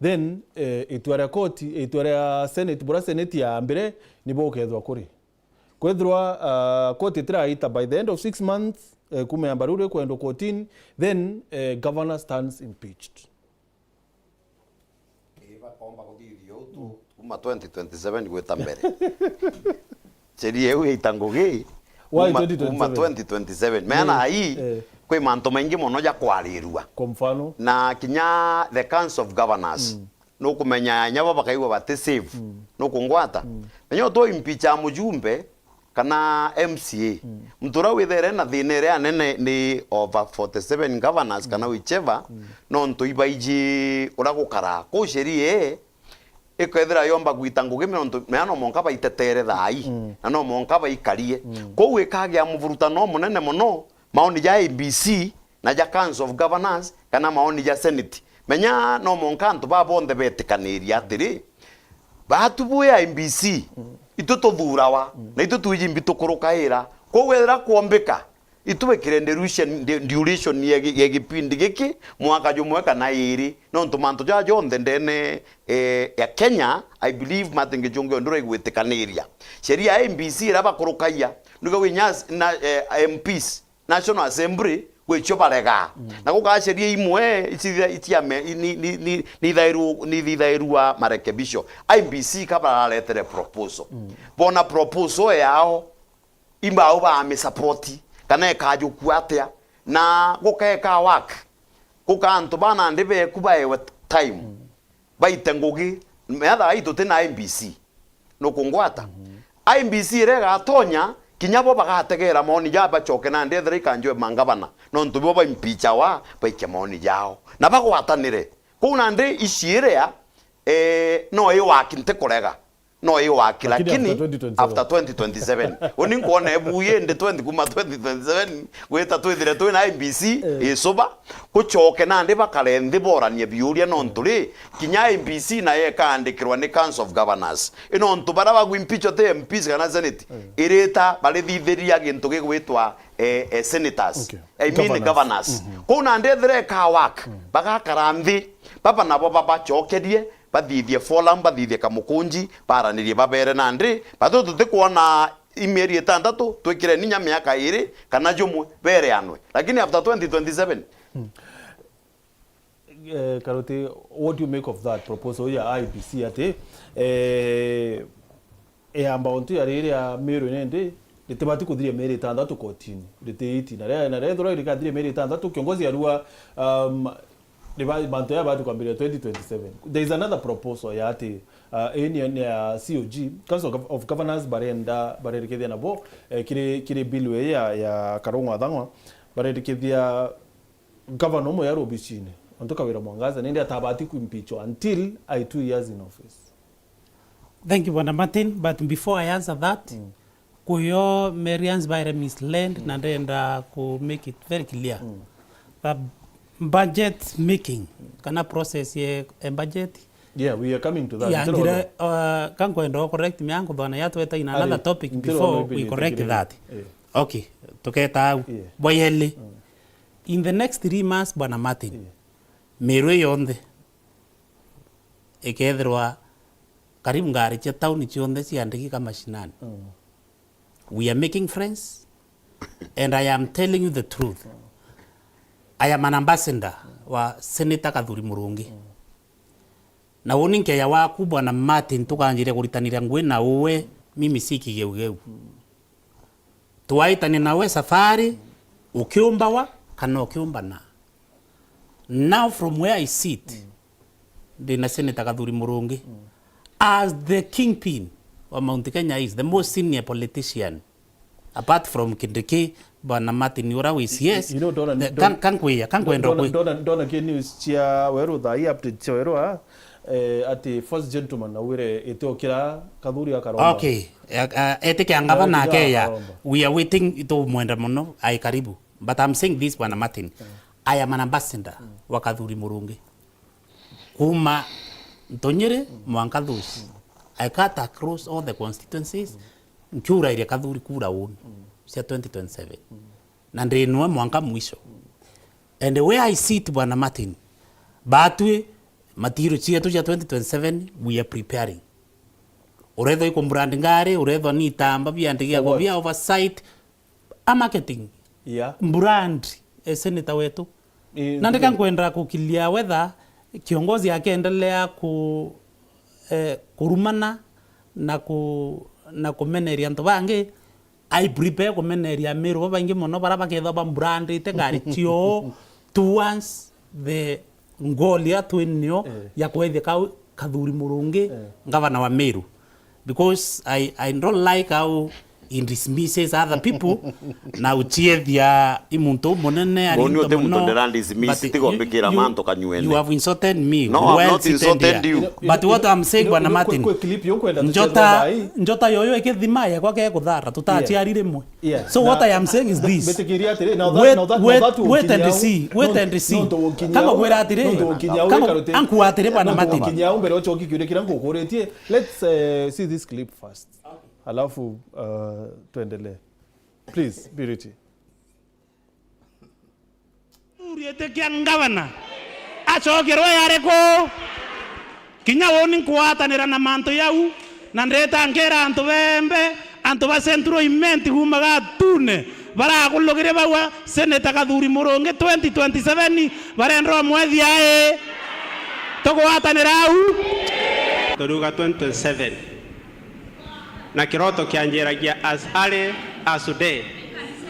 Then, eh, itua ria koti, itua ria Senate, bura Senate yaambire, nibo ukethwa kuri. Kwethirwa, ah, koti itiraita by the end of six months, eh, kuma yamba riu rikwendwa kotini, then, eh, governor stands impeached. Ii, bakomba kuthithia uu tu kuma twenty twenty-seven gwita mbere. Sheria iu yaita ngugi. Why kuma, twenty twenty-seven? Kuma twenty twenty-seven. Meana, eh, ai, eh, kwi mantu maingi mono ja kwarirua. Kwa mfano? Na kinya the Council of Governors. Mm. Nukumenya inya bo bakaigua bati safe. Mm. Nukungwata? Mm. Menya utu impeach a mujumbe kana M C A. Mm. Muntu uria withere na thina iria nene ni over forty-seven governors kana, mm, whichever, mm, nontu ibaiji uria gukara. Kuu sheria ii ikethira yomba gwita ngugi, nontu mea no monka baitetere thai, mm, na no monka baikarie. Mm. Kuu ikagia muvurutano munene mono, maoni ja I E B C na ja Council of Governors, kana maoni ja Senate. Menya no monka antu baa bonthe betikaniria atiri, baatu bwi I E B C, mm, itu tuthuurawa, mm, na itu twiji mbi tukurukaira. Kwou ethira kwombika, itubikire duration, du-, duration ya gi-, ya gipindi giki, mwaka jumwe kana iiri, nontu mantu jaa jonthe ndene, eh, ya Kenya, I believe Martin Gichungi nduraigwitikaniria. Sheria ya I E B C iria bakurukagia, nigauga inya s-, na, eh, M Ps, National Assembly, gwicio baregaa. Mm. Na gukaa sheria imwe icithia-, iciame-, ni, ni, ni, nithairwo-, nithithairua marekebisho. I E B C ka bararetere proposal. Mm. Bona proposal yao, imbao bamisupport, kana ikajukua atia, na gukeeka work, guka antu ba nandi beku baewe time. Mm. baite ngugi, metha ai tuti na I E B C. Nukungwata? I E B C iria igatonya, kinya bo bagategera maoni jaa bacoke nandi ethira ikanjwe mangavana, nontu bo baimpichawa, baike maoni jao. Na bagwatanire. Kuu nandi iciiria, eh, no iwaki ntikurega. No iwaki, lakini after twenty twenty-seven. After twenty twenty-seven. Uni nkwona ebu indi twenty kuma twenty twenty-seven, gwita twithire twina I E B C, eh, icuba, gucoke nandi bakare nthi boranie biuria nontu ri, kinya I E B C nayo ikaandikirwa ni Council of Governors. I nontu baria bagwimpichwa ti M Ps kana Senate, eh, irita barithithiria gintu gigwitwa, eh, eh, senators. Okay. I mean governors. Governors. Mhm. Kuu nandi ethira ika work, mm, bagakara nthi, baba nabo babacokerie, bathithie forum, bathithie kamukunji, baranirie babere nandi, bathu tutikwona i mieri itantatu, twikire ninya miaka iri kana jumwe, bereanwe. Lakini after twenty twenty-seven, eh, Karuti, what do you make of that proposal ya I E B C ati, eh, iamba ontu ya riri ya Meru nindi ritibati kuthiria mieri itantatu kotini, ritiiti. Na ria, na ria ithirwa rikathiria mieri itantatu, kiongozi arua, um, riba-, mantu ya bati kwambiria twenty twenty-seven. There is another proposal ya ati, uh, ii ni, ni ya C O G, Council of, of Governors barenda, barerikithia nabo, eh, kiri, kiri bill ii ya, ya Karung'wa Thang'wa, barerikithia Gavana umwe yari obicine, ontu Kawira Mwangaza, nindi atabati kuimpeachwa until ai two years in office. Thank you, Bwana Martin, but before I answer that, mm, kuyo Marians baere misled, mm, na ndenda ku make it very clear. Mm. The budget making, kana process ye, e budget, yeah, we are coming to that. Yeah, ntiro ndire, uh, kankwenda o correct me angu thona ya tweta in another topic before we correct that. Yeah. Okay, tuketa au. Yeah. Bwayeli. Mm. In the next three months, Bwana Martin, yeah, Meru yonthe ikethirwa karibu ngari cia tauni cionthe ciandikika mashinani. Mm. We are making friends, and I am telling you the truth. I am an ambassador wa Senator Kathuri Murungi. Mm. Na uni nkeya waku, Bwana Martin, tukanjiria kuritanira ngui na uwe, mimi si kigeugeu. Mm. Twaitania nawe safari, ukiumbawa kana ukiumbana. Now from where I sit, mm, ndina Senator Kathuri Murungi, mm, as the kingpin wa Mount Kenya East, the most senior politician, apart from Kindiki, Bwana Martin ura wi C S, you know, ndona, the, ndona, kan-, kankwia, kankwenda ndona, kwi- ndona, ndona ki news cia weru thaa ii, update cia weru, ah, eh, ati first gentleman augire itiokira Kathuri akaromba. Okay. A, a, etike angavana akeya, we are waiting, itumwenda mono, ai karibu. But I'm saying this, Bwana Martin, mm, I am an ambassador, mm, wa Kathuri Murungi. Kuma Ntunyiri, mm, mwanka Thuci. Mm. I cut across all the constituencies, mm, nkiurairia Kathuri kura uni, mm, cia twenty twenty-seven. Mm. Na ndi nwe mwanka mwisho. Mm. And where I sit, Bwana Martin, batwi material cietu cia twenty twenty-seven, we are preparing. Urethwa ikumbrand ngari, urethwa ni itamba biandigia bia oversight, a marketing. Yeah. Brand, eh, senator wetu. Eh, na ndika nkwenda kukilia whether kiongozi akiendelea ku, eh, kurumana na ku, na kumeneria antu bangi, I prepare kumeneria Amiru babaingi mono bara bakethwa ba brandite ngari cioo towards the goal ya twinio, eh, ya kwethia kau Kathuri Murungi, eh, ngavana wa Meru. Because I, I don't like how he dismisses other people na uchiethia i muntu umunene ari. Boni uti muntu ndira dismiss, but tiga you, umbikira you, mantu kanyuene. You have insulted me. No, I'm not insulted you. But what I'm saying, Bwana Martin, kwi clip yo nkwenda tucheze thaa hii. Njota yoyo ikithima yekwa ke kuthara, tutachiari rimwe. Yeah. So what I am saying is this. Mbitikiria atiri, now that, now that, now that wait and see, wait and see. Kama gwira atiri, kama anku atiri, Bwana Martin. Kinya mbere uchoki kiuria kira ngukuritie. Let's, uh, see this clip first. Alafu, uh, tuendelee. Please, Purity. Uriete kia ngavana. Acokerwe yari ku? Kinya uni nkwatanira na mantu yau, na ndeta nkera antu bembe, antu ba Central Imenti kuma Gatune, barakulugire baua, Senator Kathuri Murungi twenty twenty-seven, barenda umwethia ii. Tugwatanira au. Turiuga twenty twenty-seven. Na kiroto kianjiragia as early as today,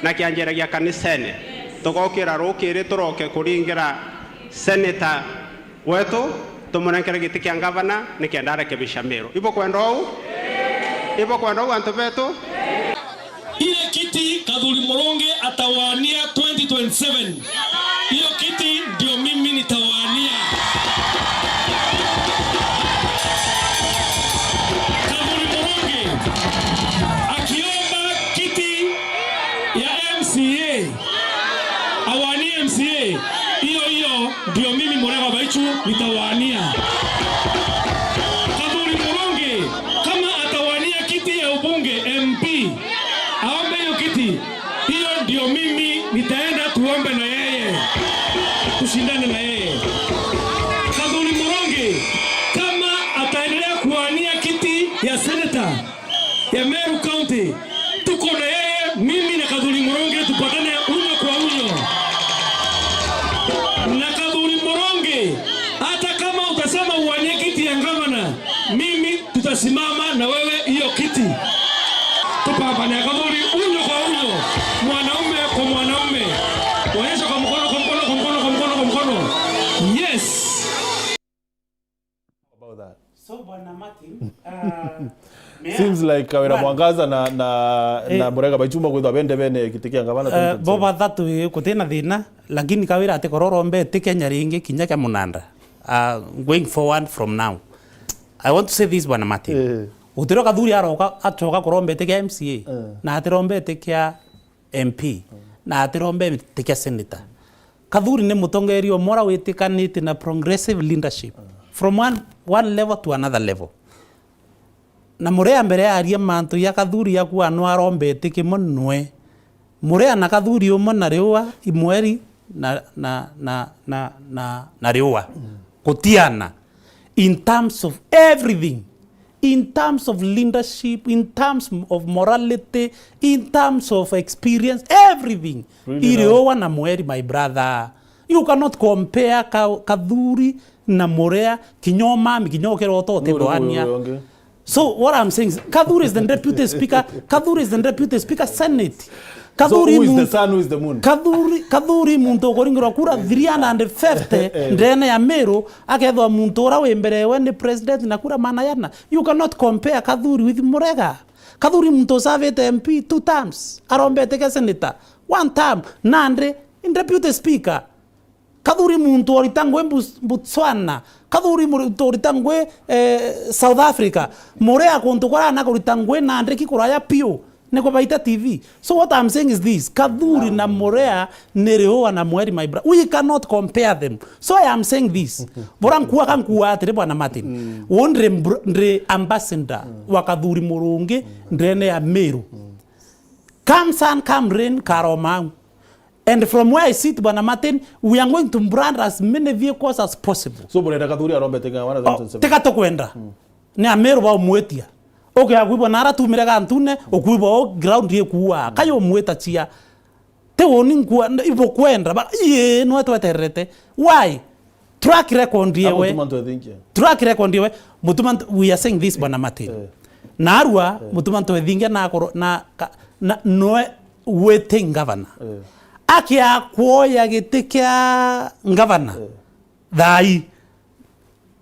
na kianjiragia kanisene. Tugokira rukiri turoke kuringira senator wetu, Tumunenkere giti kia ngavana nikenda arekebisha Meru. Ibukwenda uu? Ibukwenda uu, antu betu? Ile kiti Kathuri Murungi atawania twenty twenty-seven, hiyo kiti ndio mimi nitawania. Kathuri Murungi akiomba kiti ya M C A, awanie M C A, hiyo hiyo ndio mimi Murega Baichu nitawania. Kathuri Murungi kama atawania kiti ya ubunge, M P, aombe hiyo kiti, hiyo ndio mimi nitaenda tuombe na yeye, tushindane na yeye. Kathuri Murungi kama ataendelea kuwania kiti ya senator ya Meru County, tuko na yeye, mimi na Kathuri Murungi tupatane unyo kwa unyo. Na Kathuri Murungi, hata kama utasema uwanie kiti ya gavana, mimi tutasimama na wewe hiyo kiti. Tupambane Kathuri unyo kwa unyo, mwanaume kwa mwanaume. Onyesha kwa mkono, kwa mkono, kwa mkono, kwa mkono, kwa mkono. Yes. About that. So, Bwana Martin, uh, may I Seems like Kawira Bwana Mwangaza na, na, Eh. na Murega Baichuma kwithwa bende bene giti kia ngavana Eh, twenty twenty-seven. Bo bathatu, eh, gutina thina, lakini Kawira ati kororombe ti Kenya ringi kinya kia munanda. Uh, going forward from now, I want to say this, Bwana Martin. Eh. Utiro Kathuri aroka, acoka kurombe ti kia M C A, Eh. na atirombe ti kia M P, na atirombe ti kia senator. Kathuri ni mutongeria umwe uria witikanite na progressive leadership from one, one level to another level. Na Murea mbere ya aria mantu ya Kathuri ya kuuga no arombete kimwe nwe. Murea na Kathuri umwe na riua imweri na, na, na, na, na, na riua. Gutiana. In terms of everything. In terms of leadership, in terms of morality, in terms of experience, everything. Really Iriua na Mweri, my brother. You cannot compare Ka-, Kathuri na Murea, kinya umami, kinya ukirota utithwania. So what I'm saying is, Kathuri is the deputy speaker, Kathuri is the deputy speaker Senate. So Kathuri who is the muntu, sun, who is the moon? Kathuri, Kathuri muntu ukuringirwa kura three hundred fifty ndene ya Meru, akethwa muntu uria wi mbere we ni president na kura manayana. You cannot compare Kathuri with Murega. Kathuri muntu usavite M P two terms, arombete ke senator one term, nandi deputy speaker. Kathuri muntu orita ngui Bus-, Botswana. Kathuri muntu orita ngui, eh, South Africa. Murea kuntu kuria na kurita ngui nandi ki kuraya piu. Niko baita T V. So what I'm saying is this. Kathuri na Murea ni riua na mweri, my brother. We cannot compare them. So I am saying this. Bora nkua ka nkua atiri, Bwana Martin. Uu ndiri mbr-, ndiri ambassador wa Kathuri Murungi ndene ya Meru. Come sun, come rain, karomau. And from where I sit, Bwana Martin, we are going to brand as many vehicles as possible. So, burenda Kathuri arombete ngavana Oh, twenty twenty-seven? Teka tukwenda. Ni Ameru baumwitia. Ukia kwibwa nara tumire gantune, ukwibwa o ground ikuua. Kayo umwita chia. Ti uni nkua, ibukwenda, ba, ii, nwe twetererete. Why? Track record yewe. Mutuma ntwethingia. Track record yewe. Mutuma nt-, we are saying this, Bwana Martin. Eh. Narua, eh. Mutuma ntwethingia na akoro, na, ka-, na, noe waiting governor. Eh. Akia kuoya giti kia governor. Eh. Thai.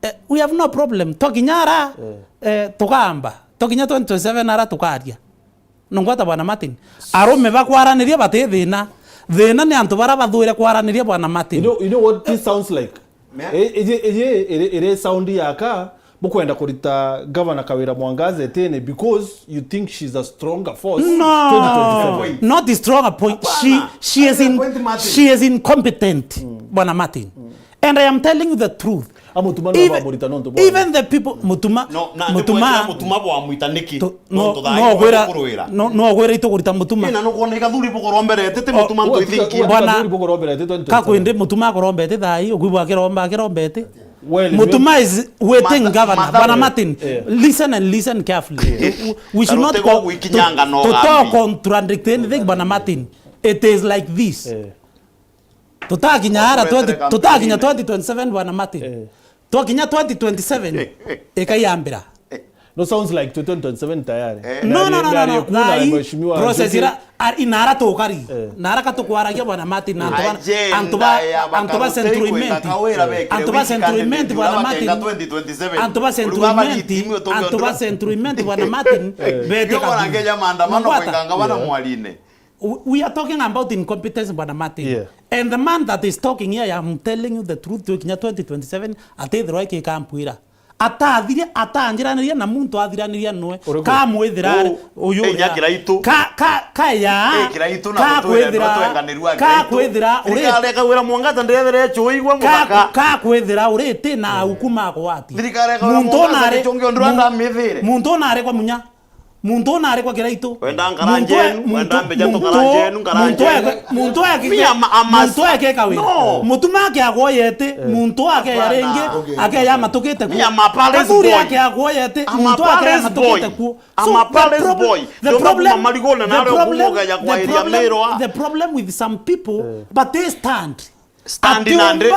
Eh, we have no problem. Twakinya ara, eh, tukamba. Twakinya twenty twenty-seven ara tukaria. Nungwata Bwana Martin. Arume ba kwaraniria bati thina. Thina ni antu bara bathuire kwaraniria Bwana Martin. You know, you know what this sounds like? Iji, iji, iri, iri sound yaka, bukwenda kurita Governor Kawira Mwangaza etene because you think she's a stronger force. No, twenty twenty-seven. Not a stronger point. She, she is in, she is incompetent, Bwana Martin. And I am telling you the truth. Amutuma no bamurita nontu bwa even the people, Mutuma, no, na Mutuma, Mutuma bwamwita niki? No gwira, no gwira itu kurita Mutuma. Ina no kwona Kathuri bukoromberete, ti Mutuma ntwithinkia. Bwana, Kathuri bukoromberete twenty twenty-seven. Kakwende Mutuma akorombete thai, ukwibwa akiromba, akiromba ete. Mutuma is waiting governor. Bwana Martin, listen and listen carefully. We should not contradict anything, Bwana Martin. It is like this. Tutakinya ara twenty, tutakinya twenty twenty-seven, Bwana Martin. Eh. Twakinya twenty twenty-seven, ikaiambira. No, sounds like twenty twenty-seven tayari. Eh. No, no, no, no, no. Mheshimiwa process Njuki ira, ar-, inara tukari. Eh. Nara katukwaragia bwana Martin, na antu ba, agenda antu ba, ya antu ba Central Imenti. Antu ba Central Imenti bwana Martin. Antu ba Central Imenti, antu ba Central Imenti bwana Martin. Eh. Bete kabisa. Maandamano kwenganga bana mwarine. We, we are talking about incompetence, bwana Martin. Yeah. And the man that is talking here, I am telling you the truth, twikinya twenty twenty-seven, atithirwa iki kampwira. Atathire, atanjiraniria na muntu athiraniria nwe. Uriku? Kamwithira uyu enya Kiraitu. Ka, ka, ka ya. Eh, Kiraitu na ka gutwira kwithira, nwe twenganirwa ka Kiraitu. Kwithira uri. Thirikari ikawira Mwangaza ndethere chuigwa muthaka. Ka kwithira uri ti na ukuma gwati. Thirikari ikawira Mwangaza gichungi undu ndamithire. Muntu nari kwa munya. Muntu una ari kwa Kiraitu. Wenda nkara njenu, wenda mbija tukara njenu, nkara njenu. Muntu eke, muntu eke, muntu eke kawe. No. Mutuma ake agwoyete, muntu ake ya ringi, ake ya matukite ku. Me, I'm a palace boy. Kathuri ake agwoyete, muntu ake ya matukite ku. I'm a palace boy. Ndio kuma marigone na leo kumoga ya kwa iria mirwa. The problem with some people, but they stand. Stand na ndre,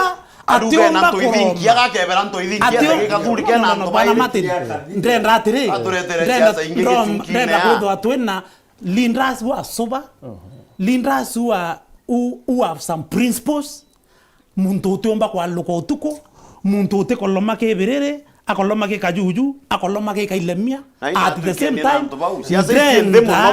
aruge na ntu ithinkia, gakebera ntu ithinkia, ati gikathuri kena antu bairi. Bwana Martin, ndenda atiri, aturetere siasa ingi gicunki-ini. Ndenda kwithwa twina leaders who are sober, leaders who are, who, who have some principles. Muntu utiumba kwaluka utuku, muntu utikoloma kibiriri, akoloma gikajuju, akoloma gikailemia. At the same time, ndenda,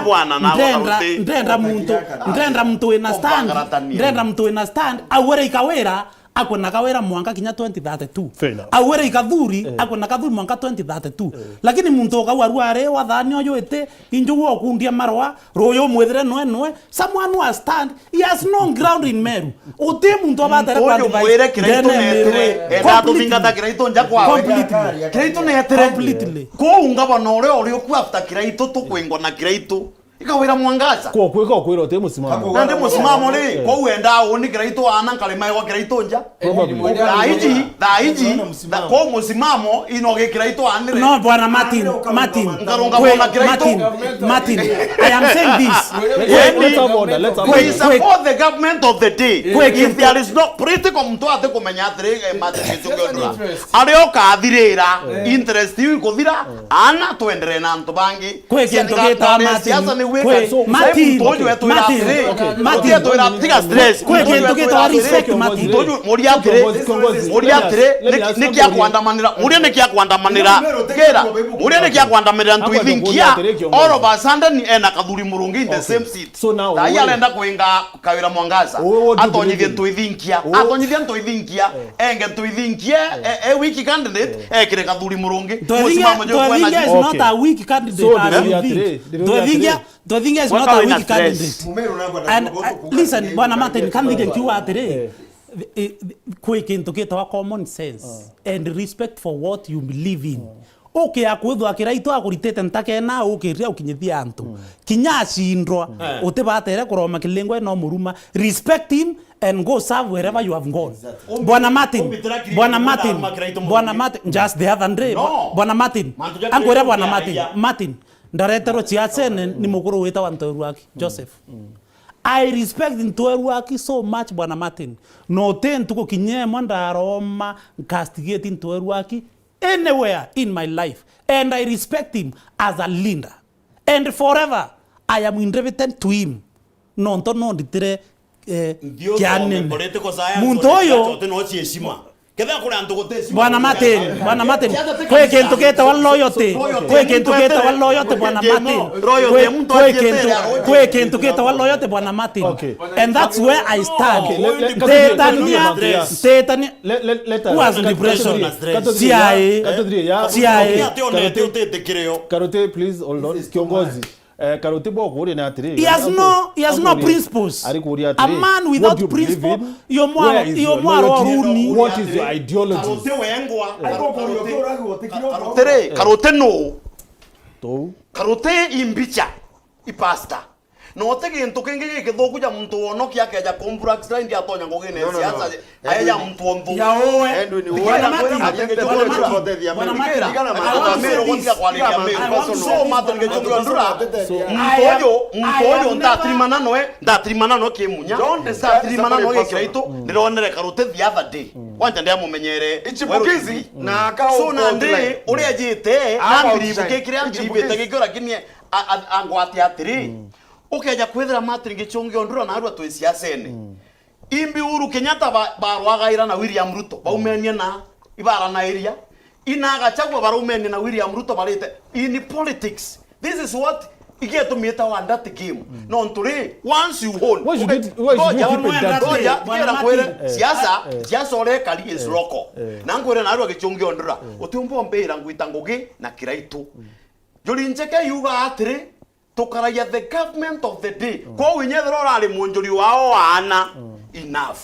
ndenda, ndenda muntu, ndenda muntu wina stand, ndenda muntu wina stand, au ere ikawira, akwina kawira mwanka kinya twenty thirty-two. Au ere ikathuri, akwina kathuri mwanka twenty thirty-two. Lakini muntu ukau arua ari wathani uyu iti, inju gwo kundia marwa, ruyu mwithire nwe nwe, someone who has stand, he has no ground in Meru. Uti muntu abatere kwa advice. Uyu mwire Kiraitu neetire, enda tuthingata Kiraitu nja kwawe. Completely. Kiraitu neetire. Completely. Kuu ngavana uria uri uku after Kiraitu, tukwingwa na Kiraitu. Ikawira Mwangaza. Kwa kwika ukwira uti musimamo. Na ndi musimamo ri, kwou enda uni Kiraitu ana nkarima igwa Kiraitu nja. Probably. Thaa iji, thaa iji, tha-, kwa musimamo, ino gikira itu anire. No, bwana Martin, Martin. Ngarunga mwana kira itu. Martin, Martin, I am saying this. Let's have order, let's have order. We support the government of the day. If there is no political, muntu ati kumenya atiri, eh, Martin Gichungi Odura. Ari ukathirira, interest iu ikuthira, ana twendere na antu bangi. Kwi kintu gitwa Martin. Siasa ni gwika. Kwi, so, Martin, muntu uyu etwira atiri, Martin, muntu uyu etwira tiga stress. Kwi kintu gitwa respect, Martin. Muntu uyu muria atiri, muria atiri, niki akwandamanira, muria niki akwandamanira. Kira, muria niki akwandamanira ntu ithinkia. All of a sudden ena Kathuri Murungi in the same seat. Thai arenda kwinga Kawira Mwangaza. Atonyithie ntu ithinkia. Atonyithie ntu ithinkia. Enge ntu ithinkia. E, e weak candidate, ekire Kathuri Murungi. Musimamo jwe kwena is not a weak candidate as you think. Twethingia, twethingia is not a weak candidate. And, uh, listen, bwana Martin, kanthire nkiuga atiri, eh, eh, kwi kintu gitagwa common sense and respect for what you believe in. Ukia kwithwa Kiraitu akuritite ntakena, ukiria ukinyithia antu. Kinya acindwa, utibatere kuroma kilingwe no muruma. Respect him and go serve wherever you have gone. Bwana Martin, Bwana Martin, Bwana Martin, just the other day, Bwana Martin, ankwire Bwana Martin, Martin, ndareterwo ciacene ni mukuru witagwa Ntoeruaki, Joseph. I respect Ntoeruaki so much, Bwana Martin. No ti ntuku kinya imwe ndaroma, ncastigate Ntoeruaki anywhere in my life. And I respect him as a leader. And forever, I am indebted to him. Nontu no nditire, eh, kianene. Muntu uyu, Bwana Martin, Bwana Martin, kwi kintu gitagwa loyalty. Kwi kintu gitagwa loyalty, Bwana Martin. Kwi, kwi kintu, kwi kintu gitagwa loyalty, Bwana Martin. And that's where I stand. Nditania, nditania. Who has liberation? C I A. C I A. Karuti, please hold on. Kiongozi. Eh, Karuti, bwa kuuria ni atiri, he has no, he has no principles. Ari kuuria atiri, a man without principle, yo mwaro, yo mwaro runi. What is your ideology? Karuti wengwa. Tiri, Karuti no. Tou. Karuti imbicha, i pastor. Na uti gintu kingi gikithuku ja muntu wonokia akeja ku backslide atonya ngugine ya siasa, aeja muntu onthu. Ya uwe. Edwin, uwe. Bwana Martin, Bwana Martin, Bwana Martin, I want to say this. So, Martin Gichungi Ondura, muntu uyu, muntu uyu ndatirimana noe, ndatirimana noe kimunya, ndatirimana noe gikiraitu, ndironere Karuti the other day. Kwanja ndiamumenyere. Ichipukizi, na aka. So, nandi, uria ajite, ambiribu gikire, ambiribite gikio, lakini a-, a-, angwate atiri, ukeja kwithira Martin Gichungi Ondura na arua twi siasene. Imbi Uhuru Kenyatta ba-, barwagaira na William Ruto, baumenie na ibaranairia. Ina Gachagua baraumenie na William Ruto barite. In politics, this is what igetumite wa dirty game. Nontu ri, once you own, why should it, why should you keep it dirty? Ngoja, Bwana Martin, siasa, siasa urekari is local. Na nkwire na arua Gichungi Ondura, utiumba umbira ngwita ngugi na kiraitu. Njuri Ncheke yuga atiri, tukaragia the government of the day. Kwou inya ethirwa urari munjuri wao waana, enough.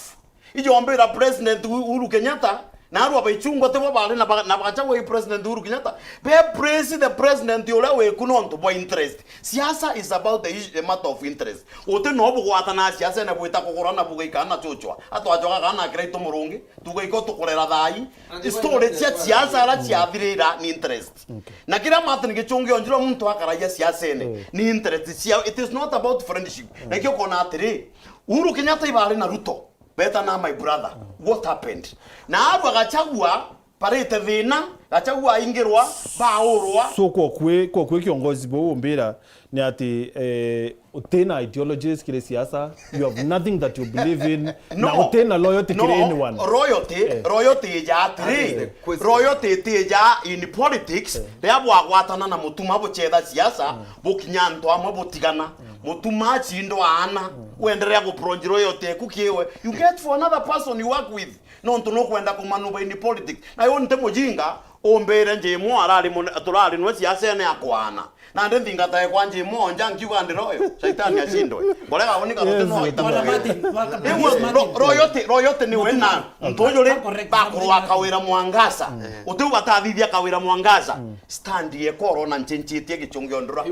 Ijo mbira President Uhuru Kenyatta, na arua baichungwa tibo bari na ba-, na Gachagua i President Uhuru Kenyatta, be praise the president uria wiku nontu bwa interest. Siasa is about the issue, the matter of interest. Uti no bugwatana siasa na bwita kugurana bugaikana chuchwa. Atwachoka kana kiraitu murungi, tugaiko tukurera thai. Story cia siasa ara ciathirira ni interest. Na kiria Martin Gichungi Ondura muntu akaragia siasene, ni interest cia, it is not about friendship. Na ikio kona atiri, Uhuru Kenyatta ibari na Ruto, beta na my brother. What happened? Na arua Gachagua, barite thina, Gachagua aingirwa, baurwa. So, kwa kwi, kwa kwi kiongozi buu umbira, ni ati, eh, utina ideologies kiri siasa, you have nothing that you believe in, na utina loyalty kiri anyone. Royalty, royalty ija atiri, royalty iti ija in politics, riria bwagwatana na mutuma buchetha siasa, bukinya antu amwe butigana, mutuma achindwa aana, wenderea gupronji royalty eku kiewe, you get for another person you work with, nontu nukwenda kumanuva in politics. Na yo nti mujinga, umbire Njimo arari mun-, turari nwe siasene akwaana. Nandi nthingata ekwa Njimo onja nkiuga ndi royo, Shaitani ashindwe. Ngorega unika ruti no aita. Bwana Martin, waka-, please, Martin. Royalty, royalty ni wena. Muntu uyu ri, bakurwa Kawira Mwangaza. Utiu batathithia Kawira Mwangaza. Stand ye koro na nchenchitie Gichungi Ondura.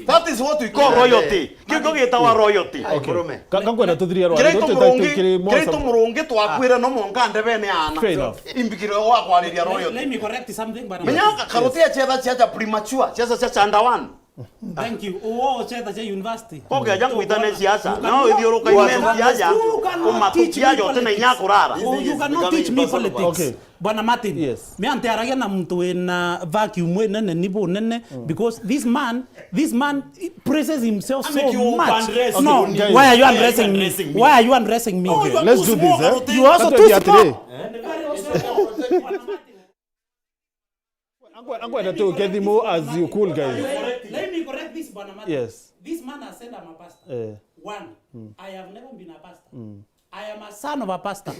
That is what we call royalty. Kiu gitawa royalty. Okay. Ka-, ka nkwenda tuthirie rwa-, kiraitu murungi, kiraitu murungi twakwire no monka ndebene ana. Fair enough. Imbikire wa kwariria royalty. Let me correct something, bwana. Menya Karuti achetha siasa premature, siasa cia chanda one. Thank you. Uwo uchetha cia university. Okay, aja ngwitane siasa. No ithiuruka ime siasa. Umatukia yote na inya kurara. You cannot teach me politics. Okay. Bwana Martin, me antiaragia na muntu wina vacuum inene ni bunene, because this man, this man, he praises himself so much. No, why are you undressing me? Why are you undressing me? Let's do this, eh? You also too small. Ankwenda tuke thimu as you cool, guys. Let me correct this, Bwana Martin. Yes. This man has said I'm a pastor. Eh. One, I have never been a pastor. I am a son of a pastor.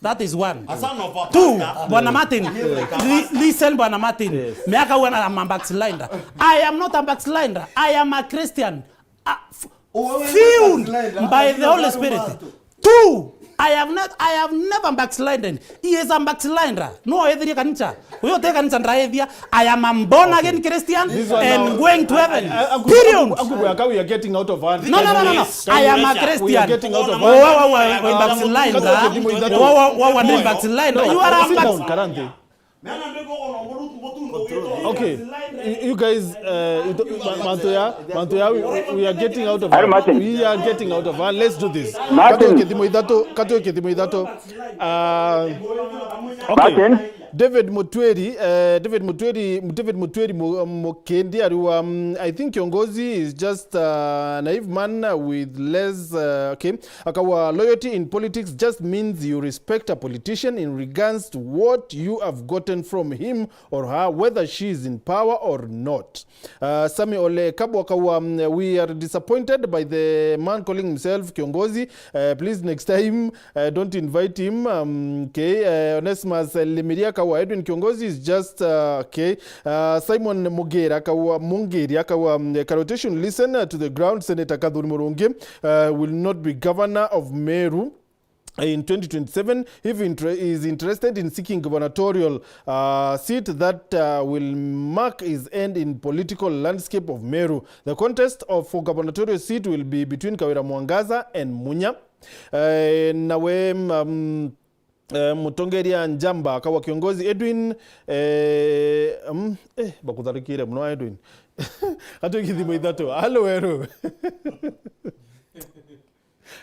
That is one. A son of a pastor. Two, Bwana Martin. Li-, listen, Bwana Martin. Yes. Miaka huwa na, I'm a backslider. I am not a backslider. I am a Christian. A f-, filled by the Holy Spirit. Two, I have not, I have never backslidden. He is a backslider. No ethirie kanisa. Uyu ti kanisa ndaethia. I am a born again Christian and going to heaven. Period. Akukwaka, we are getting out of hand. No, no, no, no, no. I am a Christian. We are getting out of hand. Wa, wa, wa, wa, backslider. Wa, wa, wa, wa, backslider. You are a backslider. Okay, you, you guys, uh, you don't, ma-, mantu ya, mantu ya, we, we are getting out of hand. We are getting out of hand. Let's do this. Martin. Katuke thimo ithatu, katuke thimo ithatu. Uh, okay. Martin. David Mutweri, uh, David Mutweri, David Mutweri Mu-, Mukendi ariwa, um, I think kiongozi is just a naive man with less, uh, okay. Akawa, loyalty in politics just means you respect a politician in regards to what you have gotten from him or her, whether she is in power or not. Uh, Sami Ole Kabu akawa, um, we are disappointed by the man calling himself kiongozi. Uh, please, next time, uh, don't invite him. Um, okay. Uh, Onesmus Limiria akawa, Edwin Kiongozi is just, uh, okay. Uh, Simon Mugera akawa, Mungeri akawa, um, Karuti should listen, uh, to the ground. Senator Kathuri Murungi, uh, will not be governor of Meru. in twenty twenty-seven if inter- is interested in seeking gubernatorial uh, seat that uh, will mark his end in political landscape of Meru. The contest of, for gubernatorial seat will be between Kawira Mwangaza and Munya. Eh, nawe, um, eh, mutongeria Njamba akawa kiongozi Edwin, eh, um, eh, bakutharikire muno Edwin. Atwiki thimu ithatu. Halo Weru.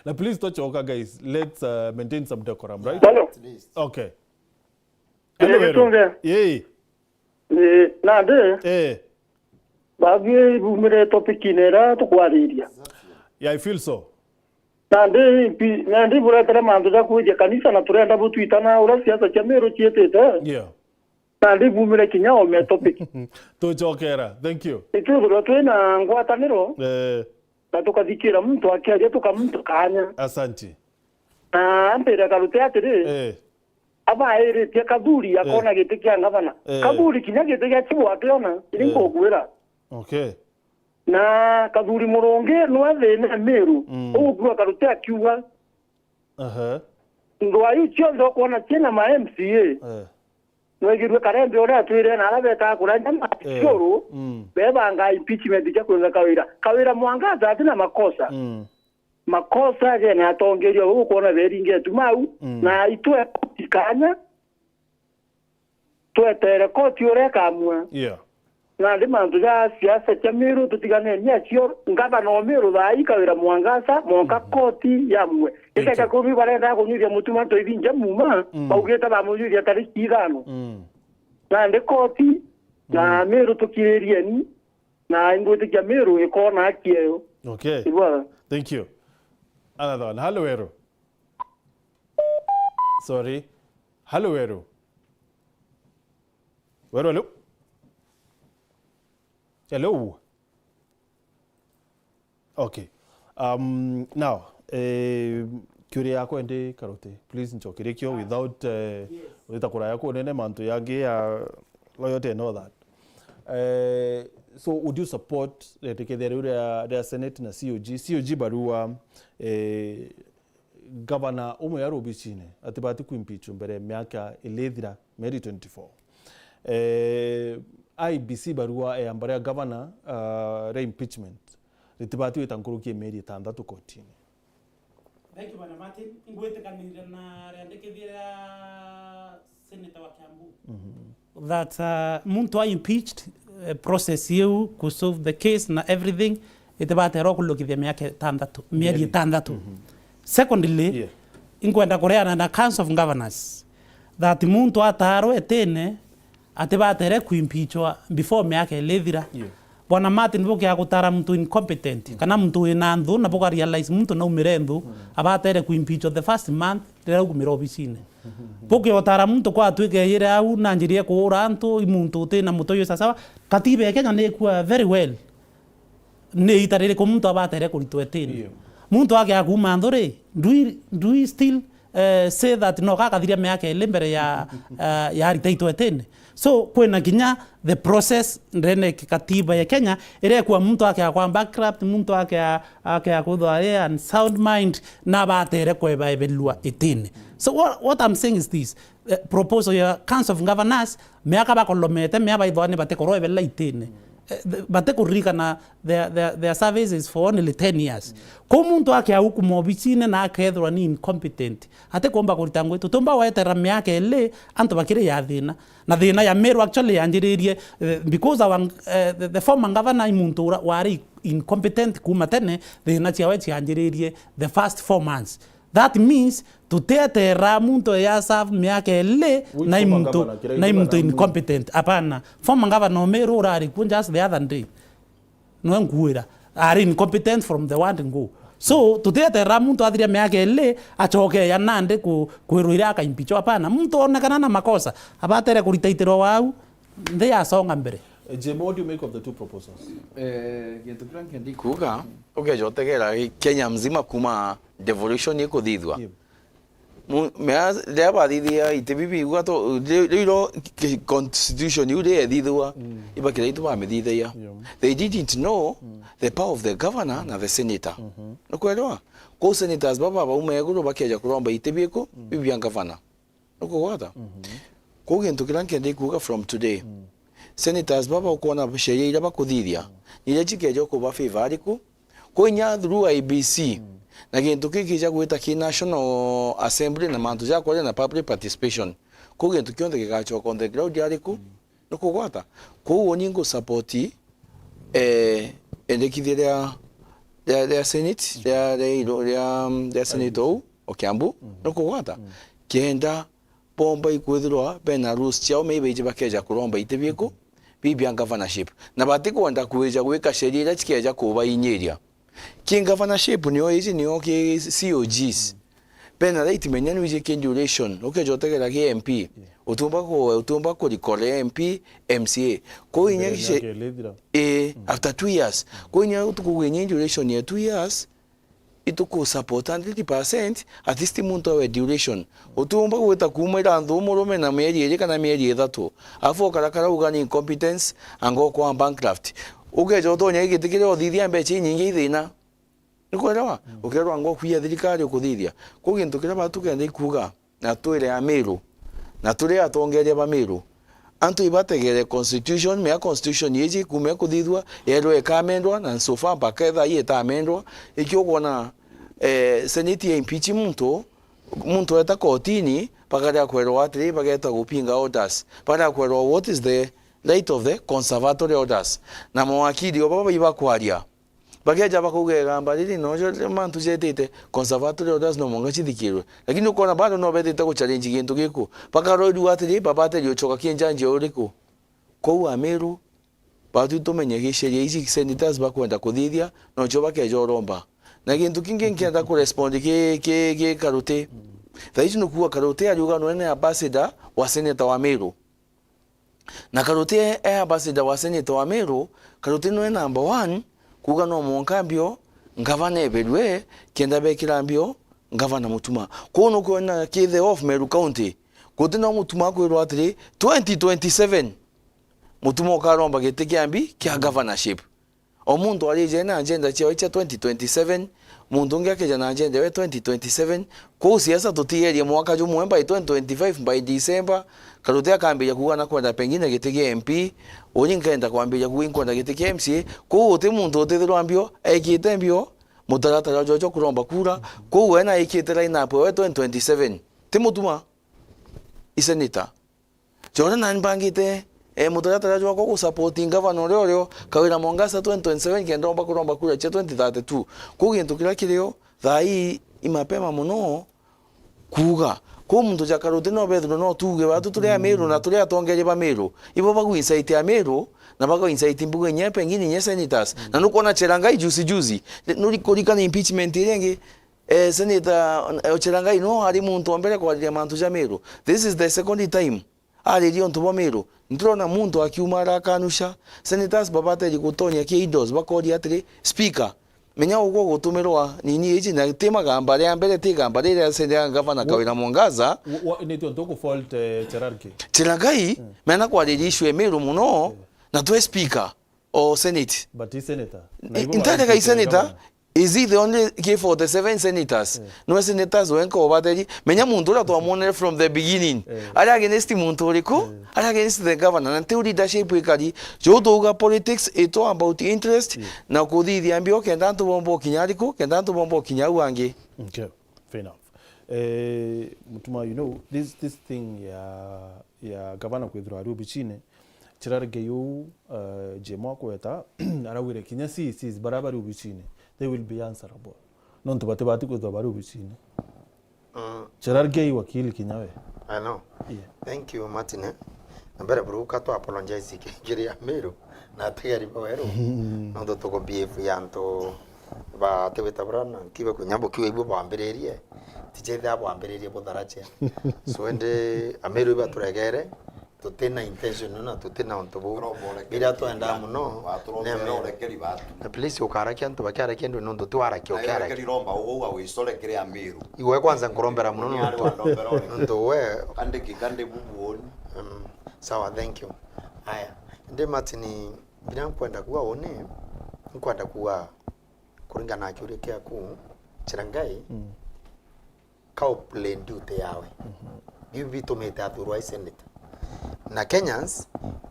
Na please tochoka, guys. Let's uh, maintain some decorum, right? Halo. Okay. Halo Weru. Gitunge. Yee. Eh, nandi. Eh. Babi bumire topic-ini iria tukwariria. Yeah, I feel so. Nandi mpi- nandi buretere mantu ja kwijia kanisa na turenda butwitana uria siasa cia Meru ciitite. Yeah. Nandi bumire kinya ome topic. Tuchokera. Thank you. Itwithirwa twina ngwataniro Eh, na tukathikira muntu akiaria tukamuntu kanya. Asanti. Na ambire karute atiri, Eh, abairitie Kathuri akona giti kia ngavana. Eh. Kathuri kinya giti gia chibu akiona, iri Eh. nkugwira. Okay. Na Kathuri Murungi nwe thina Meru. Mm. Ugukua karute akiuga. Aha. Ndwaa iu cionthe ukwona ciina ma M C A. Eh. Nwegirue Karembe uria atwire na aria betaga kuria nyama Eh. ciuru, Mm. bebanga impeachment cia kwinga Kawira. Kawira Mwangaza atina makosa. Mm. Makosa jena atongeria bau ukwona beringetu mau, Mm. na itwe koti kanya, twetere koti uria ikamua. Yeah. Nandi mantu ja siasa cia Meru tutiganeni acio, ngavana o Meru thaa ii Kawira Mwangaza, monka Mhm. koti yamue. Thank Ikeja you. kumi barenda kunyuithia mutuma ntoithi nja muma, Mm. baugite bamunyuithia tariki ithano. Mm. Nandi koti, na Mm. Meru tukiririeni, na ingwitikia Meru ikona haki eyo. Okay. Ibwega. Thank you. Another one. Halo Weru. Sorry. Halo Weru. Weru, hello? Hello? Okay. Um, now, eh, kiuria yakwa ndi Karuti, please nchokerie kio without, eh, wita kuraya kunene mantu yangi ya loyalty and all that. Eh, so would you support ritikithia riu ria, ria Senate na C O G? C O G barua, eh, gavana umwe ari obicine atibati kuimpeachwa mbere ya miaka ili ithira, mieri twenty-four. Eh, I E B C barua ya mbere ya gavana, ah, ria impeachment ritibati gwita nkuruki ya mieri itantatu kotini. Thank you, Bwana Martin. Ingwitikanire na riandikithia ria Senator wa Kiambu. Mhm. That, uh, muntu a impeached, uh, process iu ku solve the case na everything, itibaterwa kulukithia miaka itantatu, mieri Mieri. itantatu. Mhm. Secondly, Yeah. inkwenda kureana na Council of Governors that muntu atarwe itine atibatere kuimpeachwa before miaka ili ithira. Yeah. Bwana Martin, bukia gutara muntu incompetent, kana muntu wina nthu, na buka realize muntu naumire nthu, abatere kuimpeachwa the first month riria aumire obicine. Bukia gutara muntu kwatwike yire au na njira ya kuura antu, i muntu utina mutoyo sasawa. Katiba ya Kenya ni ikua very well. Ni ita ririku muntu abatere kuritwa itini? Yeah. Muntu akia kuuma nthu ri, do we, do we still, eh, say that no gakathiria miaka ili mbere ya, eh, ya aritaitwe itini? So, kwina kinya the process ndene ya katiba ya Kenya iria ikua muntu akia kwa bankrupt, muntu akia, akia kuthwa ari unsound mind, na abatere kwebaebelua itini. So, what, what I'm saying is this, eh, proposal ya Council of Governors, miaka bakolomete, mia baithwa ni batikoroebela itini. Eh, th-, batikuririkana their, their, their services for only ten years. Kou muntu akia gukuma obicine na akethirwa ni incompetent, atikumba kurita ngugi. Tutiumba gweterera miaka ili antu bakiri ya thina. Na thina ya Meru actually yanjiririe, eh, because our, eh, the, the former governor i muntu ura-, wari incompetent kuuma tene, thina ciawe cianjiririe the first four months. That means, tutieterera muntu ya serve miaka ili na i muntu, na i muntu incompetent. Hapana. Former governor Meru urari kuo just the other day. Nwe nkuira. Ari incompetent from the word go. So, tutieterera muntu athiria miaka ili, acoke ya nandi ku-, kwirwa iria akaimpeachwa. Hapana. Muntu onekana na makosa, abatere kurita itiro wau, nthi yasonga mbere. Eh, Jemo, what do you make of the two proposals? Eh, gintu kiria nkendi kuuga, ukeja utegera Kenya mzima kuma devolution ikuthithwa. Yep. Mu-, mea riria bathithia iti bibi igua to, ri-, riu iro ki-, constitution iu riethithua, ibakira itu bamithithagia. They didn't know the power of the governor na the senator. Nukwelewa? Kou senators baba bauma iguru bakeja kuromba iti biku, bibi bia governor. Nukugwata? Kou gintu kiria nkenda ikuuga from today. Senators baba ukwona sheria iria bakuthithia, ni iria cikeja kuba favor ariku, kwinya through I B C, na gintu kiki gia gwita ki National Assembly na mantu ja kwaria na public participation. Kou gintu kionthe gigacoka on the ground ariku? Nukugwata? Kou uni ngu support, eh, endekithia ria, ria, ria Senate, ria, ria, ria, ria Senate ou o Kiambu, nukugwata? Kenda bomba ikwithirwa bena rules ciao, maybe iji bakeja kuromba iti biku, bibi bia governorship. Na batikwenda kwija gwika sheria iria cikeja kubainyiria. Ki governorship nio iji, nio ki C O Gs. Bena right menya nwiji ki duration. Ukeja utegera ki M P. Utumba ku-, utumba kurikore M P, M C A. Kou inya Mbere gishe-, miaka iri ithira. Ii, after two years. Kou inya utukugu inya duration ya two years, ituku support hundred percent, at least muntu awe duration. Utiumba gwita kuuma ira nthu murume na mieri iri kana mieri ithatu, afu ukarakara uga ni incompetence, anga ukwa bankrupt. Ukeja utonya igiti kiria uthithia mbecha inyingi ithina. Nukwelewa? Ukerwa anga ukwiya thirikari ukuthithia. Kou gintu kiria batu kenda ikuuga, na twire Amiru, na turi atongeria ba Miru, antu ibategere constitution, mea constitution iji kuuma ikuthithua, yerwe ikamendwa, na so far mpaka thaa ii itamendwa. Ikio ukwona, eh, senate ya impeach muntu, muntu eta kotini, bakaria kwerwa atiri, bageta gupinga orders, bakaria kwerwa what is the right of the conservatory orders, na mawakili o baba ibakwaria. Bakeja bakauga igamba riri nojo mantu jetite, conservatory orders no mwanka cithikirwe. Lakini ukona bado no betite guchallenge gintu giku. Bakaroirua atiri, babateria uchoka ki njanji uriku? Kou Amiru, batu tumenye gi sheria iji senators bakwenda kuthithia, nocho bakeja uromba. Na gintu kingi nkienda kurespond ki, ki, ki Karuti. Thaa iji nukuuga Karuti ariuga nwe ni ambassador wa senator wa Miru. Na Karuti e, e ambassador wa senator wa Miru, Karuti nwe number one, kuuga no mwanka mbio ngavana eberue, kenda bekira mbio ngavana Mutuma. Kou nukwona ki the of Meru County, guti no Mutuma akwirwa atiri, twenty twenty-seven, Mutuma ukaromba giti kia mbi kia governorship. O muntu arije na agenda ciawe cia twenty twenty-seven, muntu ungi akeja na agenda yawe twenty twenty-seven. Kou siasa tutigerie mwaka jumwe, by twenty twenty-five, by December, Karuti akambiria kuuga na kwenda pengine giti kia M P, uni nkenda kwambiria kuuga inkwenda giti kia M C A. Kou uti muntu utithirwa mbio, ekite mbio mutaratara jwa jwa kuromba kura. Kou we na ekite line up yawe twenty twenty-seven. Ti Mutuma, i senator. Jore nani mbangite, eh, mutaratara jwakwa gu support ngavana uria urio, Kawira Mwangaza twenty twenty-seven kenda omba kuromba kura cia twenty thirty-two. Kou gintu kiria kirio, thaa ii i mapema mono kuuga. Kou muntu ja Karuti no bethirwe no tuuge, batu turi Amiru na turi atongeria ba Miru. Ibo bagu incite Amiru, na bagu incite mbuga inya pengine inya senators. Na nukwona Chelangai juzi juzi, nuri kurikana impeachment iria ingi, eh, senator, eh, Chelangai no ari muntu wa mbere kwariria mantu ja Miru. This is the second time ariria untu bwa Miru. Ntirona muntu akiuma arakanusha. Senators babateri gutonya ki indoors, bakoria atiri, "Speaker, menya ugwe gutumirwa nini iji, na ti magamba ria mbere, ti igamba riria senator gavana Kawira Mwangaza." Wa-, wa-, ni tiontu ku fault, eh, Chelangai. Chelangai, mena kwariria issue ya Miru mono, na twe speaker o senate. But i senator. Na ibo ntarega i senator, governor. Is he the only K forty-seven senators? Eh. Nwe senators wenka ubateri? Menya muntu uria twamwonere from the beginning. Eh. Ari against muntu uriku? Eh. Ari against the governor. Na tiu leadership ikari. Jo tuuga politics, it's all about interest, na kuthithia mbio kenda antu bomba ukinya ariku, kenda antu bomba ukinya au angi. Okay, fair enough. Eh, Mutuma, you know, this, this thing ya, ya governor kwithirwa ari obichine, Cherargei uu, eh, Jemo akweta, arauire kinya C E Cs baria bari obichine, they will be answerable. Nontu batibati kwithirwa bari obichine. Mm. Cherargei wakili kinya we. I know. Yeah. Thank you, Martin, eh. Na mbere buru ka twa apologize ki-, kiri Amiru na ategeri ba weru. Nontu tuku behave ya antu ba tewita bura na nkibe kunya bukiwa ibu bwambiririe. Tijethia bwambiririe butharache. So ende Amiru iba turegere. Tutina intention na tutina untu buu. Romba urekeri Biria twendaa muno, waturomba neme. Urekeri batu. Na please, ukarakia antu bakiarakia antu nontu ti warakia, ukiarakia. Urekeri romba ugwe ugwa wicore kiri Amiru. Iwe kwanza nkurombera muno. Ni ari nontu, wandombera urekeri. Nontu we. Kandiki kandi bubuoni. Mm, sawa, thank you. Aya, ndi Martin, biria nkwenda kuuga uni, nkwenda kuuga kuringana na kiuria kiaku, Cherengai, mm, ka u play duty yawe. Mhm. Biu bitumite athurwa i senator. Na Kenyans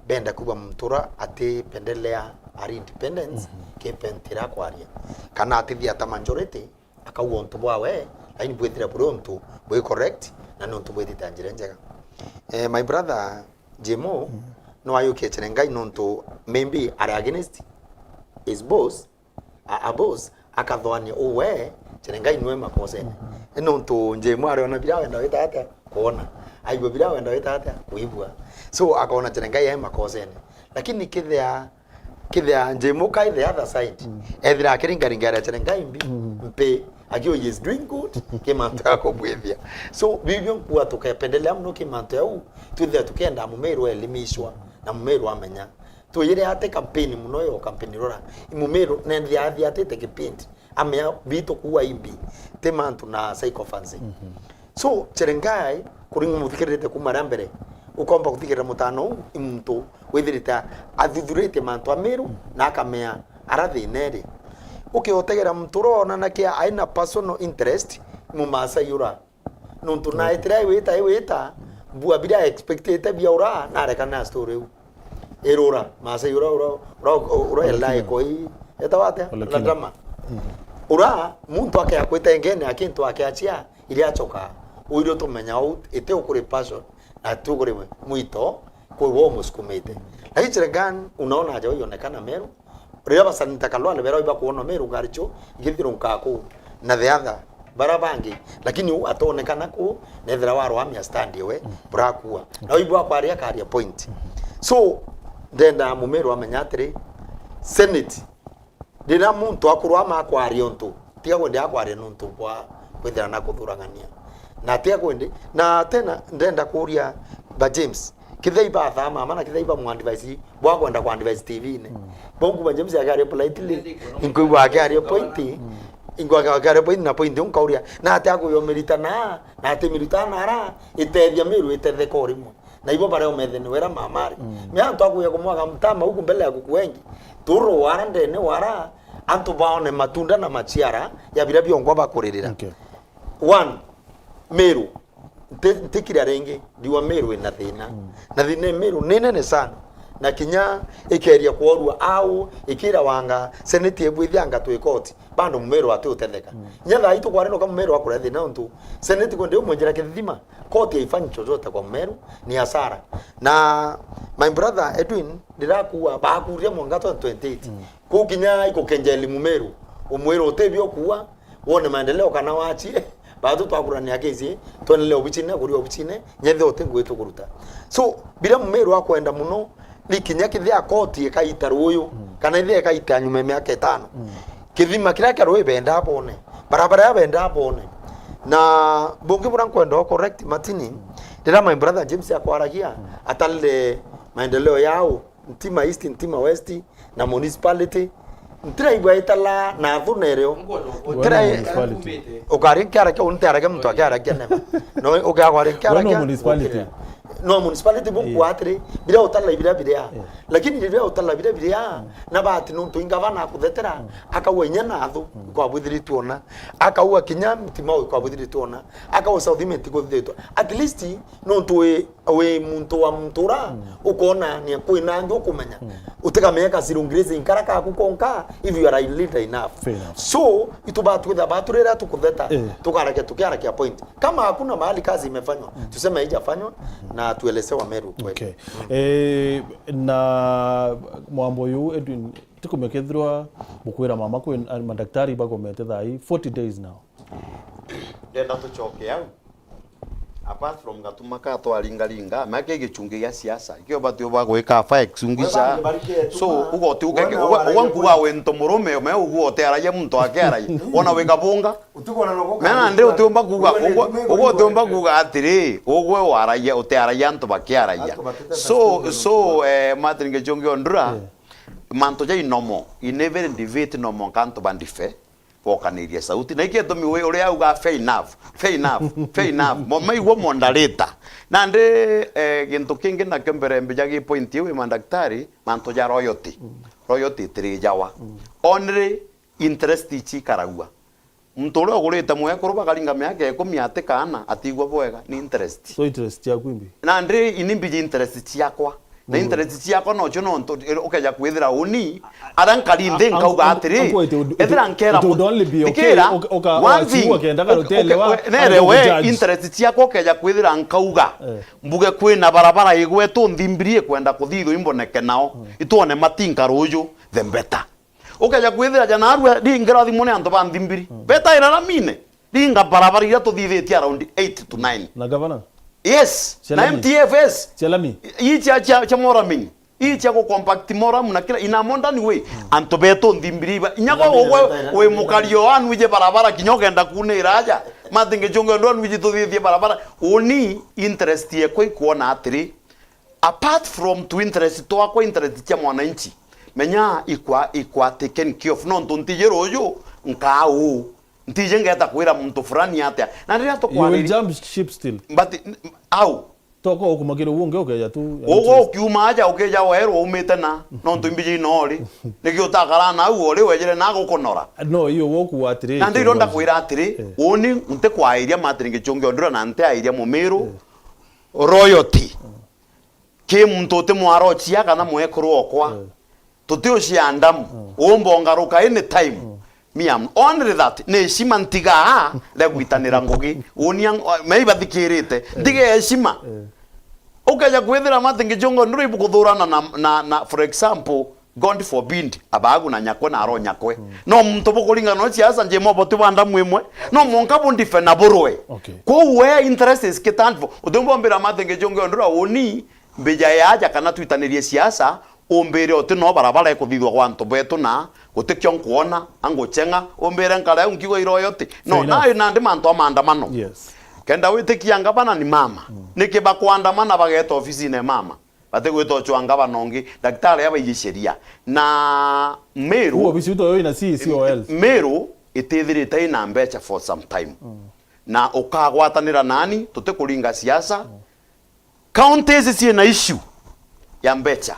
benda kuuga muntu uria atipendelea ari independence, mhm, ki point iria akwaria. Kana atithia ta majority, akauga untu bwawe, lakini bwithire buri untu bwi correct, na ni untu bwithite na njira njega. Eh, my brother Jemo, mhm, no ayukie Cherengai nontu maybe ari against his boss, a, a boss, akathoania uwe, Cherengai niwe makosene. Mhm. Ni nontu Njemu ariona biria wenda wita atia kwona. Aigua biria wenda wita atia kuigua. So, akona Cherengai e makosene. Lakini kithia, kithia Njemu kai the other side. Mm. Ethira akiringaringa aria Cherengai mbi, mm, mpi, akiwa he is doing good, ki mantu ya kubwithia. So, bibio nkua tukependelea muno ki mantu yau, twithia tukienda mumiru elimishwa, na mumiru amenya. Twiyire ati campaign muno yo campaign rora. Imumiru nendi athiatite kipindi. Amea bitu kuua imbi. Ti mantu na sycophancy. Mhm. So, Cherengai, kuringa muthikirite kuma ria mbere, ukomba kuthikirira mutano uu, i muntu withirite athuthurite mantu a Miru na akamea ara thina iri. Ukiotegera muntu urona na kia aina personal interest, mumasai ura. Nontu na itira iwita, iwita, mbua biria expectite bia ura, nareka na story iu. Irura, masai ura, ura, ura, ura ela iko i, etawa atia? Olekina. Ladama. Mhm. Ura, muntu akea kwita engene akintu akeachia, iria achoka. Uirio tumenya u, ite ukuri passion, na ti ukuri mwito, kwi wo umusukumite. Lakini Cherengan, unaona aja uionekana Meru, riria basani ta Kalwale bera iba kuona Meru ngari cho igithirunka kuu na the other bara bangi, lakini u atonekana kuu nethira warwamia stand iwe, mm, burakua. Na ibu akwaria akaria point. So, ndenda mumiru amenya atiri, Senate, riria muntu akurwama akwaria untu, tiga kwende akwaria nontu bwa kwithira na kuthurang'ania. Na tiga kwende, na tena ndenda kuria ba James, kithei bathaa mama na kithei bamu advise bwa kwenda ku advise T V-ini. Mm. Bongu ba James akiaria politely, inkwigua akiaria point, mm, inkwigua akiaria point na point, unkauria, na ati akuyomirita na, na ati mirita na ara, itethia Miru itetheka o rimwe. Na ibo baria umethene wera mama ari. Mm. Me antu akuya kumwaga mtama huku mbele ya kuku wengi. Turu wara ndene wara, antu baone matunda na machiara ya biria bionkwa bakuririra. Okay. One, Miru. Nti-, ntikira ringi, ndiwa Miru ina thina. Mm. Na thina i Miru ni nene sana. Na kinya ikeria kworua au, ikira wanga, seneti ibwithia anga twi koti, bado Mumiru ati utetheka. Mm. Kinya thaa ii tukwarenuka Mumiru akuria thina untu seneti kwende umwenjera kithima, koti haifanyi chochote kwa Mumiru, ni hasara. Na my brother Edwin, ndirakuwa, bakuria mwanka twenty twenty-eight. Mm. Kuu kinya ikukenjeli Mumiru, umwire utibio kuwa, wone maendeleo kana wachie, batu twakurania kesi, twendelee obichine, kuria obichine, nyethe uti ngugi tukuruta. So, biria Mumiru akwenda muno, ni kinya kithia koti ikaita ruyu, mm, kana ithia ikaita nyuma ya miaka itano. Mm. Kithima kiria kia ruyu benda bone, barabara ya benda bone. Na bungi buria nkwenda o correct Martin, mm, riria my brother James akwaragia, mm, atarire maendeleo yao, Ntima East, Ntima West, na municipality. Ntiraigua itala na thu nereo. Ntira-, municipality. Ukari nkiarakia, unti arakia muntu akiarakia nema. No, ukagwari nkiarakia. No municipality. No municipality bu kwatiri, biria utala biria biria. Yeah. Lakini biria utala biria biria, mm, na bati nontu ingavana akuthetera, mm, akaua inya na thu, mm, kwa bwithiritwe ona. Akaua kinya mtima kwa bwithiritwe ona. Akaua South Imenti kuthithitwe. At least, nontu wi wi muntu wa muntu ura, mm, ukonania kwina angi ukumenya. Mm. Utikamenya ka zero grazing kara kaku konka, if you are a leader enough. Fair enough. So, ituba twitha batu riria tukutheta, eh, tukarakia, tukiarakia point. Kama hakuna mahali kazi imefanywa, mm, tuseme haijafanywa, mm, na tueleze wa Meru kweli. Okay. Mm. Eh, na mwambo uyu, Edwin, tikumenya kethirwa bukwira mama kwi, ah, madaktari bagomete thaa ii, forty days now. Ndenda tucoke au. Apart from gatuma ka twaringaringa, meke gichungi gia siasa. Ikio bati uba gwika fa exungisha. So, ugote ukeke, uga nkuga wento murume, ume uguo utearagia muntu akiaragia. Wona wika bunga. Mena ndi utiumba kuga, uguo utiumba kuga atiri, ugwe waragia, utearagia antu bakiaragia. So, so, eh, Martin Gichungi Ondura, mantu ja inomo, in every debate nomo nkantu bandife. Bokanirie sauti. Na ikio gitumi wi uria auga, "Fair enough, fair enough, fair enough." Mo-, maigua moderator. Nandi, eh, gintu kingi nakio mbere mbija gi point iu, i mandaktari, mantu ja royalty. Royalty itiri jawa. Only interest ichi ikaragua. Muntu uria ugurite mwekuru bakaringa miaka ikumi ati kaana, atigua bwega, ni interest. So interest yaku imbi? Nandi ini mbiji interest ciakwa. Na interest ciakwa nocio nontu, eh, ukeja kwithira uni, aria nkari nthi nkauga atiri, ethira nkera mu-, thikira, one thing, uke-, uke-, we-, nere we, interest ciakwa ukeja kwithira nkauga, mbuge kwina barabara igwetu nthimbiri ikwenda kuthithwa imboneke nao, itwone matinka ruju, the better. Ukeja kwithira ja narua ringirathimwe ni antu ba nthimbiri. Betaira ramine. Ringa barabara iria tuthithitie around eight to nine. Na gavana? Yes. Na M T F S. Cia lami? Ii cia, cia, cia moraming. Ii cia gu compact moram na kila, in a modern way. Antu betu nthimbiri iba. Inya gwe ugwe wi mukario anwije barabara kinya ukenda kunira aja. Martin Gichungi Ondura anwije tuthithie barabara. Uni interest yekwa ikuona atiri, apart from tu interest twakwa, interest cia mwananchi, menya ikwa, ikwa taken care of. Nontu ntiji ruju nkaa uu. Ntiji ngeta kwira muntu fulani atia. Na riria tukwariria, jump ship still. But, n-, au? Toko ukumakira uguo ungi ukeja tu. Uguo ukiuma aja, ukeja weru umite na, nontu imbiji ino ri. Niki utakara na au ori wejire na gukunora? No, iyo woku atiri. Na ndironda kwira atiri, uni ntikwairia Martin Gichungi Ondura na ntiairia Mumiru. Royalty. Ki muntu uti mwarochia kana mwekuru okwa. Tuti uciandamu. Umbongaruka anytime. Me, I'm only that. Ni heshima ntigaa ria gwitanira ngugi. Unia, me ibathikirite. Ntige heshima. Ukeja kwithira Martin Gichungi Ondura ibukuthurana na, na, na, for example, God forbid, abagu na nyakwe na aro nyakwe. No muntu bukuringana no siasa njimo botu ba ndamu imwe. No monka bundife na burwe. Okay. Kwou we interest is kitanfo. Utumbombira Martin Gichungi Ondura uni, mbija yaja kana twitanirie siasa, umbire uti no barabara ikuthithwa gwa antu betu na gutikio nkwona, anguchenga, umbire nkare au nkiuga iroyo ti. No, nayo nandi mantu a maandamano. Yes. Kenda witikia ngavana ni mama. Niki bakwandamana bageta ofisine mama? Batigwita uchwa ngavana ungi, daktari abaiji sheria. Na Meru, ofisi uto yo ina C C O L. Meru itithirite ina mbecha for some time. Na ukagwatanira nani, tutikuringa siasa. Counties ciina issue ya mbecha.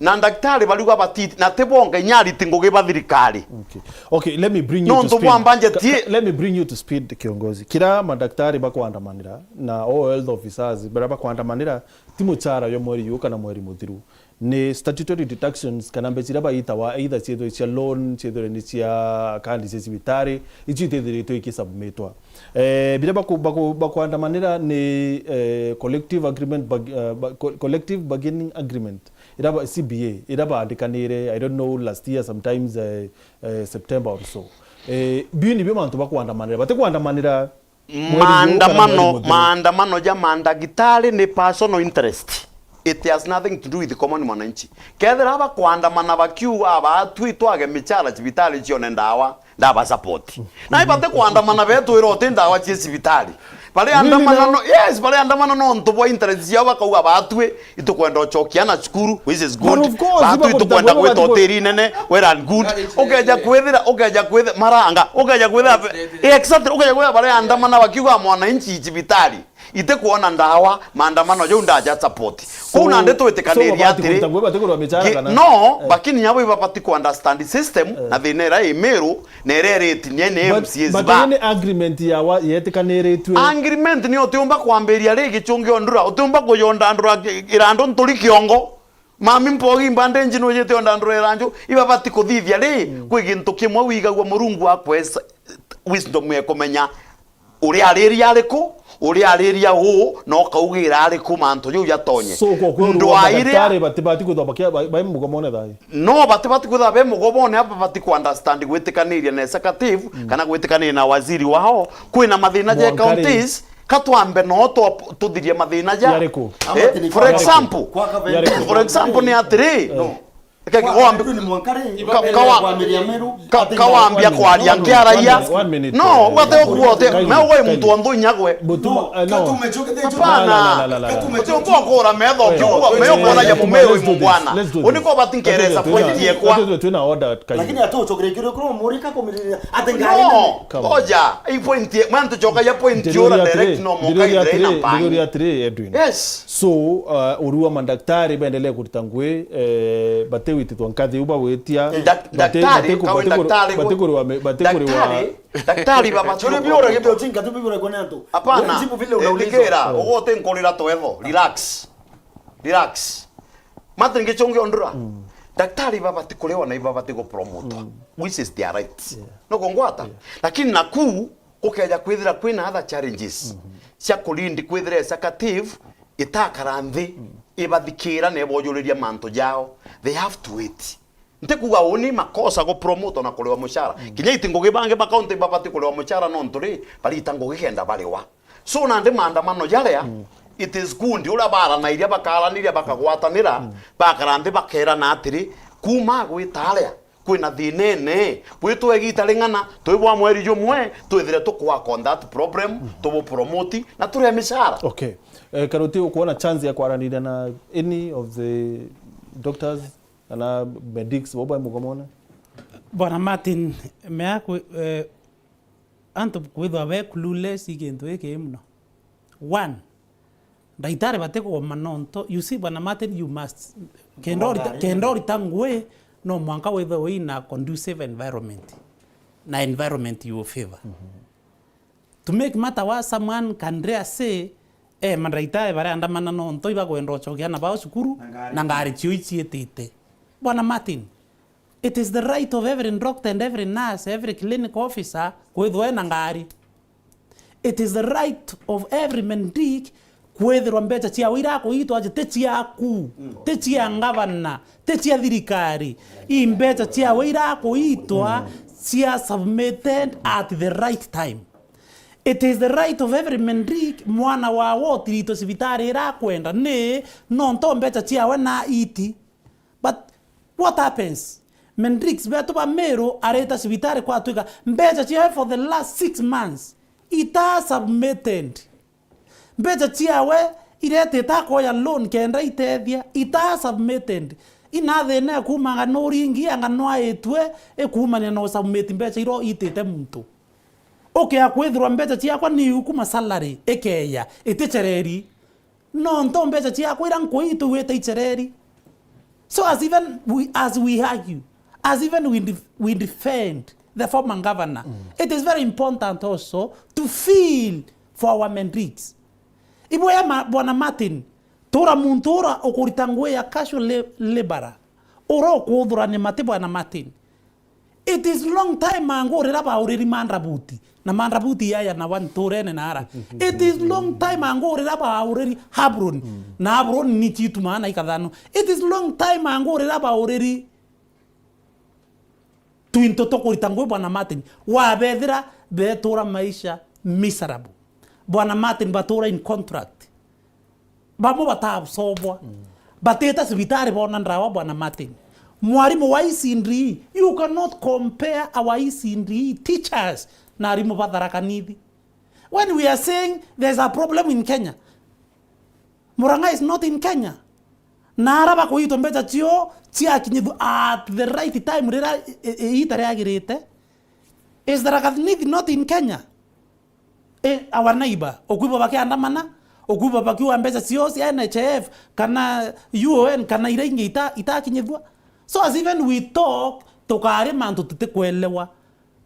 Na daktari bariuga batiti, na ti bonga inya ariti ngugi ba thirikari. Okay. Okay, let me bring you to speed. Nontu bwa budget. Ka-, ka-, let me bring you to speed, kiongozi. Kira madaktari bakwandamanira na all health officers, bara bakwandamanira, ti muchara yo mweri yu kana mweri muthiru. Ni statutory deductions kana mbeca iria baitawa, either ciethirwe cia loan, ciethirwe ni cia kandi cia cibitari, icio itithiritwe ikisubmitwa. Eh, biria baku-, baku-, bakwandamanira ni, eh, collective agreement bag-, eh, ba-, co-, collective bargaining agreement, ira ba-, C B A, ira baandikanire, I don't know, last year sometimes, eh, eh, September or so. Eh, biu nibio mantu bakwandamanira. Batikwandamanira mweri yu kana mweri muthiru. Maandamano, maandamano ja mandagitari ni personal interest. It has nothing to do with common mwananchi. Kethira bakwandamana bakiuga, "Abatwi twage michara cibitari cione ndawa," ndaba support. Na ibate kwandamana betwira uti ndawa cia cibitari. Bari andamana no, yes, bari andamana nontu bwa interest ciao, bakauga, "Batwi itukwenda uchokia na cukuru, which is good. But of course, batwi itukwenda gwita hoteli nene, well and good." Ukeja kwithira, ukeja kwithira, maranga, ukeja kwithira, exactly, ukeja kwithira bari andamana bakiuga mwananchi cibitari itikwona ndawa, maandamano jau ndaja support. Kou nandi twitikaniria atiri, no, lakini abo ibabati ku understand system na thina iria i Meru, na iria iritinia ni M C As ba. But any agreement ya wa-, yetikaniritue? Agreement ni utiumba kwambiria ri Gichungi Ondura, utiumba kuyondandura ki-, irandu nturi kiongo. Mami Mpogi mbande njino ujite ondandura iranju, ibabati kuthithia ri, kwi gintu kimwe wigagua Murungu akwe wisdom ya kumenya uria ariria ariku, uria ariria uu, na ukaugira ariku mantu jau jatonye. So, kwa kweli, ndwairia, madaktari batibati kwithwa bakia-, ba-, bai mugomone thaai? No, batibati kwithwa be mugomone, aba bati ku understand gwitikaniria na executive, kana gwitikaniria na waziri wao. Kwina mathina ja counties, Ka twambe no twa-, tuthirie mathina ja. Yariku? Eh, for example, for example ni atiri, no. Reke kigo wambi-, ka-, ka wa-, ka-, ka wambia kwaria nkiaraia. No, wate ukuote, me uwe muntu wa nthu inyagwe. Hapana. Uti ungokura metho, ukiuga, me ukona ya mumeo imugwana. Uniko bati nkereza point yekwa. Lakini atucokere kiro kuro murika kumiriria ati ngari. No, oja, i point ye, mwana tucokagia point yura direct no moka ithire na mpangi. Atiri, Edwin. Yes. So, uh, urua mandaktari baendelee kurita ngui, eh, batiwititwa nkathi u bagwitia, dak-, bati-, daktari, batiku-, kawe batiku-, daktari go-, batikuriwa me-, batikuriwa. Daktari, daktari baba, turi biura gibio chinka tu biura kwa nantu. Hapana. Jibu vile unaulizwa. Ndikira, ugote nkurira twetho. Relax. Relax. Martin Gichungi Ondura. Daktari baba tikuriwa na ibaba tigo promote. Which is their right. No kungwata. Lakini naku, gukeja kwithira kwina other challenges cia kulead kwithira executive itakara nthi ibathikira na ibojuriria mantu jao, they have to wait. Ntikuga uni makosa go promote na kuriwa mushara. Kinya iti ngugi bangi ba county babati kuriwa mushara nontu ri, barita ngugi kenda bariwa. So nandi maandamano jaria, it is good uria baranairia, bakaraniria, bakagwatanira, bakara nthi bakerana atiri, kuma gwita aria, kwina thina ene, gwitwa igita ring'ana, twi bwa mweri jumwe, twithire tuku work on that problem, tubu promote, na turia mishara. Okay. Eh, Karuti, ukuona chance ya kwaraniria na any of the doctors kana medics, bau bai mugomone? Bwana Martin, mea kwi-, eh, antu kwithwa be clueless i gintu gikii muno. One, ndaitari batigoma nontu, you see, Bwana Martin, you must, kenda urita, kenda urita ngui, no mwanka withwe wina conducive environment, na environment you favor. To make matter worse, someone can dare say, eh, mandaitari baria andamana nontu ibakwenda ucokia ana bao cukuru, na ngari, na ngari cio iciitite. Bwana Martin, it is the right of every doctor and every nurse, every clinic officer kwithwa ena ngari. It is the right of every mendic kwithirwa mbeca ciawe irakuitwa aje ti ciaku, ti cia ngavana, ti cia thirikari. I mbeca ciawe irakuitwa cia submitted at the right time. It is the right of every mendic mwana wawe utiritwe cibitari irakwenda ni nontu mbeca ciawe na iti. But what happens? Mendrix betu ba Meru areta cibitari kwatwika mbeca ciawe for the last six months ita submitted. Mbeca ciawe iretete akoya loan kenda itethia, ita submitted. Ina thina ya kumanga no ringi anga no aitwe ikumania no submit mbeca iro itite muntu. Ukea kwithirwa mbeca ciakwa ni iu kuma salary ikeya iticereri. Nontu mbeca ciakwa ira nkuitwe wite icereri. So as even we, as we argue, as even we, def-, we defend the former governor, it is very important also to feel for our Mendrix. Ibwe ya ma-, Bwana Martin, tura muntu ura ukurita ngui ya casual la-, laborer, ura ukuthurania mati Bwana Martin. It is long time ago rira bauriri mandrabuti, na mandrabuti yaya na wa nturene na ara. It is long time ago rira bauriri Habron, na Habron ni chitu maana ikathano. It is long time ago rira bauriri twinto tukurita ngui Bwana Martin. Wabethira betura maisha miserable. Bwana Martin batura in contract. Bamwe bataabsobwa. Batita cibitari boona ndawa, Bwana Martin. Mwarimu wa E C D E, you cannot compare our E C D E teachers na arimu ba Tharaka Nithi. When we are saying there's a problem in Kenya, Murang'a is not in Kenya. Na ara bakuitwa mbeca cio ciakinyithua at the right time rira i-, i-, iita riagirite. Is Tharaka Nithi not in Kenya? Eh, our neighbor, ukwigua bakiandamana, ukwigua bakiuga mbeca cio cia N H I F, kana U O N, kana iria ingi ita-, itakinyithua. So as even we talk, tukari mantu tutikwelewa.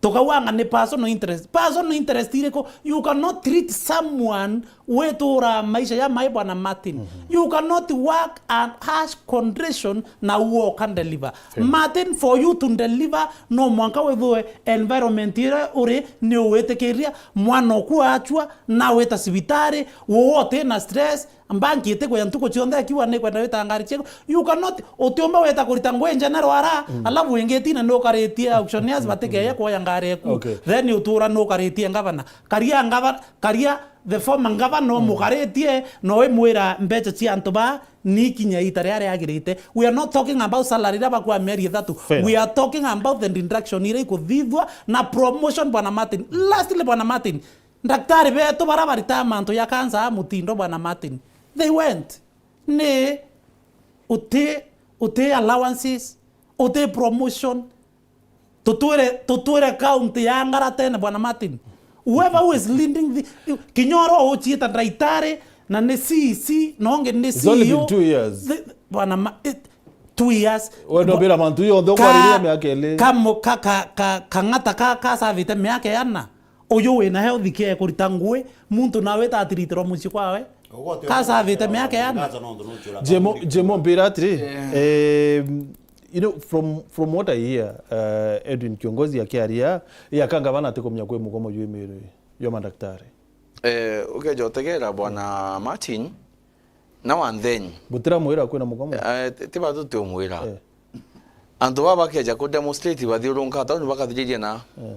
Tukauga anga ni personal interest. Personal interest iriku? You cannot treat someone witura maisha ya mai Bwana Martin. You cannot work a harsh condition na uo can deliver. Martin, for you to deliver, no mwanka withwe environment ira uri ni uwitikiria, mwana oku achua, na wita cibitari, wote na stress, Mbanki itikwija ntuku cionthe ikiuga nikwenda wita ngari cieku. You cannot, utiumba wita kurita ngui njenero ara, alafu wingitine nukaritie auctioneers batikeya kuoya ngari eku. Okay. Then utura nukaritie ngavana. Karia ngava-, karia the former ngavana umukaritie, no imwira mbeca cia antu ba ni kinya ita riria riagirite. We are not talking about salary riria bakwa mieri ithatu. Fair. We are talking about the deduction iria ikuthithua na promotion, Bwana Martin. Lastly, Bwana Martin, ndaktari betu bara barita mantu ya cancer a mutindo, Bwana Martin, they went. Ni uti, uti allowances, uti promotion. Tutwire, tutwire county ya Ngara tene, Bwana Martin. Whoever who is leading the, kinya oro uchiita ndaitari, na ni C E C, na ungi ni C E O. It's only been two years. The, Bwana Ma-, it, two years. We no bira mantu yonthe ukwariria miaka ili. Kamo-, ka, ka, ka, kang'ata ka, ka savite miaka yana. Uyu wina health care kurita ngui, muntu nawe itatiritiro mucii kwawe. Kasavite miaka yana. Jemo, Jemo, mbira atiri, eh, you know, from, from what I hear, uh, Edwin Kiongozi akiaria, ya ka ngavana atikumenya kwi mugomo jwi miiri jwa madaktari. Eh, ukeja utegera Bwana Martin, now and then. Butira mwira kwina mugomo? Eh, ti, ti batu tiumwira. Eh. Antu baba bakeja ku demonstrate bathiurunka tauni bakathiriria na. Eh.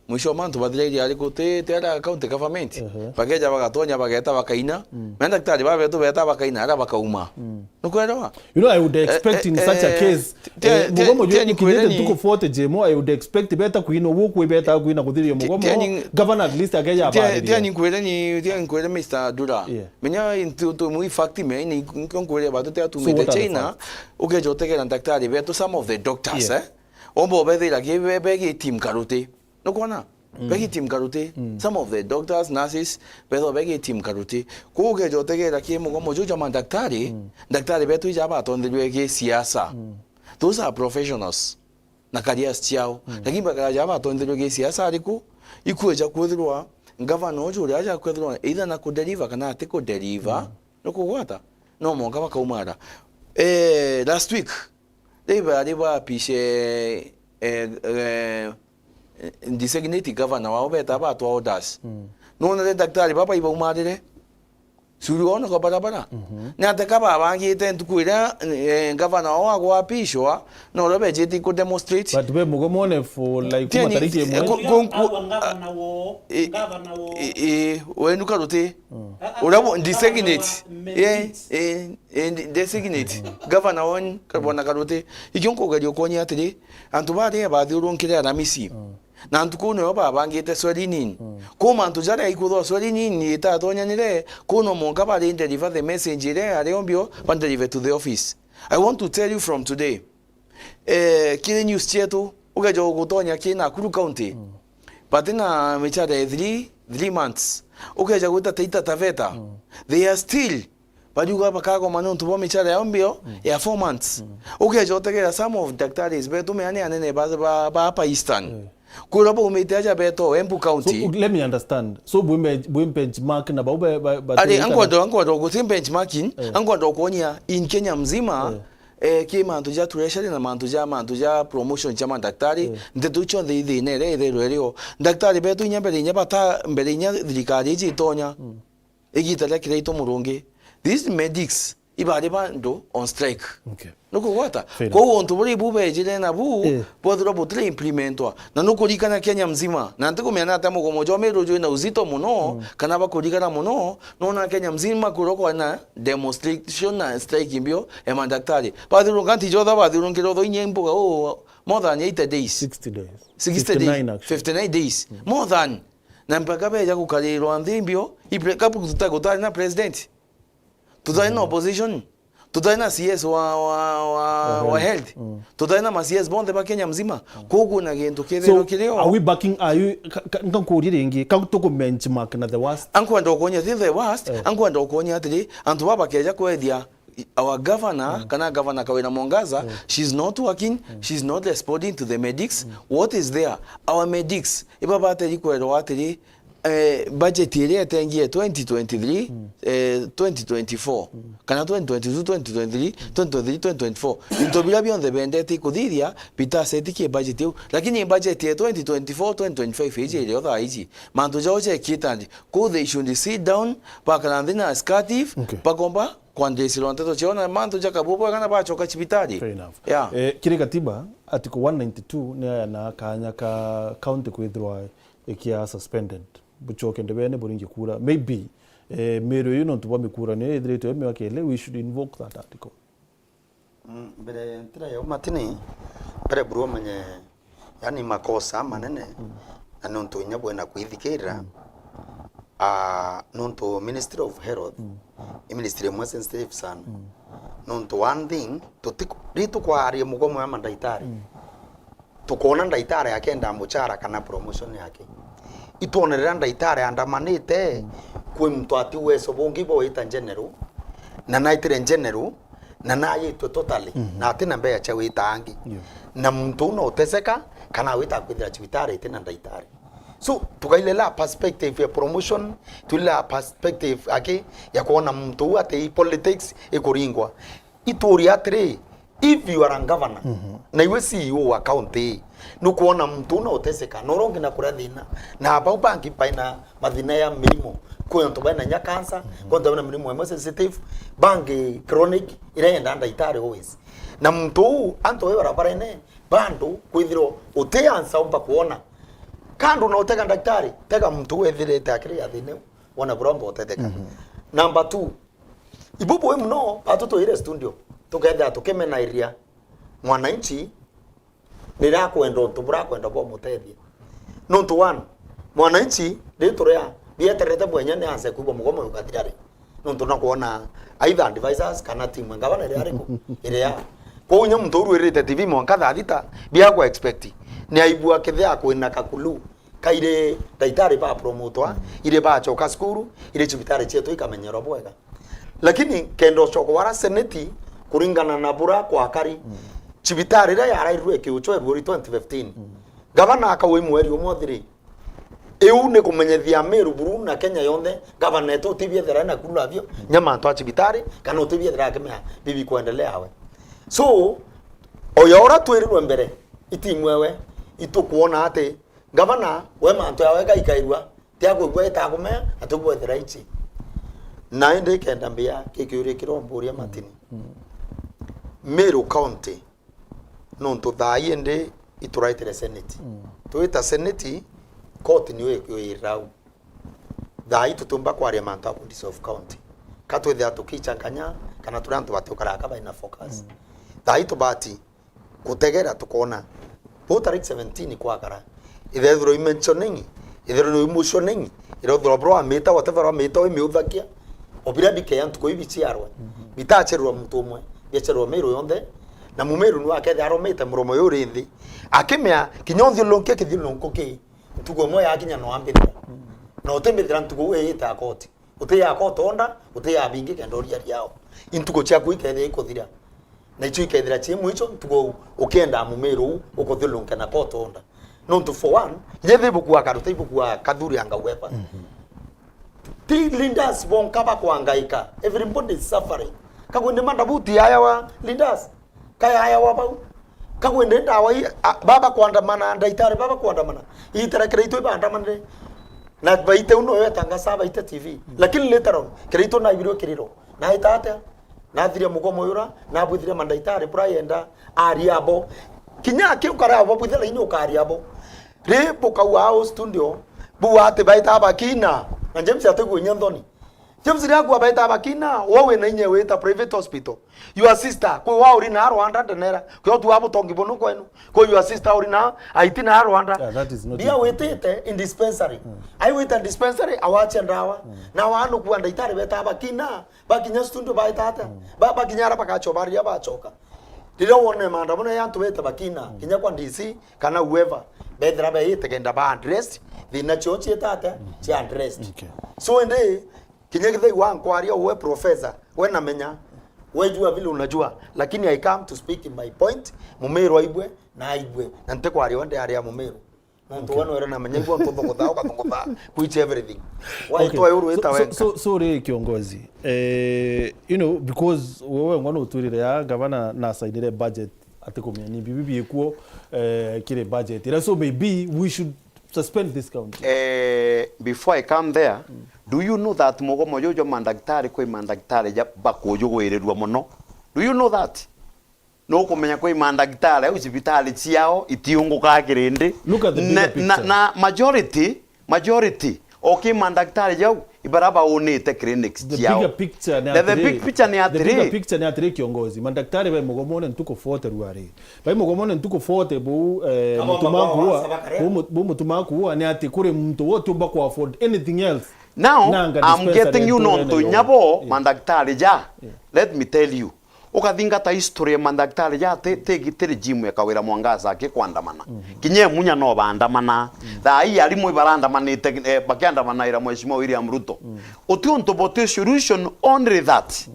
Mwisho wa mantu bathiraire ari ku ti, ti ara county government. Ehe. Bakeja bagatonya bageta bakaina. Mm. Na ndaktari babetu beta bakaina ara bakauma. Mm. Nukwelewa? You know, I would expect in such a case, ti-, eh, ti-, mugomo ti-, jwe ti-, nikinyite ntuku forty, Jemo, I would expect beta kuina uguo kwi beta kuina kuthiria mugomo. Governor at least akeja abariria. Tia ninkwire ni, tia ninkwire Mister Dura. Yeah. Menya intu tu mu fact me ni nkwire batu tia tumite China. Ukeja utegera ndaktari betu, some of the doctors, eh? Omba ubethira ki be, be gi team karuti. Nukwona? Mm. Begi team karuti. Mm. Some of the doctors, nurses, betho begi team karuti. Kuu ukeja utegera ki mugomo juu jwa madaktari, mm, ndaktari betu ija batonthirwe gi siasa. Mm. Those are professionals na careers ciao. Mm. Lakini bakara ja batonthirwe gi siasa ariku, ikweja kwithirwa ngavana uju uria aja kwithirwa either na kudeliver kana ati kudeliver, mm, nukugwata? No monka bakaumara. Eh, last week, riu bari bapishe, eh, eh, designate governor wao beta batwa orders. Mm. Nonere daktari baba ibaumarire. Suri wao niko barabara. Mhm. Ni ate ka babangite ntuku iria, eh, governor wao agwapishwa, no ro bejete ku demonstrate. But be mugomone for, like, kuma tariki imwe. Wenu karuti. Mm. Uria designate. Eh, eh, eh, designate. Governor won, kabona karuti. Ikio nkugeria ukonia atiri, antu baria bathiurunkire Aramisi. Mm. Na ntuku nio babangite swearing in. Mm. Kuma antu jaria ikuthwa swearing in itatonyanire, kuno monka bari deliver the message iria yari ombio, ba deliver to the office. I want to tell you from today, eh, kiri news cietu, ugeja gutonya ki Nakuru County, mm, bati na michara ya three, three months. Ugeja gwita Taita Taveta, mm, they are still bariuga bakagoma nontu bwa michara yao mbio, mm, ya four months. Mm. Ukeja utegera some of daktari betu meani anene ba, ba, ba hapa Eastern. Mm. Kwira baumite aja beto Embu County. So, let me understand. So, bwi be-, bwi benchmark na bau be-, ba-, ba-, ari, ankwenda, ankwenda guti benchmarking, eh, ankwenda kuonia in Kenya mzima, eh, eh, ki mantu ja treasury na mantu ja, mantu ja promotion ja madaktari, eh, nteto cionthe ithina iria itherwe rio. Daktari betu inya mbere inya bata, mbere inya thirikari iji itonya. Mm. Igita ria Kiraitu Murungi, these medics ibari bandu on strike. Okay. Nukugwata? Fair enough. Kwou untu buria ibu bejire nabu, eh, bwethirwa butire implementwa. Na nukurikana Kenya mzima. Na ntikumenya atia mugomo jwa Meru jwina uzito muno, mm, kana bakurikana muno, nona Kenya mzima kurokwa na demonstration na strike mbio ya madaktari. Bathiurunka nti jotha bathiurunkire utho inya imbuga, oh, more than eighty days. Sixty days. Sixty days. Fifty-nine actually. Fifty-nine days. Mm. More than. Na mpaka beja gukarirwa nthi mbio, i pre-, kabu tuta-, gutari na president. Tutari na, mm, opposition. Tutari na C S wa, wa, wa, wa health. Wa health. Mm. Tutari na ma C S bonthe ba Kenya mzima. Mm. Koguo na gintu kethirwa kirio. So, are we backing, are you, ka, ka, nka nkurie ringi, ka tuku benchmark na the worst? Ankwenda ukonya ti the worst, eh, ankwenda ukonya atiri, antu baba bakeja kwethia our governor, mm, kana governor Kawira Mwangaza, mm, she's not working, mm, she's not responding to the medics. Mm. What is there? Our medics, iba bateri kwerwa atiri, Eh, budget iria etengie twenty twenty-three, eh, twenty twenty-four, kana twenty twenty-two, twenty twenty-three, twenty twenty-three, twenty twenty-four, into biria bionthe bendete ikuthithia, bitasetikie budget iu. Lakini budget ya twenty twenty-four, twenty twenty-five iji irio thaa iji, mantu jao jekiite nthi. Kuu they should sit down, bakara nthi na executive, Okay. bakomba kwanjisirwa nteto ciao na mantu jakabu bwega na bacoka cibitari. Fair enough. Yeah. Eh, kiri katiba, article one ninety-two ni ayanaa kanya ka county kwithirwa ikia suspended, bucoke ndebene buringi kura. Maybe, eh, Meru iu nontu bwa mikura niyo ithiritwe miaka ili, we should invoke that article. Mm, mbere ntira ya umatini, mbere buru umenye, yani, makosa manene, na nontu inya bwena kwithikirira, ah, nontu Ministry of Health, i ministry imwe sensitive sana. Nontu one thing, tuti-, ritu kwaria mugomo ya mandaitari. Tukoona ndaitari akenda muchara kana promotion yake. Itwonere riria ndaitari andamanite, kwi muntu ati uwezo bungi bwa wita general, na naitire general, na nayitwe totally, na ati na mbeca cia wita angi. Yeah. Na muntu uu no uteseka, kana awita kwithira cibitari iti na ndaitari. So, tukailela perspective ya promotion, tuilela perspective aki ya kuona muntu uu ati politics ikuringwa. Ituria atiri, if you are a governor, na iwe C E O wa county, nukwona muntu uu na uteseka, na uria ungi na kuria thina, na bau bangi baina mathina ya mirimo, kwi antu baina nya cancer, kwi antu baina mirimo imwe sensitive, bangi chronic, iria yenda ndaitari always. Na muntu uu, antu bai barabarene, bado kwithirwa uti answer umba kuona. Kando na utega ndaitari, tega muntu uu ethirite akiri ya thina iu, wona buria umba utetheka. Number two, ibu bui muno, batu twire studio, tukethira tukimenairia mwananchi riria akwenda untu buria akwenda bwamutethia. Nontu one, mwananchi, ritu ria bieterete mwenya ni anse kwigua mugomo ukathira ri. Nontu na kuona either advisors kana timu ya ngavana iria ariku, iria. Kwou inya muntu urwirite T V mwanka thaa thita, biagwa expect. Ni aigua kethia kwina kakulu kairi ndaitari ba promotwa, iri bacoka cukuru, iri cibitari cietu ikamenyerwa bwega. Lakini kenda ucoka wara seneti, kuringana na bura kwakari, cibitari iria yarairwe ikiuchwa February twenty fifteen, gavana akauga i mweri umwe uthiri. Iu ni kumenyethia Meru buru na Kenya yonthe, gavana etu utibiethera na kula bio, nya mantu a cibitari, kana utibiethera akimea bibi kuendelea we. So, oya ura twirirwe mbere, itimwewe, itukwona ati gavana, we mantu yawe gaikairua, ti akwigua itakumea, na tugwethera ici. Na indi kenda mbia, kikiuria kiria umburia matini. Meru County, nontu thaa ii indi ituraitire seneti. Twita seneti, court niyo ikwirira au. Thaa ii tutiumba kwaria mantu a ku dissolve county. Ka twithira tukichanganya, kana turi antu batiukara aka baina focus. Thaa ii tubati gutegera tukoona. Buu tariki seventeen kwakara, ithethirwa i mentioning, ithethirwa i motioning, ithethirwa bro amita, whatever amita, imiuthakia, o biria bikeya ntuku ibi ciarwa. Bitacherwa muntu umwe, biacherwa Meru yonthe, na Mumeru niwe akethia aromite muromo yuri nthi, akimea kinya uthiulunkia kithiulunku ki, ntuku imwe yakinya no ambithira. Na utimbithira ntuku uu iyite akoti. Uti ya kotonda, uti ya bingi kenda uria riao. Intuku ciaku ikethira ikuthira. Na icio ikethira cie mwicho, ntuku ukienda Mumeru uu ukuthiulunke na kotonda. Nontu for one, inya thi bukua karuta ibukua kathuri anga uepa. Ti leaders bonka bakwangaika. Everybody is suffering. Kakwende mandabuti yaya wa leaders. Kayaya wa bau. Kakwende ndawa i, a, baba kwandamana, ndaitari baba kwandamana. Itara kira itu bandamanire. Na baite uno yo etangasa baite T V. Lakini later on, kira itu naibirwe kiriro. Na ita atia? Nathiria mugomo yura, nabwithire mandaitari bura yenda, ari abo. Kinya akiu kara abo bwithira inyo ukari abo. Ri bukauga au studio, bu ati baita bakina. Na James ategwe inya nthoni. James riria akwaa baita bakina, we wina inya wita private hospital. Your sister, kwi wa uri na Rwanda ndenera. Kwi otu wa butongi bunu kwenu. Kwi your sister uri na aiti na Rwanda. Yeah, that is not Bia important. Witite in dispensary. Ai wita dispensary, awache ndawa. Na wanu kuwa ndaitari beta bakina. Bakinya studio baita ata? Ba-, bakinya ara bagachoba riria bachoka. Riria wone maandamano ya antu beta bakina, kinya kwa D C, kana whoever, bethira beite kenda ba address, thina cio cieta ata? Cia address. Okay. So indi, kinya kithei wa nkwaria uwe professor, we namenya, we jua vile unajua, lakini I come to speak my point, Mumeru aigwe, na aigwe, na ntikwaria we ndi aria Mumeru. Nontu we nwere na menya igua nthungutha, ukathungutha, which everything. Why? Okay. Twa yuru ita wenka. So, so, so ri kiongozi, eh, you know, because wewe ngwa nutwirire ya gavana na sainire budget ati kumenya ni bibi biikuo, eh, kiri budget ira, so maybe we should suspend this country. Eh, before I come there, do you know that mugomo juju jwa mandaktari kwi mandaktari ja bakujugwirirua muno? Do you know that? Nukumenya kwi mandaktari au cibitari ciao itiungukaa kirindi. Look at the bigger picture. Na, na majority, majority o ki mandaktari jau ibara baunite clinics ciao. The bigger picture ni atiri, the big picture ni atiri, kiongozi. Mandaktari bai mugomone ntuku forty ruari. Bai mugomone ntuku forty buu, eh, mutumakuua, buu mutumakuua ni ati kuri muntu wo utiumba ku afford anything else. Now, I'm getting you nontu inya bo mandaktari ja. Let me tell you. Ukathingata history ya mandaktari ja ti, ti, ti regime ya Kawira Mwangaza akikwandamana. Kinya Munya no baandamana. Thaa ii arimu ibarandamanite, eh, bakiandamanaira Mheshimiwa William Ruto. Uti untu buti solution, only that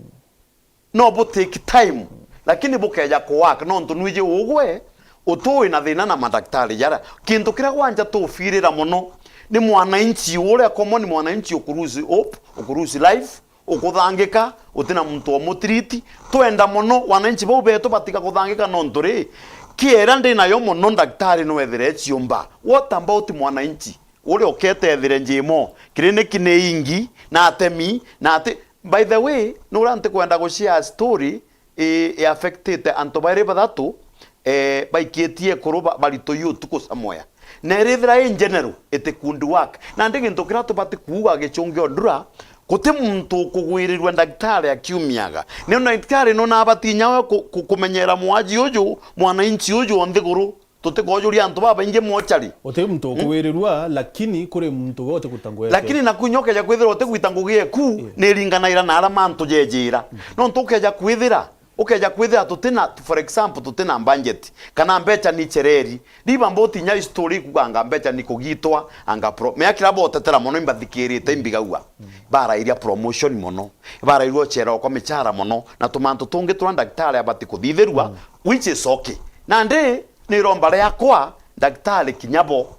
no bu take time, lakini bukeja ku work nontu nwiji ugwe utui na thina na mandaktari jara. Kintu kiria gwanja tufirira muno ni mwananchi uria common mwananchi ukurusi hope, ukurusi life, ukuthangika, utina muntu omutreat. Twenda mono wananchi bau betu batiga kuthangika nontu ri, kiera ndi nayo mono ndaktari nwethire ciumba. What about mwananchi uria uketethire njimo? Kiriniki ni ingi, na atemi, na ati, by the way, nuria ntikwenda gushare story i, i affectite antu bairi bathatu, eh, baikitie ekuru ba, baritui utuku somewhere. Na irithira i general, it could work. Nandi gintu kiria tubati kuuga gichungi o ndura, guti muntu ukugwirirua ndaktari akiumiaga. Ni ndaktari nona abati inya we ku, ku, kumenyera mwaji uju, mwananchi uju o nthiguru. Tutikojuria antu babaingi mochari. Uti muntu ukugwirirua, lakini kuri muntu we uti kuta ngugi yake. Lakini naku inya ukeja kwithira uti gwita ngugi eku, ni iringanaira na aria mantu jejira. Nontu ukeja kwithira Ukeja kwithira tutina, for example, tutina budget, kana mbecha ni chereri. Riba mboti inya history ikuganga mbecha ni kugitwa, anga pro-, mea kira botetera mono imbathikirite imbigagua. Barairia promotion mono. Barairwo chera kwa michara mono. Na tumantu tungi turia ndaktari abati kuthithirua, which is okay. Nandi, ni iromba riakwa, ndaktari kinya bo.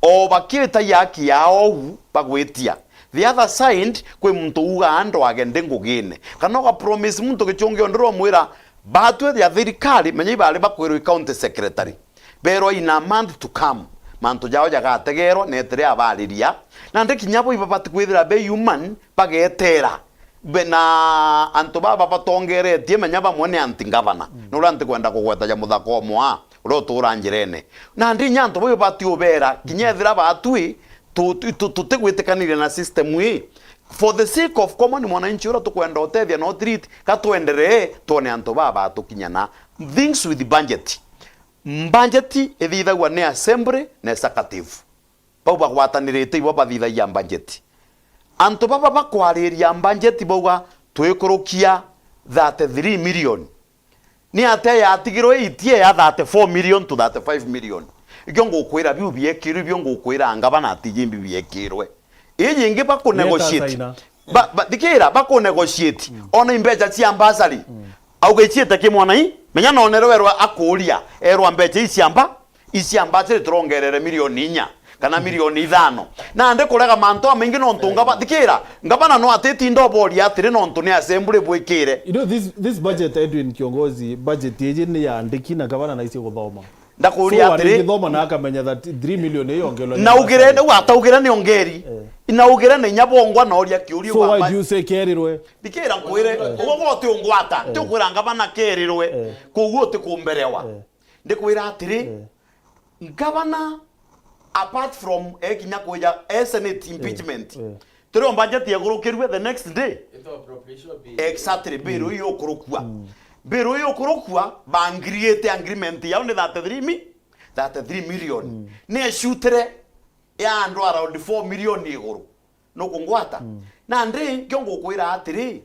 O bakiita i haki yao ou bagwitia. The other side, kwi muntu uugaa ndwage ndi ngugine. Kana uga promise muntu gichungi o nduromwira, batwi ya thirikari, menya ibari bakwirwa i county secretary. Berwa in a month to come, mantu jao jagategerwa, netire abariria. Nandi kinya bo ibabati kwithira be human, bagetera. Be na antu baba batongeretie, menya bamwe ni anti ngavana. Nuria ntikwenda kugweta ja muthaka omwe aa. Uria utuura njirene. Nandi inya antu bau ibati ubera, kinya ethira batwi, tu-, tu-, tu-, tutigwitikaniria na system ii. For the sake of common mwananchi uria tukwenda utethia na utreat, ka twenderee, twone antu baa batukinya na things with budget. Budget ithithagua ni assembly na executive. Bau bagwatanirite ibo bathithagia budget. Antu baba bakwariria budget bauga twikurukia thirty-three million. Ni atia yatigirwe itie ya thirty-four million to thirty-five million? Ikio ngukwira biu biekirwe, ibio ngukwira ngavana ati jimbi biekirwe. Iji ingi bakunegotiate. Ba, ba, thikira, bakunegotiate. Ona imbecha cia bursary. Auga iciite ki mwana ii, menya nonere werwa akuria, erwa mbecha ii cia mba, ii cia mba ciri turongerere milioni inya kana milioni ithano. Nandi kurega mantu amaingi nontu ngava-, thikira, ngavana no atitinda oboria atiri nontu ni assembly bwikire. You know, this, this budget, Edwin Kiongozi, budget iji ni ya andiki na gavana naici guthoma. Ndakuria atiri, so, arigithoma na akamenya that three million iyo yongerwa ni naugire, bursary. Riu ataugire ni ongeri. Eh. Naugire na inya bongwa noria kiuria. So why do you say kerirwe? Thikira nkwire, ugo goti ungwata, ti ukwira ngavana kerirwe, eh, koguo ti kumberewa. Eh. Ndikwira atiri, eh, ngavana, apart from ekinya kwija e Senate impeachment, eh, eh, turi o budget yagurukirwe the next day. Exactly, bill iyo ukurukua. Bill iyo ukurukua, ba create agreement yao ni thirty-three mi-, thirty-three million. Ni ecutire ya andu around four million iguru. Nukungwata? Nandi, nkio ngukwira atiri,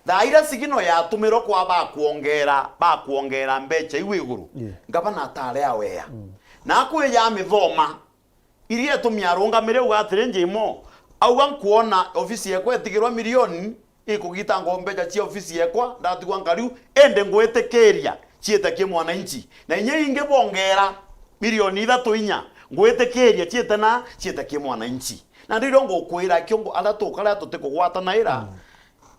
thaa iria sigino yatumirwe kwa bakwongera, bakwongera mbecha iu iguru, yeah, ngavana atari awea. Na akwija amithoma, iria itumi arungamire uga atiri, njimo, auga, nkwona ofisi yekwa itigirwa milioni, ikugitangwa mbecha cia ofisi yekwa, ndatigwa nkariu, indi ngwitikiria ciite ki mwananchi. Na inya ingi bongera milioni ithatu inya, Ngwitikiria ciite na ciite ki mwananchi. Na ndirio ngukwira kiongo aria tukaria tutikugwatanaira.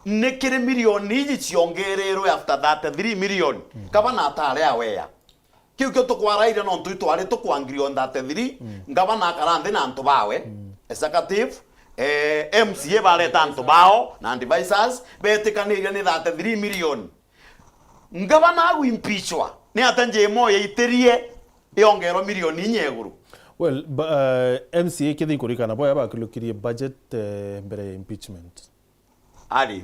Ni kiri milioni iji ciongereirwe after thirty-three million. Gavana atari awea. Kiu kio tukwaraire nontu itwari tukwangirio thirty-three, ngavana akara nthi na antu bawe, executive, eh, M C A bareta antu bao na advisors, betikaniria ni thirty-three million. Ngavana agu impeachwa, ni atia njimo yaitirie yongerwa milioni inya iguru? Well, ba- eh, M C A kithi ikurikana boya bakilukirie budget, eh, mbere ya impeachment. Ari.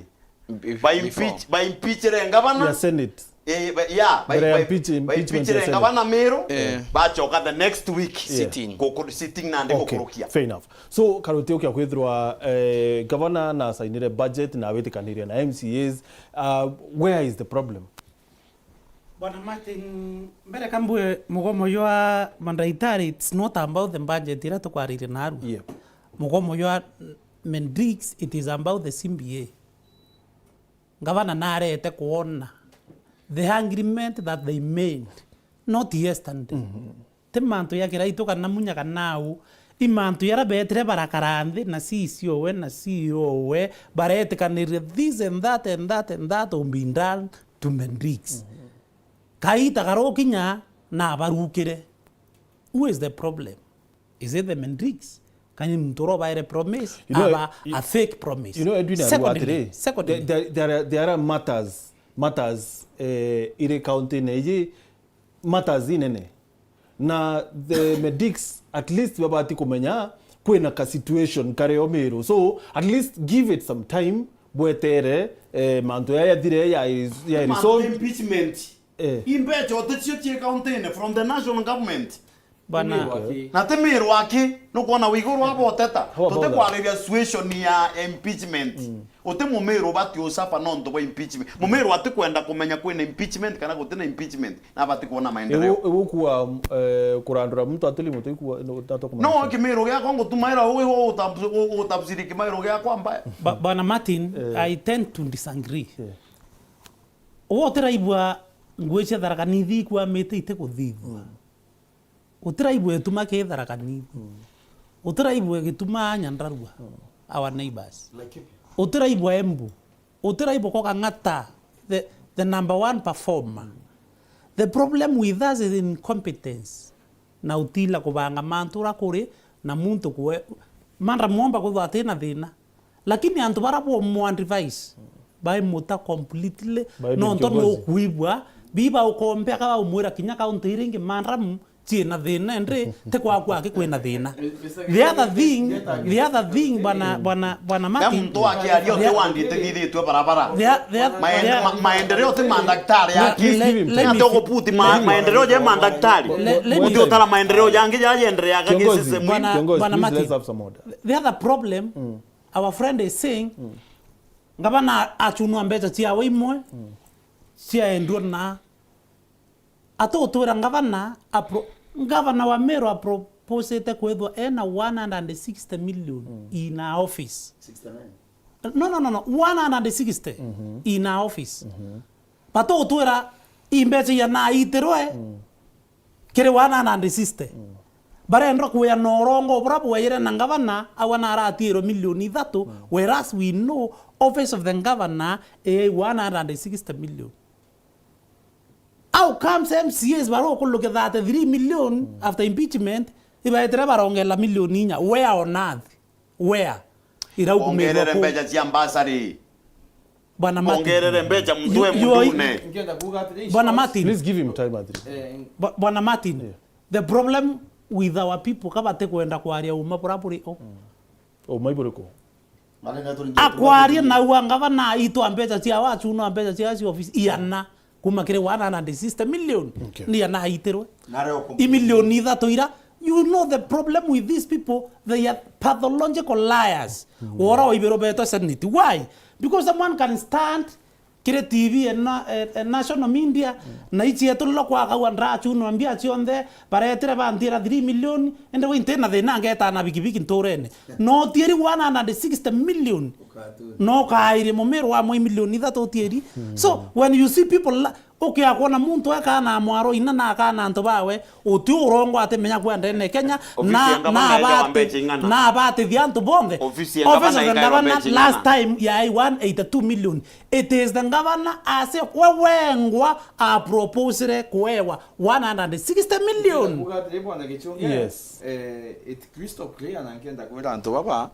By Before. impeach, by impeachire ngavana. Ya Senate. Eh, by, yeah, by, Mbere ya by, impeach- by impeachment ya impeachire Senate. ngavana Meru, Eh. bachoka the next week. Yeah. Sitting. Guku-, sitting nandi Okay, gukurukia. Fair enough. So, karuti ukia kwithirwa, eh, gavana na asainire budget na witikaniria na M C As, uh, where is the problem? Bwana Martin, mbere ka mbue mugomo jwa mandaitari, it's not about the budget ira tukwaririe narua. Yeah. Mugomo jwa Mendrix, it is about the C B A. Ngavana narete kwona the agreement that they made, not yesterday. Ti mantu ya kiraitu kana munya kana au. I mantu yaria betire barakara nthi na C C owe na C E O owe, baretikaniria this and that and that and that will be done to Mendrix. Kaita karukinya na barukire. Who is the problem? Is it the Mendrix? Kana ni muntu uria ubaire promise? You know, aba you, a fake promise. You know, Edwin, Secondly, atiri, secondly, there, there, there are, there are matters, matters, eh, iri county-ini iji, matters inene. Na the Mendrix, at least babati kumenya kwina ka situation kario Meru. So, at least give it some time, bwetere, eh, mantu ya yathire ya, ya Mantu resolve. Impeachment. Eh. Imbecha uticio cie county-ini from the national government. Bana. Meru aki. Na ti Meru aki, nukwona wiguru aboteta. How about that? Tutikwariria situation ya impeachment. Uti Mumeru ubati usuffer nontu bwa impeachment. Mumeru atikwenda kumenya kwina impeachment kana gutina impeachment, na abati kwona maendeleo. Igu-, igukua, eh, kurandura muntu atuli muntu ikua, no, tatu kumenya. No, Kimiru giakwa ngutumaira uwi, u-, utabs-, u-, utabsiri Kimiru giakwa mbaya. Ba-, Bwana Martin, Eh. I tend to disagree. Yeah. Uwe utiraigua ngui cia Tharaka Nithi ikwamite itikuthithua. Utiraigua ituma ki Tharaka Nithi. Utiraigua igituma Nyandarua, our neighbors. Utiraigua Embu. Utiraigua ko Kang'ata, the, the number one performer. The problem with us is incompetence. Na utila kubanga mantu uria kuri, na muntu kwe-, manda mwomba kwithwa atina thina. Lakini antu bara bomu advise, baimuta completely, nontu nukwigua, biba ukombea ka baumwira kinya county iria ingi, madam, ciina thina, indi ti kwaku aki kwina thina. The other thing, the other thing, bwana, bwana, bwana Martin, muntu akiaria uti wandite thithitwe barabara. The, the, maendeleo ti mandaktari aki. Ati uguputi maendeleo je mandaktari. Uti utara maendeleo jangi jajendereaga. Kiongozi, bwana, kiongozi, bwana Martin, let's have some order. The other problem, our friend is saying, ngavana achunwa mbeca ciawe imwe, ciaendua na, atutwira ngavana, apro-, ngavana wa Meru aproposite kwithwa ena one hundred and sixty million in our office. Sixty-nine. No, no, no, no, one hundred and sixty in our office. Batutwira imbeca iana aitirwe, kiri one hundred and sixty. Barenda kwia na urongo bura bwaire na ngavana, awa na aratiirwe milioni ithatu, whereas we know office of the governor, eh, one hundred and sixty million. How comes M C As bara ukulukia thirty-three million after impeachment, ibaetire barongela milioni inya? Where on earth? Where? Iraugumirwa ongerere ku- mbeca cia mbasari. Bwana Martin. Ongerere mbeca mtu we mundune. Ngienda kuuga atiri, Bwana Martin. Please give him time, Adri. Eh, Bwa-, Bwana Martin, yeah, the problem with our people, ka batikwenda kwaria uma bura buri o. Uma iburiku? Akwaria na ua ngavana aitwa mbeca cia wachu, no mbeca cia cia office iana. Kuma kiri one hundred and sixty million, okay, ni ana aitirwe. Imilioni ithatu ira, you know the problem with these people, they are pathological liars. Wora oibirwo betwa Senate. Why? Because someone can stand kiri T V and na-, eh, eh, national media, na ichi etu lilo kwagaua ndrachunwa mbia cionthe, baretire bantira three million, ende we ntina thina ngeta na bikibiki nturene. No tieri one hundred and sixty million. No kairie mumiro wa mwe milioni ithatu utieri. So, when you see people la-, Ukia kwona muntu ekaa na mwaro ina na akaa na antu bawe, uti urongwa atimenya kwa ndene Kenya, Ofisi ya na, ngavana na ejagwa abati-, mbecha ing'ana? Na abatithia antu bonthe. Ofisi ya ngavana Office of the ikaewa Governor mbecha ing'ana? Last time yaai one eighty-two million. It is the governor ase we wengwa aproposire kuewa one hundred sixty million. Kuga atiri, Bwana Gichunge, yes, eh, it crystal clear, na nkenda kwira antu baba,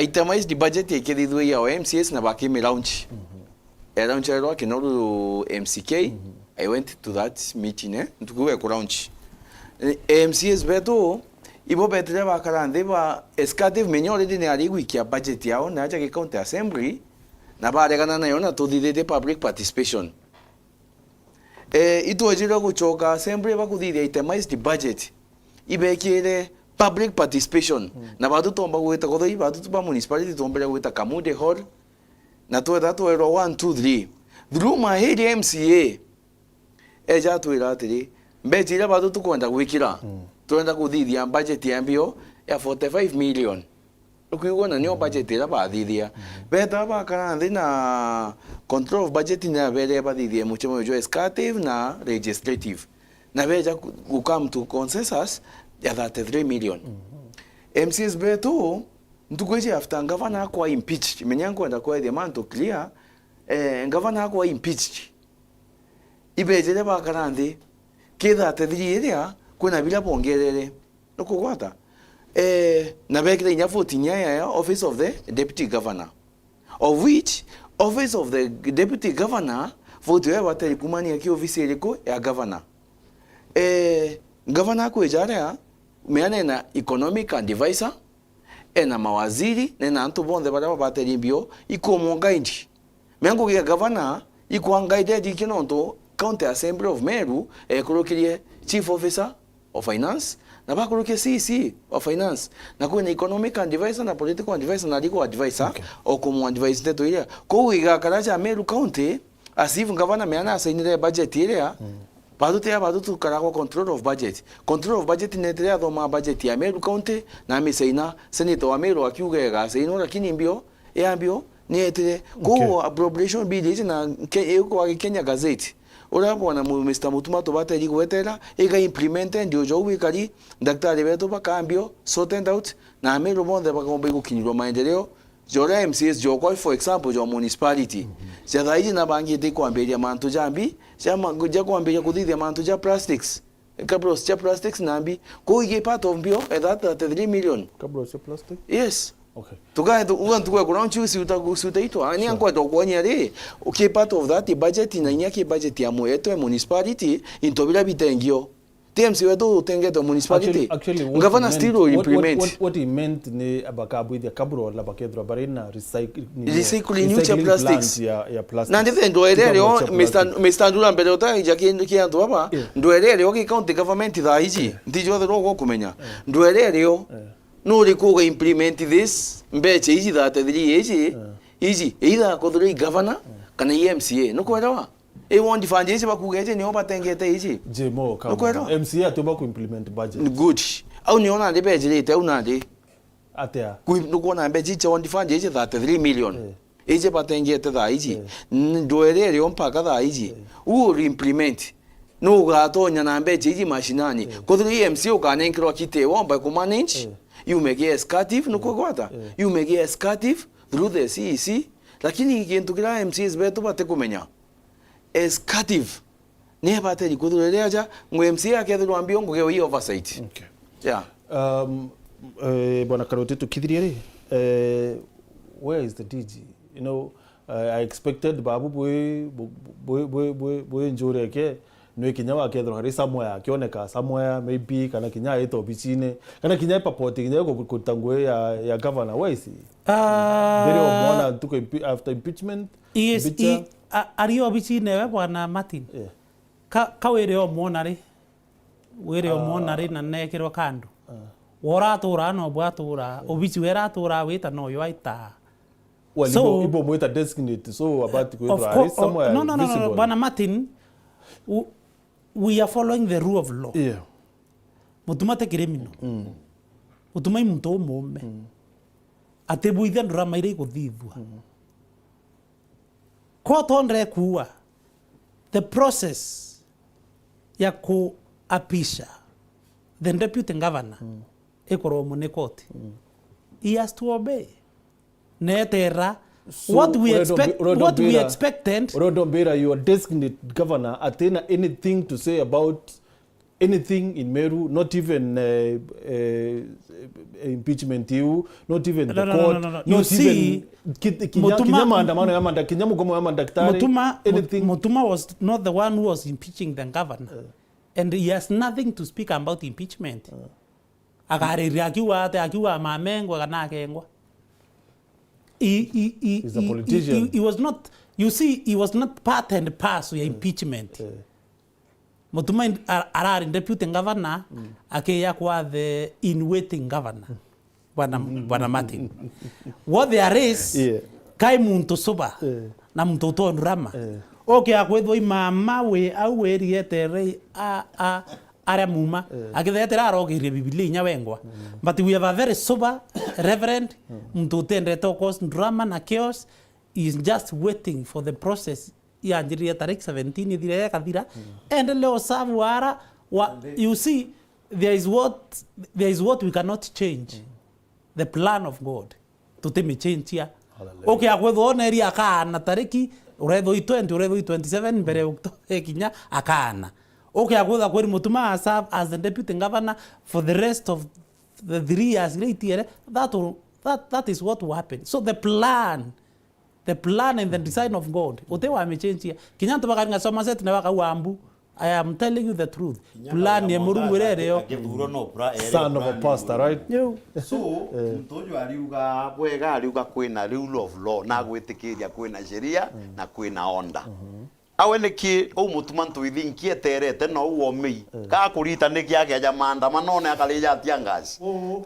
itemized budget ikithithua ya M C As na bakimi launch. Mhm. Erauncherwa Kinoru M C K, mhm, I went to that meeting, eh, ntuku ya kulaunch. Eh, M C As betu, ibo betire bakara nthi ba executive, menya already ni ari gwikia budget yao, na aja ki county assembly, na baregana nayo, na tuthithitie public participation. Eh, itwejire gucoka assembly bakuthithia itemized budget, ibekire public participation, mm, na batu tomba gwita, kotho i batu ba municipality tombere gwita Kamude Hall, na twetha twerwa one, two, three. Through my area M C A, eja atwira atiri, mbecha iria batu tukwenda gwikira, mm, turenda kuthithia budget ya mbio ya forty-five million. Ukwigua, na nio budget iria bathithia. Mm. Beta bakara nthi na control of budget ni abere bathithie mucemanio jwa executive na legislative. Na beja ku, ku come to consensus ya thirty-three million. Mm-hmm. M C As betu, ntuku iji after ngavana akwa impeached, menya nkwenda kwethia mantu clear, eh, ngavana akwa impeached. Ibejire bakara nthi, ki thirty-three iria, kwina biria bongerere. Nukugwata? Eh, na bekire inya vote inya ya, ya office of the deputy governor. Of which, office of the deputy governor, vote yo yabateri kumania ki office iriku? Ya governor. Eh, governor akwija aria, meana ena economic advisor, ena mawaziri, na ena antu bonthe baria babateri mbio, ikumu guide. Mea ngugi ya gavana ikwa guided ikio nontu County Assembly of Meru ekurukirie Chief Officer of Finance, na bakurukia C E C of Finance, na kwina economic advisor na political advisor na legal advisor, okay, okumu advise nteto iria. Kou igakara ja Meru County, as if gavana meana asainire budget iria, mm, batu tia batu tukaragwa control of budget. Control of budget netire athomaa budget ya Meru County, na amisaina, senator wa Meru akiuga igasainwa, lakini mbio, ya mbio, ni etire. Kou, okay, appropriation bill iji na Ke-, ikwa Kenya Gazette, uria bwana mu-, Mister Mutuma tubateri gwetera, iga implement ndio jou wikari, daktari betu bakambio, sorted out, na Ameru bonthe bakomba igukinyirwa maendeleo, joria M C As jokwa, for example, jwa municipality, mhm, ja thaa iji na bangite ikwambiria mantu ja mbi, ja ma-, ja kwambiria kuthithia mantu ja plastics. Cabros cia plastics na mbi. Kou igi part of mbio, eh, that thirty-three million. Cabros cia plastic? Yes. Okay. Tukae tu-, uga ntuku ya kulaunch usiuta, usiuta itwa. Ani, sure, ankwenda kuonia ri, uki part of that budget na inya ki budget ya mwetu ya municipality, into biria bitengio. T M C wetu utengete municipality. Actually, actually, what he meant, what, what, what he meant ni bakabwithia cabro la bakethirwa bari na recycle-, ni, recycling cia recycling plastics. Plant ya, ya plastics. Na ndithe ndwere rio, Mister Ndura, mbere utaija kindu kia antu baba, yeah, ndwere rio ki county government thaa iji, yeah, ntijo the rogo kumenya. Yeah. Ndwere rio, yeah, nuri kuga implement this, mbecha iji thirty-three iji, yeah, iji, either kuthura i governor, yeah, kana i M C A. Nukwelewa? I ward fund iji bakuga iji nio batengete iji. Jimo, come on. Nukwelewa? M C A atiumba ku implement budget. Good. Au nio nandi bejirite, au nandi. Atia? Kui-, nukwona mbecha ici ward fund ici thirty-three million. Eh. Ici batengete thaa ici. Eh. N-, ndwere irio mpaka thaa ici. Eh. U will implement. Nu ugatonya na mbecha ici mashinani. Eh. Kwithirwa i M C A ukanenkerwa kite womba ku manage. Eh. Yume gi executive, nukwigwata? Eh. Yume gi executive through the C E C. Lakini gintu kiria M C As betu batikumenya, executive ni ebateri kwithirwa iri aja, ngo M C A akethirwa mbio ngugi wi oversight. Okay. Yeah. Um, eh, Bwana Karoti, tukithirie ri, eh, where is the D G? You know, uh, I expected babu bwi, bwi, bwi, bwi, bwi njureke, nwi kinya wakethirwa ari somewhere, akioneka somewhere, maybe, kana kinya aite obicine, kana kinya aipapoti, kinya ku-, kuruta ngugi ya, ya governor. Where is he? Ah. Mbere omwona ntuku impi-, after impeachment, yes, mbicha. I, a-, ari obicine we, Bwana Martin? Yeah. Ka, ka wire omwona ri? Wire omwona ri na nekirwe kando? Ah. Woratura no bwatura, yeah, obici wera atura wita no yo aita. Well, so, ibo, ibo mwita designate, so abati kwithirwa ari somewhere visible. No, no, no, no, Bwana Martin, w-, we are following the rule of law. Yeah. Mutuma ti criminal. Mm. Mutuma i muntu umume. Mm. Ati bwithia ndrama iria iguthithua. Mm. Ko tondere kuua, The process ya kuapisha the deputy governor ikorwo mu ni court. He has to obey. Neterera. So, what we urenda expect, umbi-, urenda what we umbira, expected urenda umbira your designate governor atina anything to say about anything in Meru, not even, eh, eh, impeachment iu, not even the court, not even ki-, ki-, kinya, Mutuma, kinya maandamano ya manda-, kinya mugomo ya madaktari, Mutuma, anything. Mutuma was not the one who was impeaching the governor. And he has nothing to speak about impeachment. Akariria akiuga ati, akiuga mamengwe kana akengwa. He, he, he, He's a he, he, politician. He, he was not, you see, he was not part and parcel ya impeachment. Mutuma in-, a-, arari deputy governor, akiya kwa the in waiting governor, bwana, bwana Martin. What they are is, kai muntu suba, na muntu utondu rama. Ukia kwithwa i mama wi au wiriete rei a, a, aria muma. Akithetera arogirie Bibilia inya wengwa. But we have a very sober reverend, muntu utendete o cause drama na chaos. He is just waiting for the process yanjiririe tariki seventeen ithire ikathira. Endelee usavu ara wa, you see, there is what, there is what we cannot change. The plan of God. Tutimicenjia. Hallelujah. Ukia kwithwa oneria akaana tariki, urethwa i twenty, urethwa i twenty-seven, mbere ya October ikinya, akaana. Ukia kwithwa kweri Mutuma a serve as the deputy governor for the rest of the three years iria itiere, that will, that, that is what will happen. So the plan, the plan and the design of God, uti wamicenjia. Kinya antu bakaringa Somerset na bakauga mbu, I am telling you the truth. Plan ya Murungu iria irio. Son of a pastor, right? So, muntu uju ariuga bwega, ariuga kwina rule of law, na gwitikiria kwina sheria, na kwina order. Awe niki uu Mutuma Ntwithinki eterete na uu omei? Ka kurita niki akeja maandamanone akarija atia ngaci?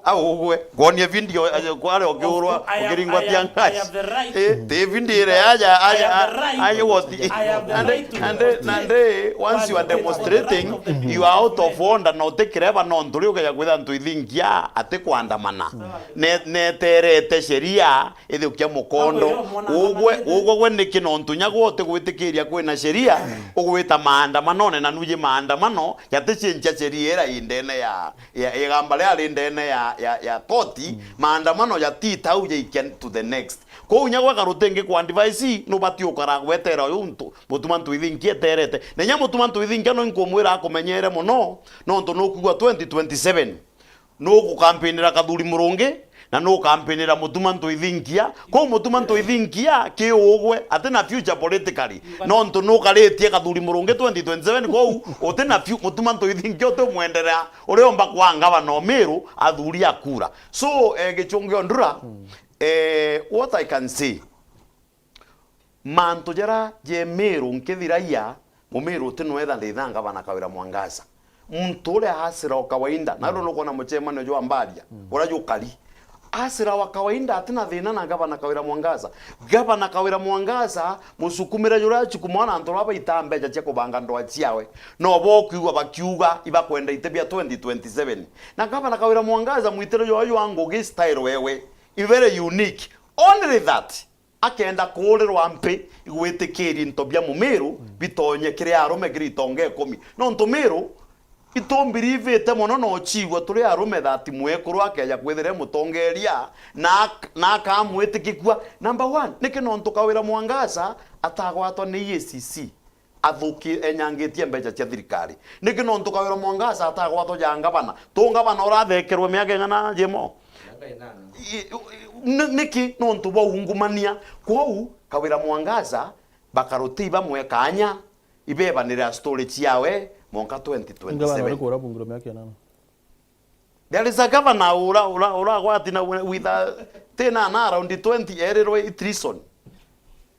Au ugwe, kwonie video, eh, kware ukiurwa, ukiringwa tia ngaci. Eh, ti video ire aja, aja, aja, what? And, and, and, once you are demonstrating, you are out of order, na utikireba nontu ri ukeja kwitha Ntwithinki ati kwandamana. Ne-, neterete sheria ithukia mukondo. Ugwe, ugwe gwe niki nontu nya gwe utigwitikiria kwina sheria, ugwita maandamanone na nuji maandamano jaticenjia sheria ira i ndene ya, ya, igamba ria ri ndene ya, ya, ya koti, maandamano jatitau jaikia to the next. Kwou nya gwe karutingi kwa advice, nubati ukara gwetera uyu untu, Mutuma Ntwithinki eterete. Na nya Mutuma Ntwithinki no inkumwira akumenyere mono, nontu nukwigua twenty twenty-seven. Nugukampinira Kathuri Murungi, na nukampinira Mutuma Ntwithinkia. Kwou Mutuma Ntwithinkia, ki ugwe, atina future politically. Nontu nukaritie Kathuri Murungi twenty twenty-seven, kwou utina fu-, Mutuma Ntwithinkia uti umwenderea, uriomba kwa ngavana o Miru, athuri a kura. So, eh, Gichungi Ondura, eh, what I can say, mantu jaria je Miru nkithiragia, Mumiru uti nwetha nditha ngavana Kawira Mwangaza. Muntu uria asira o kawaida, na riu nukwona mucemanio jwa Mbaria, uria jukari. Asira wa kawaida atina thina na ngavana Kawira Mwangaza. Ngavana Kawira Mwangaza, musukumire juria achukuma na antu baria baitaa mbeca cia kubanga ndoa ciawe. No bo ukiigua bakiuga ibakwenda iti bia twenty twenty-seven. Na ngavana Kawira Mwangaza, mwitire jwawe jwa ngugi, style wewe, i very unique. Only that. Akenda kuurirwa mpi igwitikiria into bia Mumiru bitonye kiri arume kiri itonga ikumi. Nontu Miru itumbirivite mono na uchiigua turi arume that mwekuru akeja kwithira e mutongeria na ak-, na akamwitikikua. Number one, niki nontu Kawira Mwangaza atagwatwa ni E A C C? Athuki-, enyangitie mbeca cia thirikari. Niki nontu Kawira Mwangaza atagwatwa ja ngavana? Tu ngavana urathekerwe miaka ing'ana jimo? Miaka inana. I-, i-, ni-, niki nontu bwa ungumania? Kwou Kawira Mwangaza bakaruti ibamwe kaanya, ibebanire a story ciawe mwanka twenty twenty-seven. Ngavana uriku urabungirwe miaka inana? There is a governor ura, ura, uragwati na with a, tena na around twenty erirwe i treason.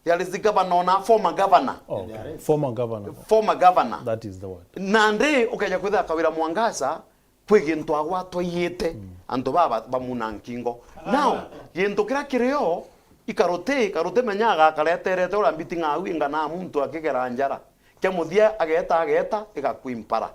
There is a governor na former governor. Oh, okay. Former governor. Former governor. That is the word. Nandi ukeja kwithira Kawira Mwangaza kwi gintu agwatwa iyite, antu baba bamuna nkingo. Now, gintu kiria kirio, ikaruti, ikaruti menyaga akareterete uria mbiti ng'au ingana muntu akigera njara. Kia muthia ageta, ageta, igakwimpara.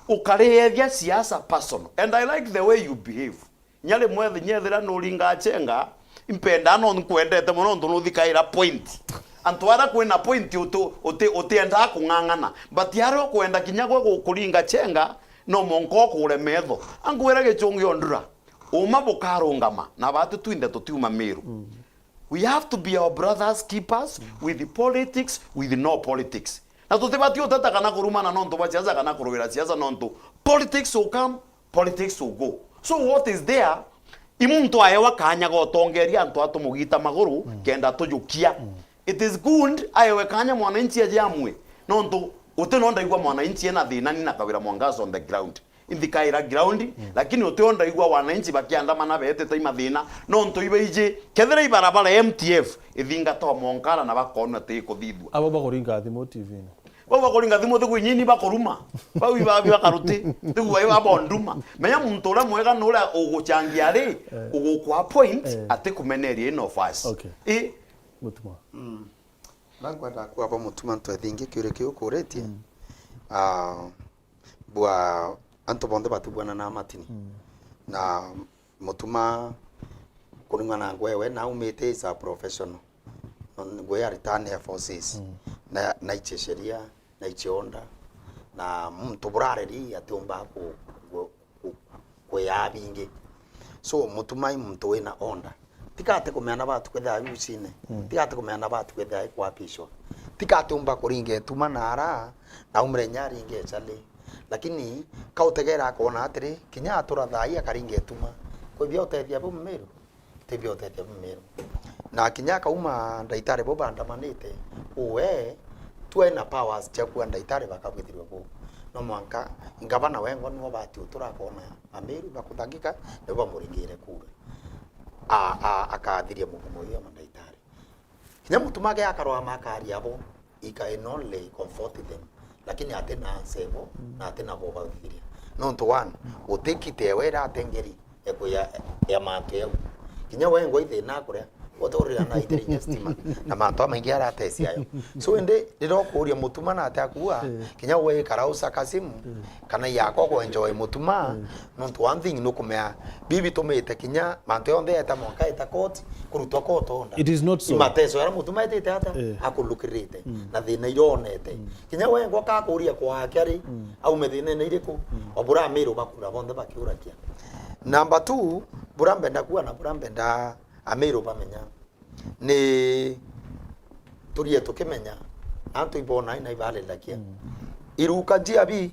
Ukariethia siasa personal. And I like the way you behave. Nya rimwe thinya ethira nuringa chenga, impenda no nkwendete mono nontu nuthikaira point. Antu aria kwina point uti, uti, utiendaa kung'ang'ana. But aria ukwenda kinya gwe gukuringa chenga, no monka ukure metho. Ankwira Gichungi Ondura, uma bukarungama, na batu twinthe tutiuma Miru. We have to be our brothers keepers with politics, with no politics. Na tutibati uteta kana kurumana nontu bwa siasa kana kurwira siasa, nontu politics will come, politics will go. So what is there? I muntu aewa kanya ga utongeria antu atumugita maguru kenda tujukia. It is good aewe kanya mwananchi aje amwe, nontu uti no ndaigua mwananchi ena thina ni na Kawira Mwangaza on the ground. Inthikaira ground, lakini uti o ndaigua wananchi bakiandamana betete i mathina, nontu ibaiji kethira i barabara M T F ithingata o monkara na bakoonwa ti ikuthithua. Abo bakuringa thimu T V-ini. Bau bakuringa thimu ti kwinyini bakuruma. Bau ibabi bakaruti, ti gwa iba bonduma. Menya muntu uria mwega ni uria uguchangia ri, ugukwa point, ati kumeneria ino fast. Okay. I Mutuma. Na nkwenda kwaba Mutuma ntu ethingi kiuria kiu ukuritie. Ah, bwa antu bonthe batibwana na matini. Na Mutuma kuringana na ngwewe na umite is a professional. Ngwe ya return ya forces. Na, na iche sheria, na iche order. Na muntu burareri atiumba ku, ku, ku, kuya bingi. So, Mutuma i muntu wina order. Tiga ati kumeana batu kwethira ai ucine. Tiga ati kumeana batu kwethira ai kwapishwa. Tiga ati umba kuringa ituma na ara, na umire nya aringe echale. Lakini kautegera akona atiri, kinya atura thai akaringa ituma. Kwi bia utethia bu Mumiru? Ti bia utethia bu Mumiru. Na kinya akauma ndaitari bo bandamanite, uwe, tu ena powers cia kuua ndaitari bakabwithirwe bu. No mwanka ngavana wengwa niwe bati utura akona Amiru bakuthangika, nibo bamuringire kura. A, a, akathiria mugomo uyu ya mandaitari. Kinya Mutuma age akarwama akaria abo, he can only comfort them. Lakini atina answer abo, na atina bo bathithiria. Nontu one, gutikite ewe iratengeri, ekuya ya mantu yau. Kinya wengwa ithina akuria, uturira na ithirinya stima, na mantu amaingi aratesia ayo. So, indi riria ukuria Mutuma na ati akua, kinya we ikara ucaka simu, kana yakwa ku enjoy Mutuma, nontu one thing nukumea, bibi tumite kinya mantu yonthe yeta mwanka yeta court, kurutwa court order. It is not so. Imateso yara Mutuma etite ata, akulukirite, na thina iria onete. Kinya wengwa kakuria kwake ari, aume thinene iriku, obura Amiru bakura bonthe bakiurakia. Number two, bura mbenda kuwa na bura mbenda Amiru bamenya. Ni turie tukimenya, antu ibona ina ibariragia. Iruka njia bi,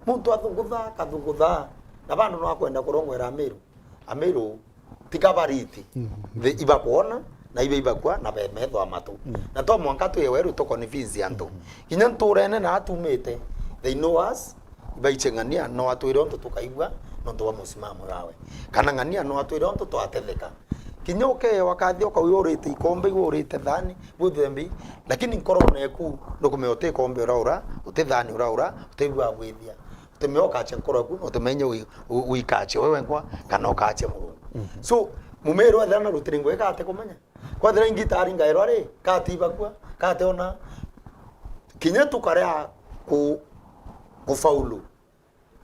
muntu athungutha, akathungutha, na bandu no akwenda kurongwera Amiru. Amiru, tiga bariti. Thi ibakwona, na ibe ibakua, na be metho amatu. Na to mwanka twi weru tu convince antu. Kinya nturene na atumite, they know us, ibaiche ng'ania no atwire untu tukaigua nontu bwa musimamo wawe, kana ng'ania no atwire untu twatetheka. Kinya ukeewa kathi ukauya urite ikombe, igwe urite thani, bwithembi, lakini nkorone eku nukumenya uti ikombe uraura, uti thani uraura, uti bwa gwithia, utimenya ukache nkoro eku, na utimenya wi-, wi-, wikache wewe nkwa, kana ukache Murungu. So, Mumiru ethira na rutiri ngwe kate kumenya. Kwethira ingitari ngairwa ri, kati ibakua, kate ona. Kinya tukarea ku-, kufaulu.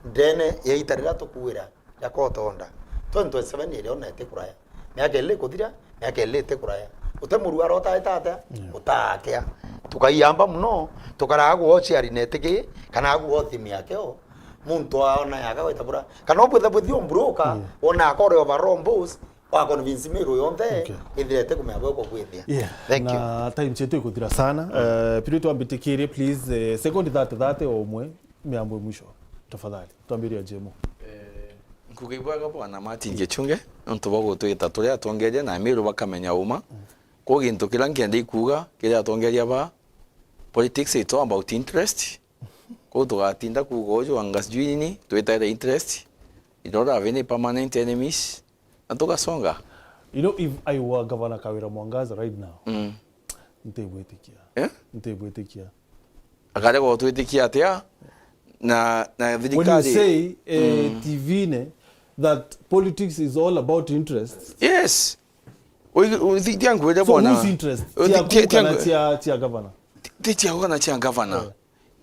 Ndene ya ita riria tukuwira ria court order, twenty twenty-seven iria ona iti kuraya. Miaka iri ikuthira, miaka iri iti kuraya. Uti murua arota ita atia? Utakea. Tukaiamba muno, tukaraga guo ciari na itiki, kana guo thimi yakeo. Muntu aona yaga gwita bura. Kana ubwitha bwithio mbroka, wona akore overall boss, wa convince Miru yonthe, ithirete kumenya bwe kugwithia. Yeah. Thank you. Na time cietu ikuthira sana. Eh, Piru twambitikirie, please, eh, second thirty, thirty o umwe. Miambo mwisho, tafadhali, twambirie Jemo. Eh, nkuga ibwega bwana Martin Gichunge, nontu bwa gutwita turi atongeria na Amiru bakamenya uma. Kwou gintu kiria nkienda ikuga, kiri atongeria ba politics, it's all about interest. Kwou tugatinda kuga uju anga sijui nini, twitaire interest. You don't have any permanent enemies. Na tugasonga. You know, if I were Governor Kawira Mwangaza right now, mm, ntigwitikia. Eh? Ntigwitikia. Akarega gutwitikia atia? Na, na when you thirikari say, eh, mm, T V-ini that politics is all about interest. Yes. Ui, ui, thi-, tia nkwire so bona. Whose interest? Ui, tia thi-, tia, ku tia kana nkwi-, tia, tia governor? Ti, ti tia kana tia governor. Eh.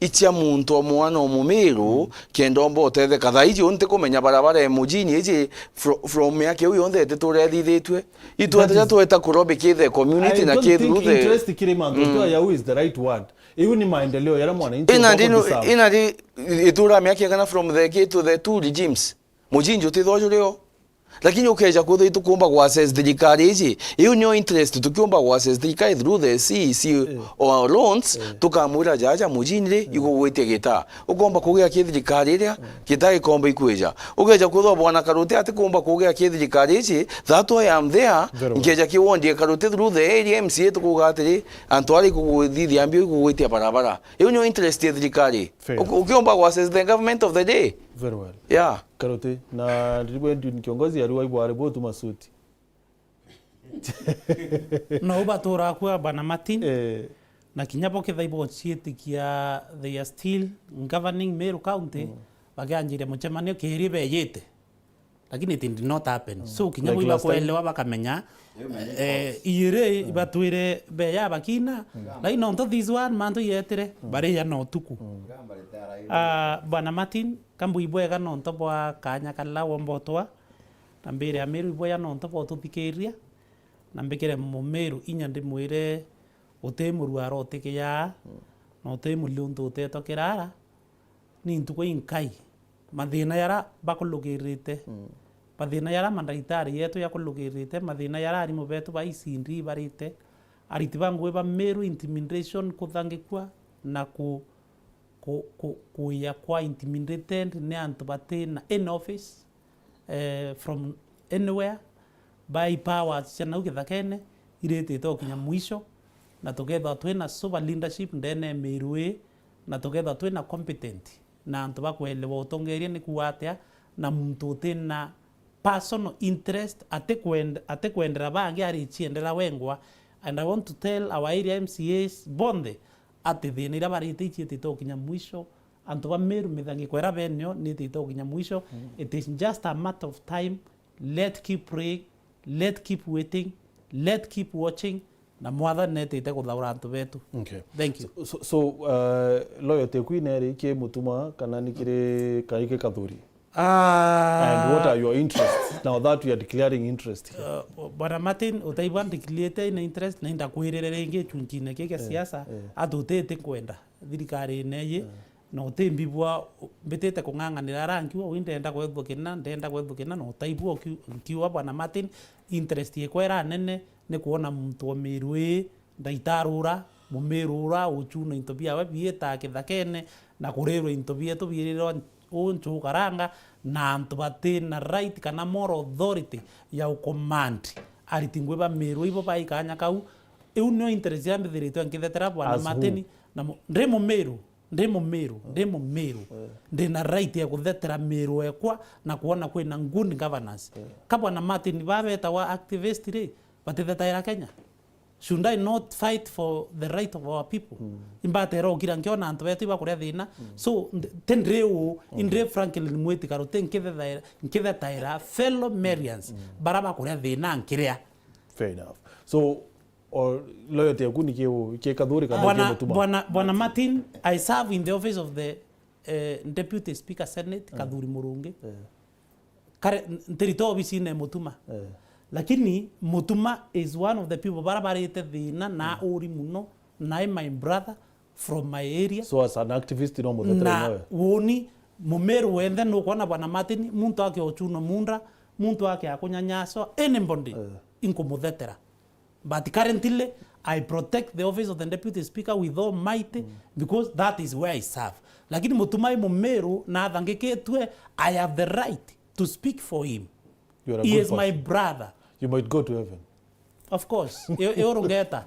icia muntu o mwana o Mumiru, kenda omba utetheka. Thaa iji uu ntikumenya barabara e mujini iji fro-, from miaka iu yonthe ititura ithithitue. Itwete ja tweta kurobi ki the community na ki through the interest kiri mantu tu ya who is the right word. Iu ni maendeleo yara mwananchi ina ndi, ina ndi itura miaka igana from the ki to the two regimes. Mujini utithwa jurio. Lakini ukeja kwithwa itukumba ku assess thirikari iji, iu nio interest tukiumba ku assess thirikari through the C E C or loans, tukamwira jaja mujini ri, igugwitia gita. Ukomba kugia ki thirikari iria, gita gikomba ikwija. Ukeja kwithwa bwana Karuti atikumba kugia ki thirikari iji, that why I'm there, nkeja ki wondi ya Karuti through the area M C A tukuga atiri, antu ari kuguthithia mbio igugwitia barabara. Iu nio interest ya thirikari. Uki-, ukiumba ku assess the government of the day. Very well. Yeah. Karuti, na ndiri bwe ndu ni kiongozi ya riwa ibware bwo tuma suti. No ubatura kwa Bwana Martin, eh, na kinya bo kethai bo ciitikia they are still governing Meru County, bakianjiria mucemanio kiri bejite. Lakini it did not happen. So kinya bo ibakwelewa bakamenya, eh, iyiri ibatwire beya bakina, lakini nontu this one mantu yetire, bari ya no tuku. Ah, Bwana Martin, kambu ibwega nontu bwa kanya kala womba utwa, na mbire ya Meru ibwega nontu bwa ututhikiria, na mbikire Mumiru inya ndimwire uti murua arotikiyaa, na uti muli untu utetwa kirara, ni ntuku inkai. Mathina yara bakulugirite, mathina yara mandagitari yetu yakulugirite, mathina yara arimu betu ba E C D barite, ariti ba ngugi ba Meru, intimidation, kuthangikua na ku-, ku-, ku-, kuya kwa intimidated ni antu bati na any office, eh, from anywhere, by powers cia nau githakene iritite gukinya mwisho, na tukethwa twina sober leadership ndene ya Meru ii, na tukethwa twina competent na antu bakwelewa utongeria ni kuuga atia, na muntu utina personal interest, atikwend-, atikwendera bangi, ariciendera wengwa. And I want to tell our area M C As bonthe ati thina iria barite iciitite gukinya mwisho. Antu ba Meru, mithangiko iria benio niitite gukinya mwisho. It is just a matter of time. Let keep praying, let keep waiting, let keep watching, na Mwathani neetite kuthaura antu betu. Okay. Thank you. So, so, so, uh, loyalty yaku ineri ki Mutuma kana ni kiri, kana ki Kathuri? Ah. And what are your interests now that we are declaring interest here? Uh, Bwana Martin, utaigua ndeclare ina interest, na indakwirire ringi chuncine kia siasa, atu utiti kwenda thirikari ine yi, na uti mbibua mbitite kung'ang'anira ara nkiuga, ui ndenda kwethua kina, ndenda kwethua kina, na utaibua ukiu-, nkiuga, Bwana Martin, interest yekwa ira nene ni kwona muntu wa Meru ii ndaitarura, Mumiru ura uchuna into biawe biita kithakene, na kurirwa into bietu birirwa uu nchukaranga, na antu batina right kana moral authority ya ucommand ariti ngui ba Meru ibo bai kanya kau. Iu nio interest ya mbithiritwe nkithetera, Bwana Martin, na mu-, ndi Mumiru. Ndi Mumiru, ndi Mumiru. Ndina right ya kuthetera Miru ekwa na kwona kwina good governance. Ka Bwana Martin ba betawa activist ri, batithetaira Kenya? Should I not fight for the right of our people? Imbatera ukira nkiona antu betu ibakuria thina. So, nd-, ti ndri uu, indri Franklin Mwiti Karuti nkithethaira, nkithetaira fellow Merians bara bakuria thina nkiria. Fair enough. So, or loyalty yaku ni ki u-, ki Kathuri kana ki Bwana, Mutuma? Bwana, Bwana Martin, I serve in the office of the, eh, Deputy Speaker Senate, Kathuri Murungi. Kare, n-, ntirita obisine Mutuma. Lakini Mutuma is one of the people bara barite thina na uri muno, na my brother from my area. So as an activist, no muthetera nawe? Na woni, Mumiru wenthe nukwona Bwana Martin, muntu ake ochunwa munda, muntu ake akunyanyaswa, anybody, inkumuthetera. But currently, I protect the office of the Deputy Speaker with all might, because that is where I serve. Lakini Mutuma i Mumiru na athangikitwe, I have the right to speak for him. You are a good person. He is my brother. You might go to heaven. Of course. I-, i urungeta.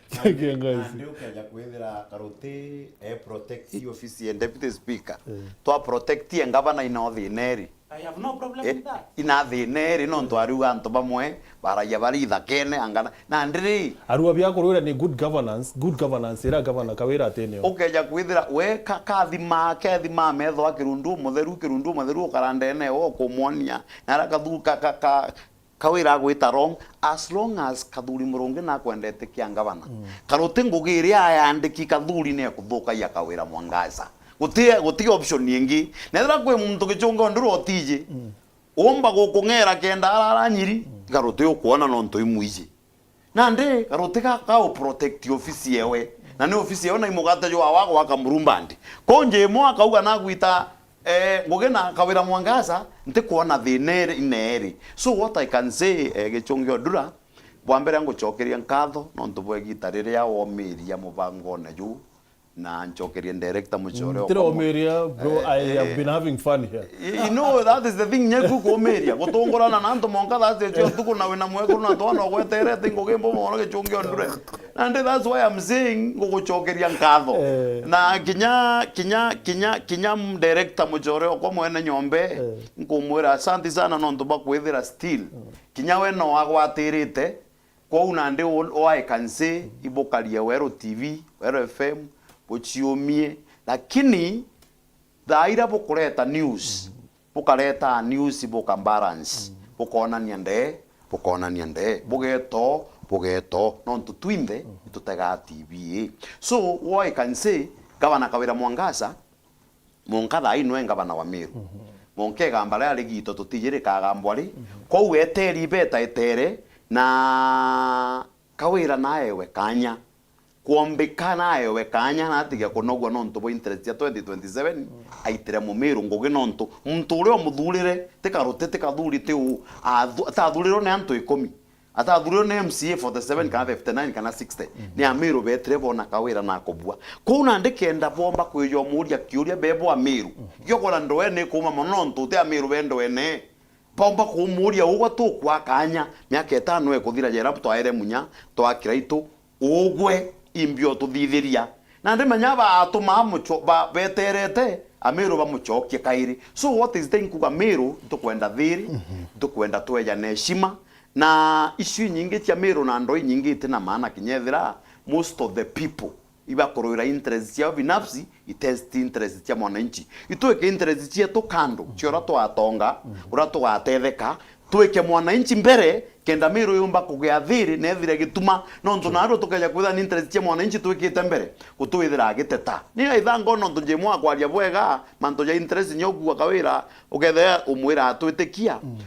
Kiongozi. Nandi ukeja kwithira Karuti e protect ofisi ya Deputy Speaker. Twa protect e ngavana ina thina iri. I have no problem with that. Ina thina iri nontu ariuga antu bamwe baragia bari ithakene angana. Na ndiri. Arua bia kurwira ni good governance, good governance ira gavana Kawira atinio. Ukeja kwithira we ka-, kathima, kethima metho a Kirundu mutheru, Kirundu mutheru ukara ndene wo kumwonia. Na ara kathu-, ka-, ka-, ka-, Kawira agwita wrong, as long as Kathuri Murungi nakwendete kia ngavana. Mm. Karuti ngugi iria ayandiki Kathuri ni ekuthukagia Kawira Mwangaza. Guti, guti option ingi. Nethira kwi muntu Gichungi Ondura utiji, mm, umba gukung'era kenda arara Nyiri, mm, Karuti ukwona nontu imwiji. Nandi Karuti ga, ga uprotect ofisi yewe. Na ni ofisi yewe na imugate jwa wa gwaka Murumbandi. Ko njimo akauga nagwita, eh, ngugi na Kawira Mwangaza, ntikwona thina iri, ina iri. So what I can say, eh, Gichungi Ondura, bwa mbere ngucokeria nkatho nontu bwa igita riria womiria mubangone juu, na ncokerie director Muchore. Mm, ntira okomo- omiria, bro, eh, I have eh, been having fun here. You know, that is the thing, nyeku kumiria gutungurana na antu monka, that's the ntuku na wina mwekuru na twana ugweterete ngugi mbo mono Gichungi Ondura. And that's why I'm saying ngugucokeria nkatho. Eh. Na kinya, kinya, kinya, kinya m-, director Muchore okwa mwene nyombe, eh, nkumwira asante sana nontu bwa kwithira still. Mm. Kinya we no agwatirite, kwou nandi u-, all I can say, ibukarie Weru T V, Weru F M, buciumie. Lakini thaa iria bukureta news, mm, bukareta news buka balance, mm, bukonania ndee, bukonania ndee, bugeto, bugeto, nontu twinthe, mm, itutegaa T V ii. So, all I can say, Gavana Kawira Mwangaza, monka thaa ii nwe ngavana wa Meru. Mhm. Monka igamba riria rigito tutiji rikagambwa ri. Mhm. Kwou eteri beta etere, na Kawira naewe kanya. Kwombika naewe kanya na atige kunogua nontu bwa interest cia twenty twenty-seven, mm, aitire Mumiru ngugi nontu muntu uria umuthurire ti Karuti, ti Kathuri, ti u, athu-, atathurirwe ni antu ikumi. Atathurirwe ni M C A forty-seven kana fifty-nine kana sixty. Mhm. Ni Amiru betire bona Kawira na akubua. Kuu nandi kenda bomba kwija umuria kiuria bebo Amiru. Mhm. Giokora ndoene ikuma mono nontu uti Amiru be ndoene. Baumba kumuria ugwe tukwa kanya, miaka itano ikuthira jera twaere munya, twa Kiraitu, ugwe imbi ututhithiria. Na ndimenya baatuma mucho-, ba-, beterete, Amiru bamucokie kairi. So what is the nkuga Miru, tukwenda thiri, mhm, tukwenda twejane heshima, na icio inyingi cia Miru na ndoi inyingi iti na maana kinya ethira most of the people ibakurwira interest ciao binafsi, itest interest cia mwananchi. Itwike interest cietu kando, cia uria twatonga, uria tugatetheka, twike mwananchi mbere, kenda Miru yumba kugia thiri na ethire gituma, nontu naarua tukeja kwithira ni interest cia mwananchi twikite mbere, gutwithira agiteta. Ni aitha ngono nontu njimwa kwaria bwega, mantu ja interest nyo kugua Kawira, ukethira umwira atwitikia. Mm.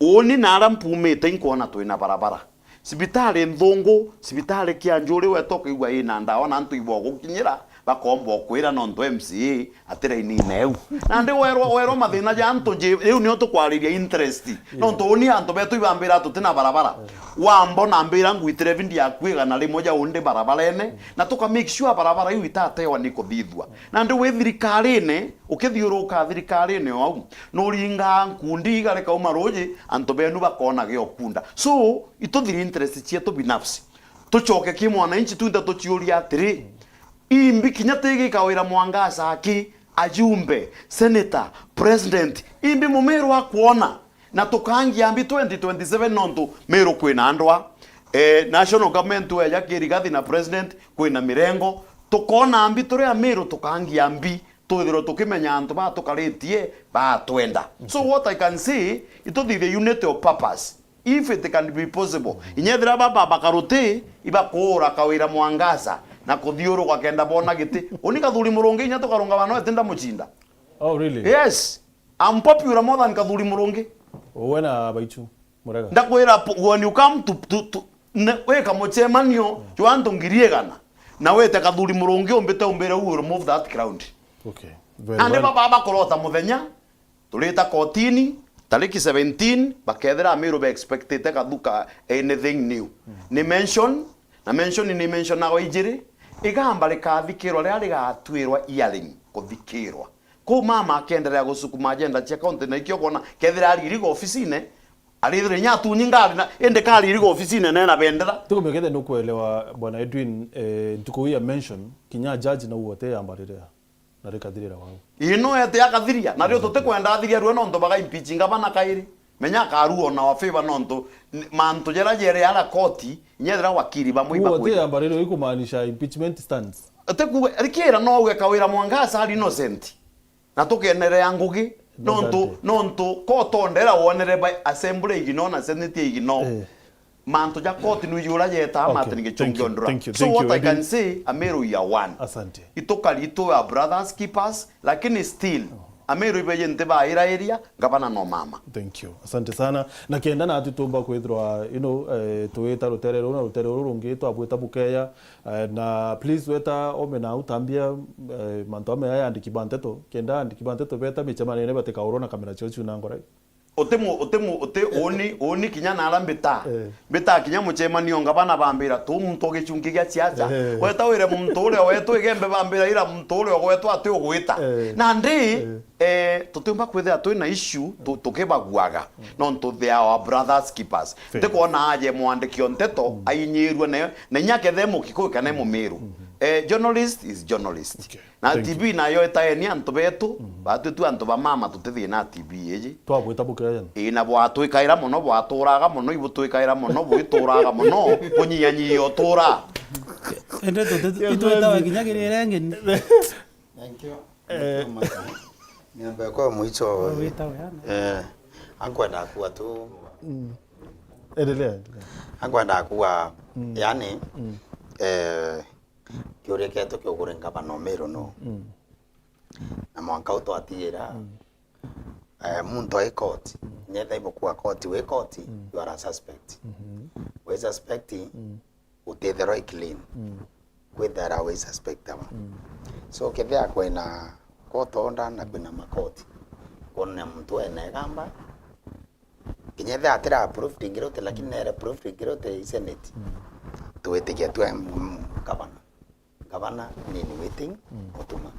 Uuni na aria mpumite inkwona twina barabara. Cibitari nthungu, cibitari kia njuri weta ukaigua ina ndawa na antu ibogukinyira, bakomba ukwira nontu M C A ati rainine eu. Nandi werwa, werwa mathina ja antu nji, riu nio tukwariria interest. Yeah. Nontu uuni antu betu ibambira tutina barabara. Yeah. Wambona mbira ngwitire bindi yaku igana rimwe ja undi barabarene, na tuka make sure barabara iu itatewa ni kuthithua. Nandi wi thirikarine, ukithiuruka thirikarine o au, nuringaa nkundi igarikauma ruuji, antu benu bakona gia ukunda. So, ituthiri interest cietu binafsi. Tucoke ki mwananchi, twinthe tuciuria atiri, imbi kinya tigi Kawira Mwangaza aki, ajumbe, senator, president, imbi Mumiru akwona? Na tukangia mbi twenty twenty-seven nontu Miru kwina ndwa. Eh, national government weja ki Rigathi na president kwina mirengo. Tukona mbi turi Amiru tukangia mbi. Twithirwe tukimenya antu batukaritie batwenda. So what I can say, ituthithie unity of purpose. If it can be possible. Inya ethira baba bakaruti, ibakuura Kawira Mwangaza, na kuthiuruka kenda bona giti. Uni Kathuri Murungi inya tukarunga bana eti ndamucinda. Oh, really? Yes. I'm popular more than Kathuri Murungi. Uwe na Baichu Murega. Ndakwira, p-, when you come to, to, to, ne, wika mucemanio jwa antu ngiri igana, na wite Kathuri Murungi umbite umbire, "We will move that ground." Okay. Very well. Andi baba bakurota muthenya, turita kotini, tariki seventeen, bakethira Amiru be expectite Kathuka anything new. Mm. Ni mention, na mention ni mentionagwa ijiri, igamba rikathikirwa riria rigatwirwa hearing, kuthikirwa. Kuu mama akiendelea gusukuma agenda cia kaunti, na ikio kwona kethira aririga ofisine, arithire inya atunyi ngari na, indi kaririga ofisine nena bendera. Tukumekethe nukuelewa, Bwana Edwin, eh, ntuku ya mention, kinya judge na uote yamba riria, na rikathirira wau. Ii no ete akathiria, na rio tutikwenda athiria rue nontu baga impeach ngavana kairi. Menya akarua ona wa favor nontu n-, mantu jera jere ara koti, inya ethira wakiri bamwe. Uote ibakwira yamba riria ikumaanisha impeachment stands. Ati kuuga, rikira no uge Kawira Mwangaza ari innocent. Na tukenerea ngugi, Nontu, nontu court order ira wonere by assembly ignore na senate ignore. Eh. Mantu ja court nwijura jeta. Okay, Martin Gichungi Ondura. Thank you, thank you, thank you. So what I can say, Ameru ya one. Asante. Itukari itu are brothers keepers, lakini still, Ameru ibeje nti baira area, gavana no mama. Thank you. Asante sana. Na kenda natu tumba kwithirwa, you know, eh, twita rutere ruu na rutere ruu rungi, twabwita bukeya, eh, na please weta ome na utambia, eh, mantu ame aya andiki ba nteto. Kenda andiki ba nteto beta micemanio ine batikaurwa na kamera cio ciuna ngorai. Uti mu-, uti mu-, uti uni, uni kinya nara mbita. Eh. Mbita kinya mucemanio ngavana bambira, tu muntu o gichungi gia siasa. Eh. Weta wire muntu uria wetu igembe bambira ira muntu uria ugwetwa ati ugwita. Eh. Nandi, eh, tutiumba kwithira twina issue, tu-, tukibaguaga. Nontu they are our brothers keepers. Fair. Ntikwona aje mwandiki o nteto, ainyirue nayo, na inya kethe Mukikuyu kana Mumiru. Eh, journalist is journalist. Okay. Na T V nayo itaeni antu betu, batu tu antu ba mama tutithie na T V iji. Twabwita bukeya. Ii, na bwatwikaira mono, bwaturaga mono, ibutwikaira mono, bwituraga mono, bunyianyia utura. Ende tuti-, itwitawa kinya kirire ngeni. Thank you. Eh. Thank you, Martin. Niambe kwa mwicho. Wita we, ana. Eh, ankwenda kuwa tu. Endelea, endelea. Ankwenda kuwa, yani, eh, kiuria kietu kiugure ngavana Umiru nu. Na mwanka u twatigira, eh, muntu ai court, nyetha ibukua court, wi court, you are a suspect. Wi suspect, utitherwa i clean. Kwithira wi suspect ama. So, kethira kwina court order na kwina makoti, kwona muntu ena igamba, kinya ethira atira proved guilty, lakini nere proved guilty i Senate. Twitikia tu, mm, gavana. Gavana ni in waiting, gutuma.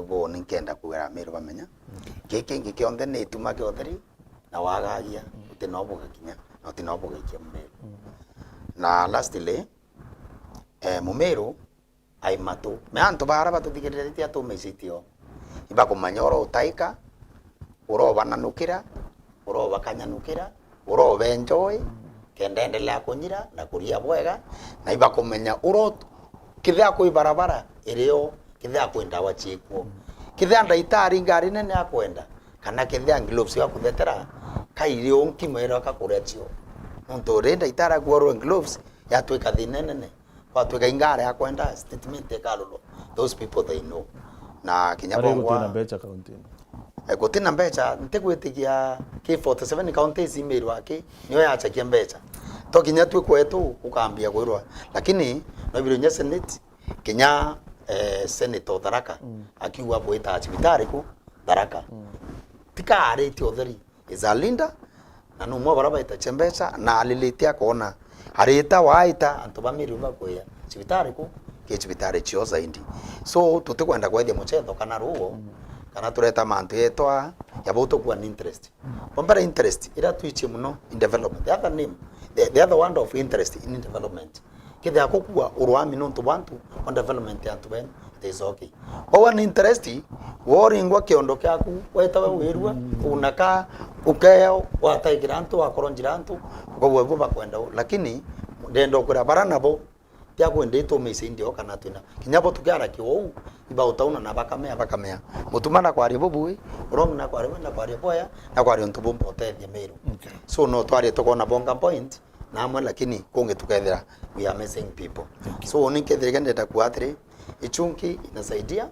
Buu ni nkenda kuuga Ameru bamenya. Giki kingi kionthe ni ituma kia utheri na wagagia, uti no bugakinya, na uti no bugaikia Mumeru. Na lastly, eh, Mumeru ai matu. Me antu bara batuthikiriritie atumici itio. Ibakumenya ura utaika, ura ubananukira, ura ubakanyanukira, ura ubenjoy, kenda endelea kunyira na kuria bwega, na ibakumenya ura ut-, kethia kwi barabara irio, kethia kwi ndawa ciikuo. Kethia ndaitari ngari nene akwenda, kana kethia gloves akuthetera, kairi unkima irio akakuria cio. Nontu ri ndaitari akuorwe gloves, yatwika thina nene. Kwatwika ingare akwenda statement ikarorwa. Those people they know. Na kinya bongwa gutina mbecha county. Eh, gutina mbecha, ntigwitikia ki forty seven counties imirwa ki, niyo yachakia mbecha. To kinya twi kwetu ukambia kwirwa. Lakini, no biro nya Senate, kinya, eh, Senator Tharaka, akiuga bwita cibitari ku, Tharaka. Tika ariti utheri. Is a leader, na ni umwe wa baria baitagia mbecha, na alilite akoona. Arita waita, antu ba Meru bakwia cibitari ku, ki cibitari cio zaidi. So, tutikwenda kwethia muchetho kana ruo, kana tureta mantu yetwa, ya bau tukua ni interest. Kwa mbere interest, iria twichie muno in development. The other name, the, the other word of interest in development. Kethia kukua urwami nontu bwa antu, on development ya antu benu, it is okay. Wawa ni interest, woringwa kiondo kiaku, wetawe wirua, unaka, ukeo, wataikira antu, wakoronjira antu, ukauga ibu bakwenda u. Lakini, ndenda ukwira bara nabo, tia kwenda itumice indio kana twina. Kinya bo tukiara kiwou, ibautauna na bakamea, bakamea. Mutuma na kwaria bubui, urong na kwaria, na kwaria boya, na kwaria untu bumba utethia Meru. Okay. So, no twarie tukona bonga point, na amwe, lakini kungi tukethira we are missing people. Thank you. So, ni nkethire kenda ndenda kuuga atiri, ichunki inasaidia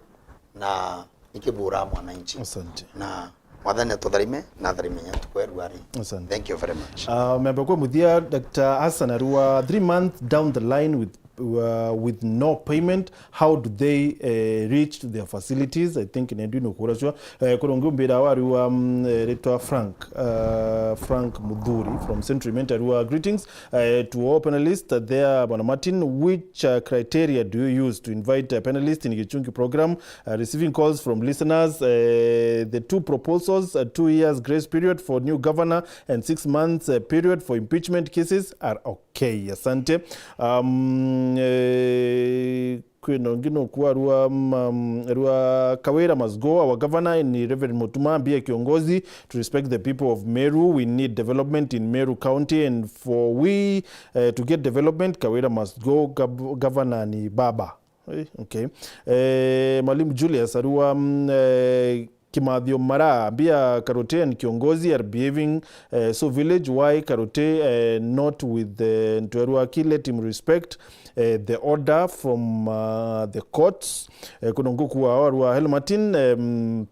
na ikibura mwananchi. Asante. Na Mwathani atutharime, na atharime nya tukwerua ri. Asante. Thank you very much. Uh, member kwa muthia, Doctor Hassan Arua, three months down the line with, uh, with no payment, how do they, uh, reach their facilities? I think nendu ni ukura cua. Eh, kurungi umbira wa Arua, um, eh, ritwa Frank, uh, Frank Muthuri from Century Mint Arua. Greetings, uh, to all panelists there, Bwana Martin. Which, uh, criteria do you use to invite a panelist in Gichungi program? Uh, receiving calls from listeners, uh, the two proposals, uh, two years grace period for new governor and six months, uh, period for impeachment cases are okay. Asante. Um, eh, Kwina ungi nukuarua, um, rua Kawira must go, our governor ni Reverend Mutuma, be a kiongozi, to respect the people of Meru. We need development in Meru County, and for we, eh, to get development, Kawira must go, gov-, governor ni baba. Eh, okay. Eh, Mwalimu Julius Arua, mm, eh, Kimathio Mara, ambia Karote and Kiongozi are behaving, eh, so village, why Karote, eh, not with the Ntwerwa Aki, let him respect, eh, the order from, uh, the courts. Eh, kuno nguku wa warua Helmatin, em,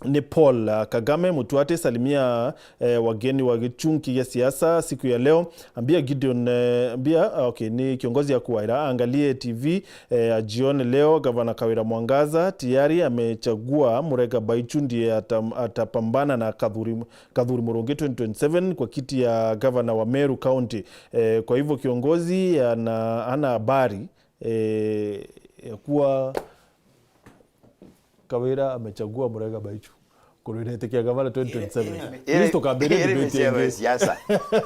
ni Paul, uh, Kagame, Mutuate, salimia, eh, wageni wa gichunki gia siasa siku ya leo. Ambia Gideon, eh, ambia, ah, okay, ni Kiongozi ya Kuwaira, angalie T V, eh, ajione leo, Gavana Kawira Mwangaza tayari amechagua Murega Baichu ndiye atam-, atapambana na Kathuri, Kathuri Murungi twenty twenty-seven kwa kiti ya gavana wa Meru County. Eh, kwa hivyo Kiongozi ana, ana habari, eh, ya kuwa Kawira amechagua Murega Baichu kurwira giti kia gavana twenty twenty-seven. Please, tukambire debate ya siasa.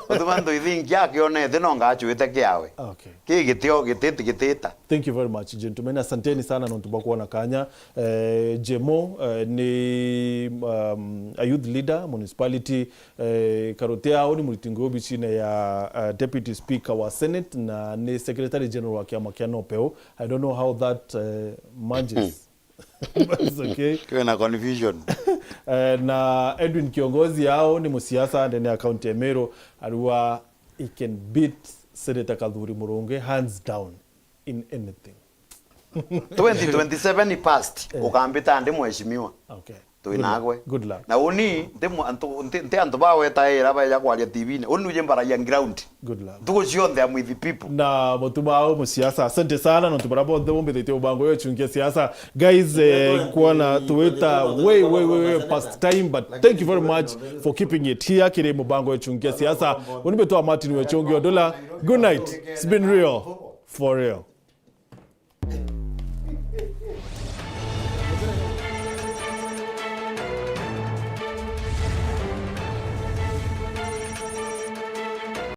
Utuma nthu ithingi akionete no ngachwite kiawe. Okay. Ki gitio gititi gitita. Thank you very much, gentlemen. Asanteni sana nontu bwa kuona kanya. Eh, Jemo, eh, ni, um, a youth leader, municipality, eh, Karote ao ni muriti ngugi obicine ya, uh, Deputy Speaker wa Senate na ni Secretary General wa kiama kia NOPEU. I don't know how that, uh, merges. But it's okay. Kwina confusion. Eh, na Edwin Kiongozi ao ni musiasa ndene ya county ya Meru, arua he can beat Senator Kathuri Murungi hands down in anything. Twenty twenty-seven passed, eh, ukambita ndi mheshimiwa. Okay. Twinagwe. Good luck. Na uni nti mu-, antu, nti, nti antu bawetaira baeja kwaria T V-ini. Uni uje mbaragia ground. Good luck. Ntuku cionthe I'm with the people. Na mutuma au musiasa, asante sana nontu bara bonthe bombithitie mubango yo chungia siasa. Guys, eh, kuona tuwita way, way, way, way past time, but thank you very much for keeping it here kiri mubango yo chungia siasa. Uni betwa Martin Wechungi Odula. Good night. It's been real. For real.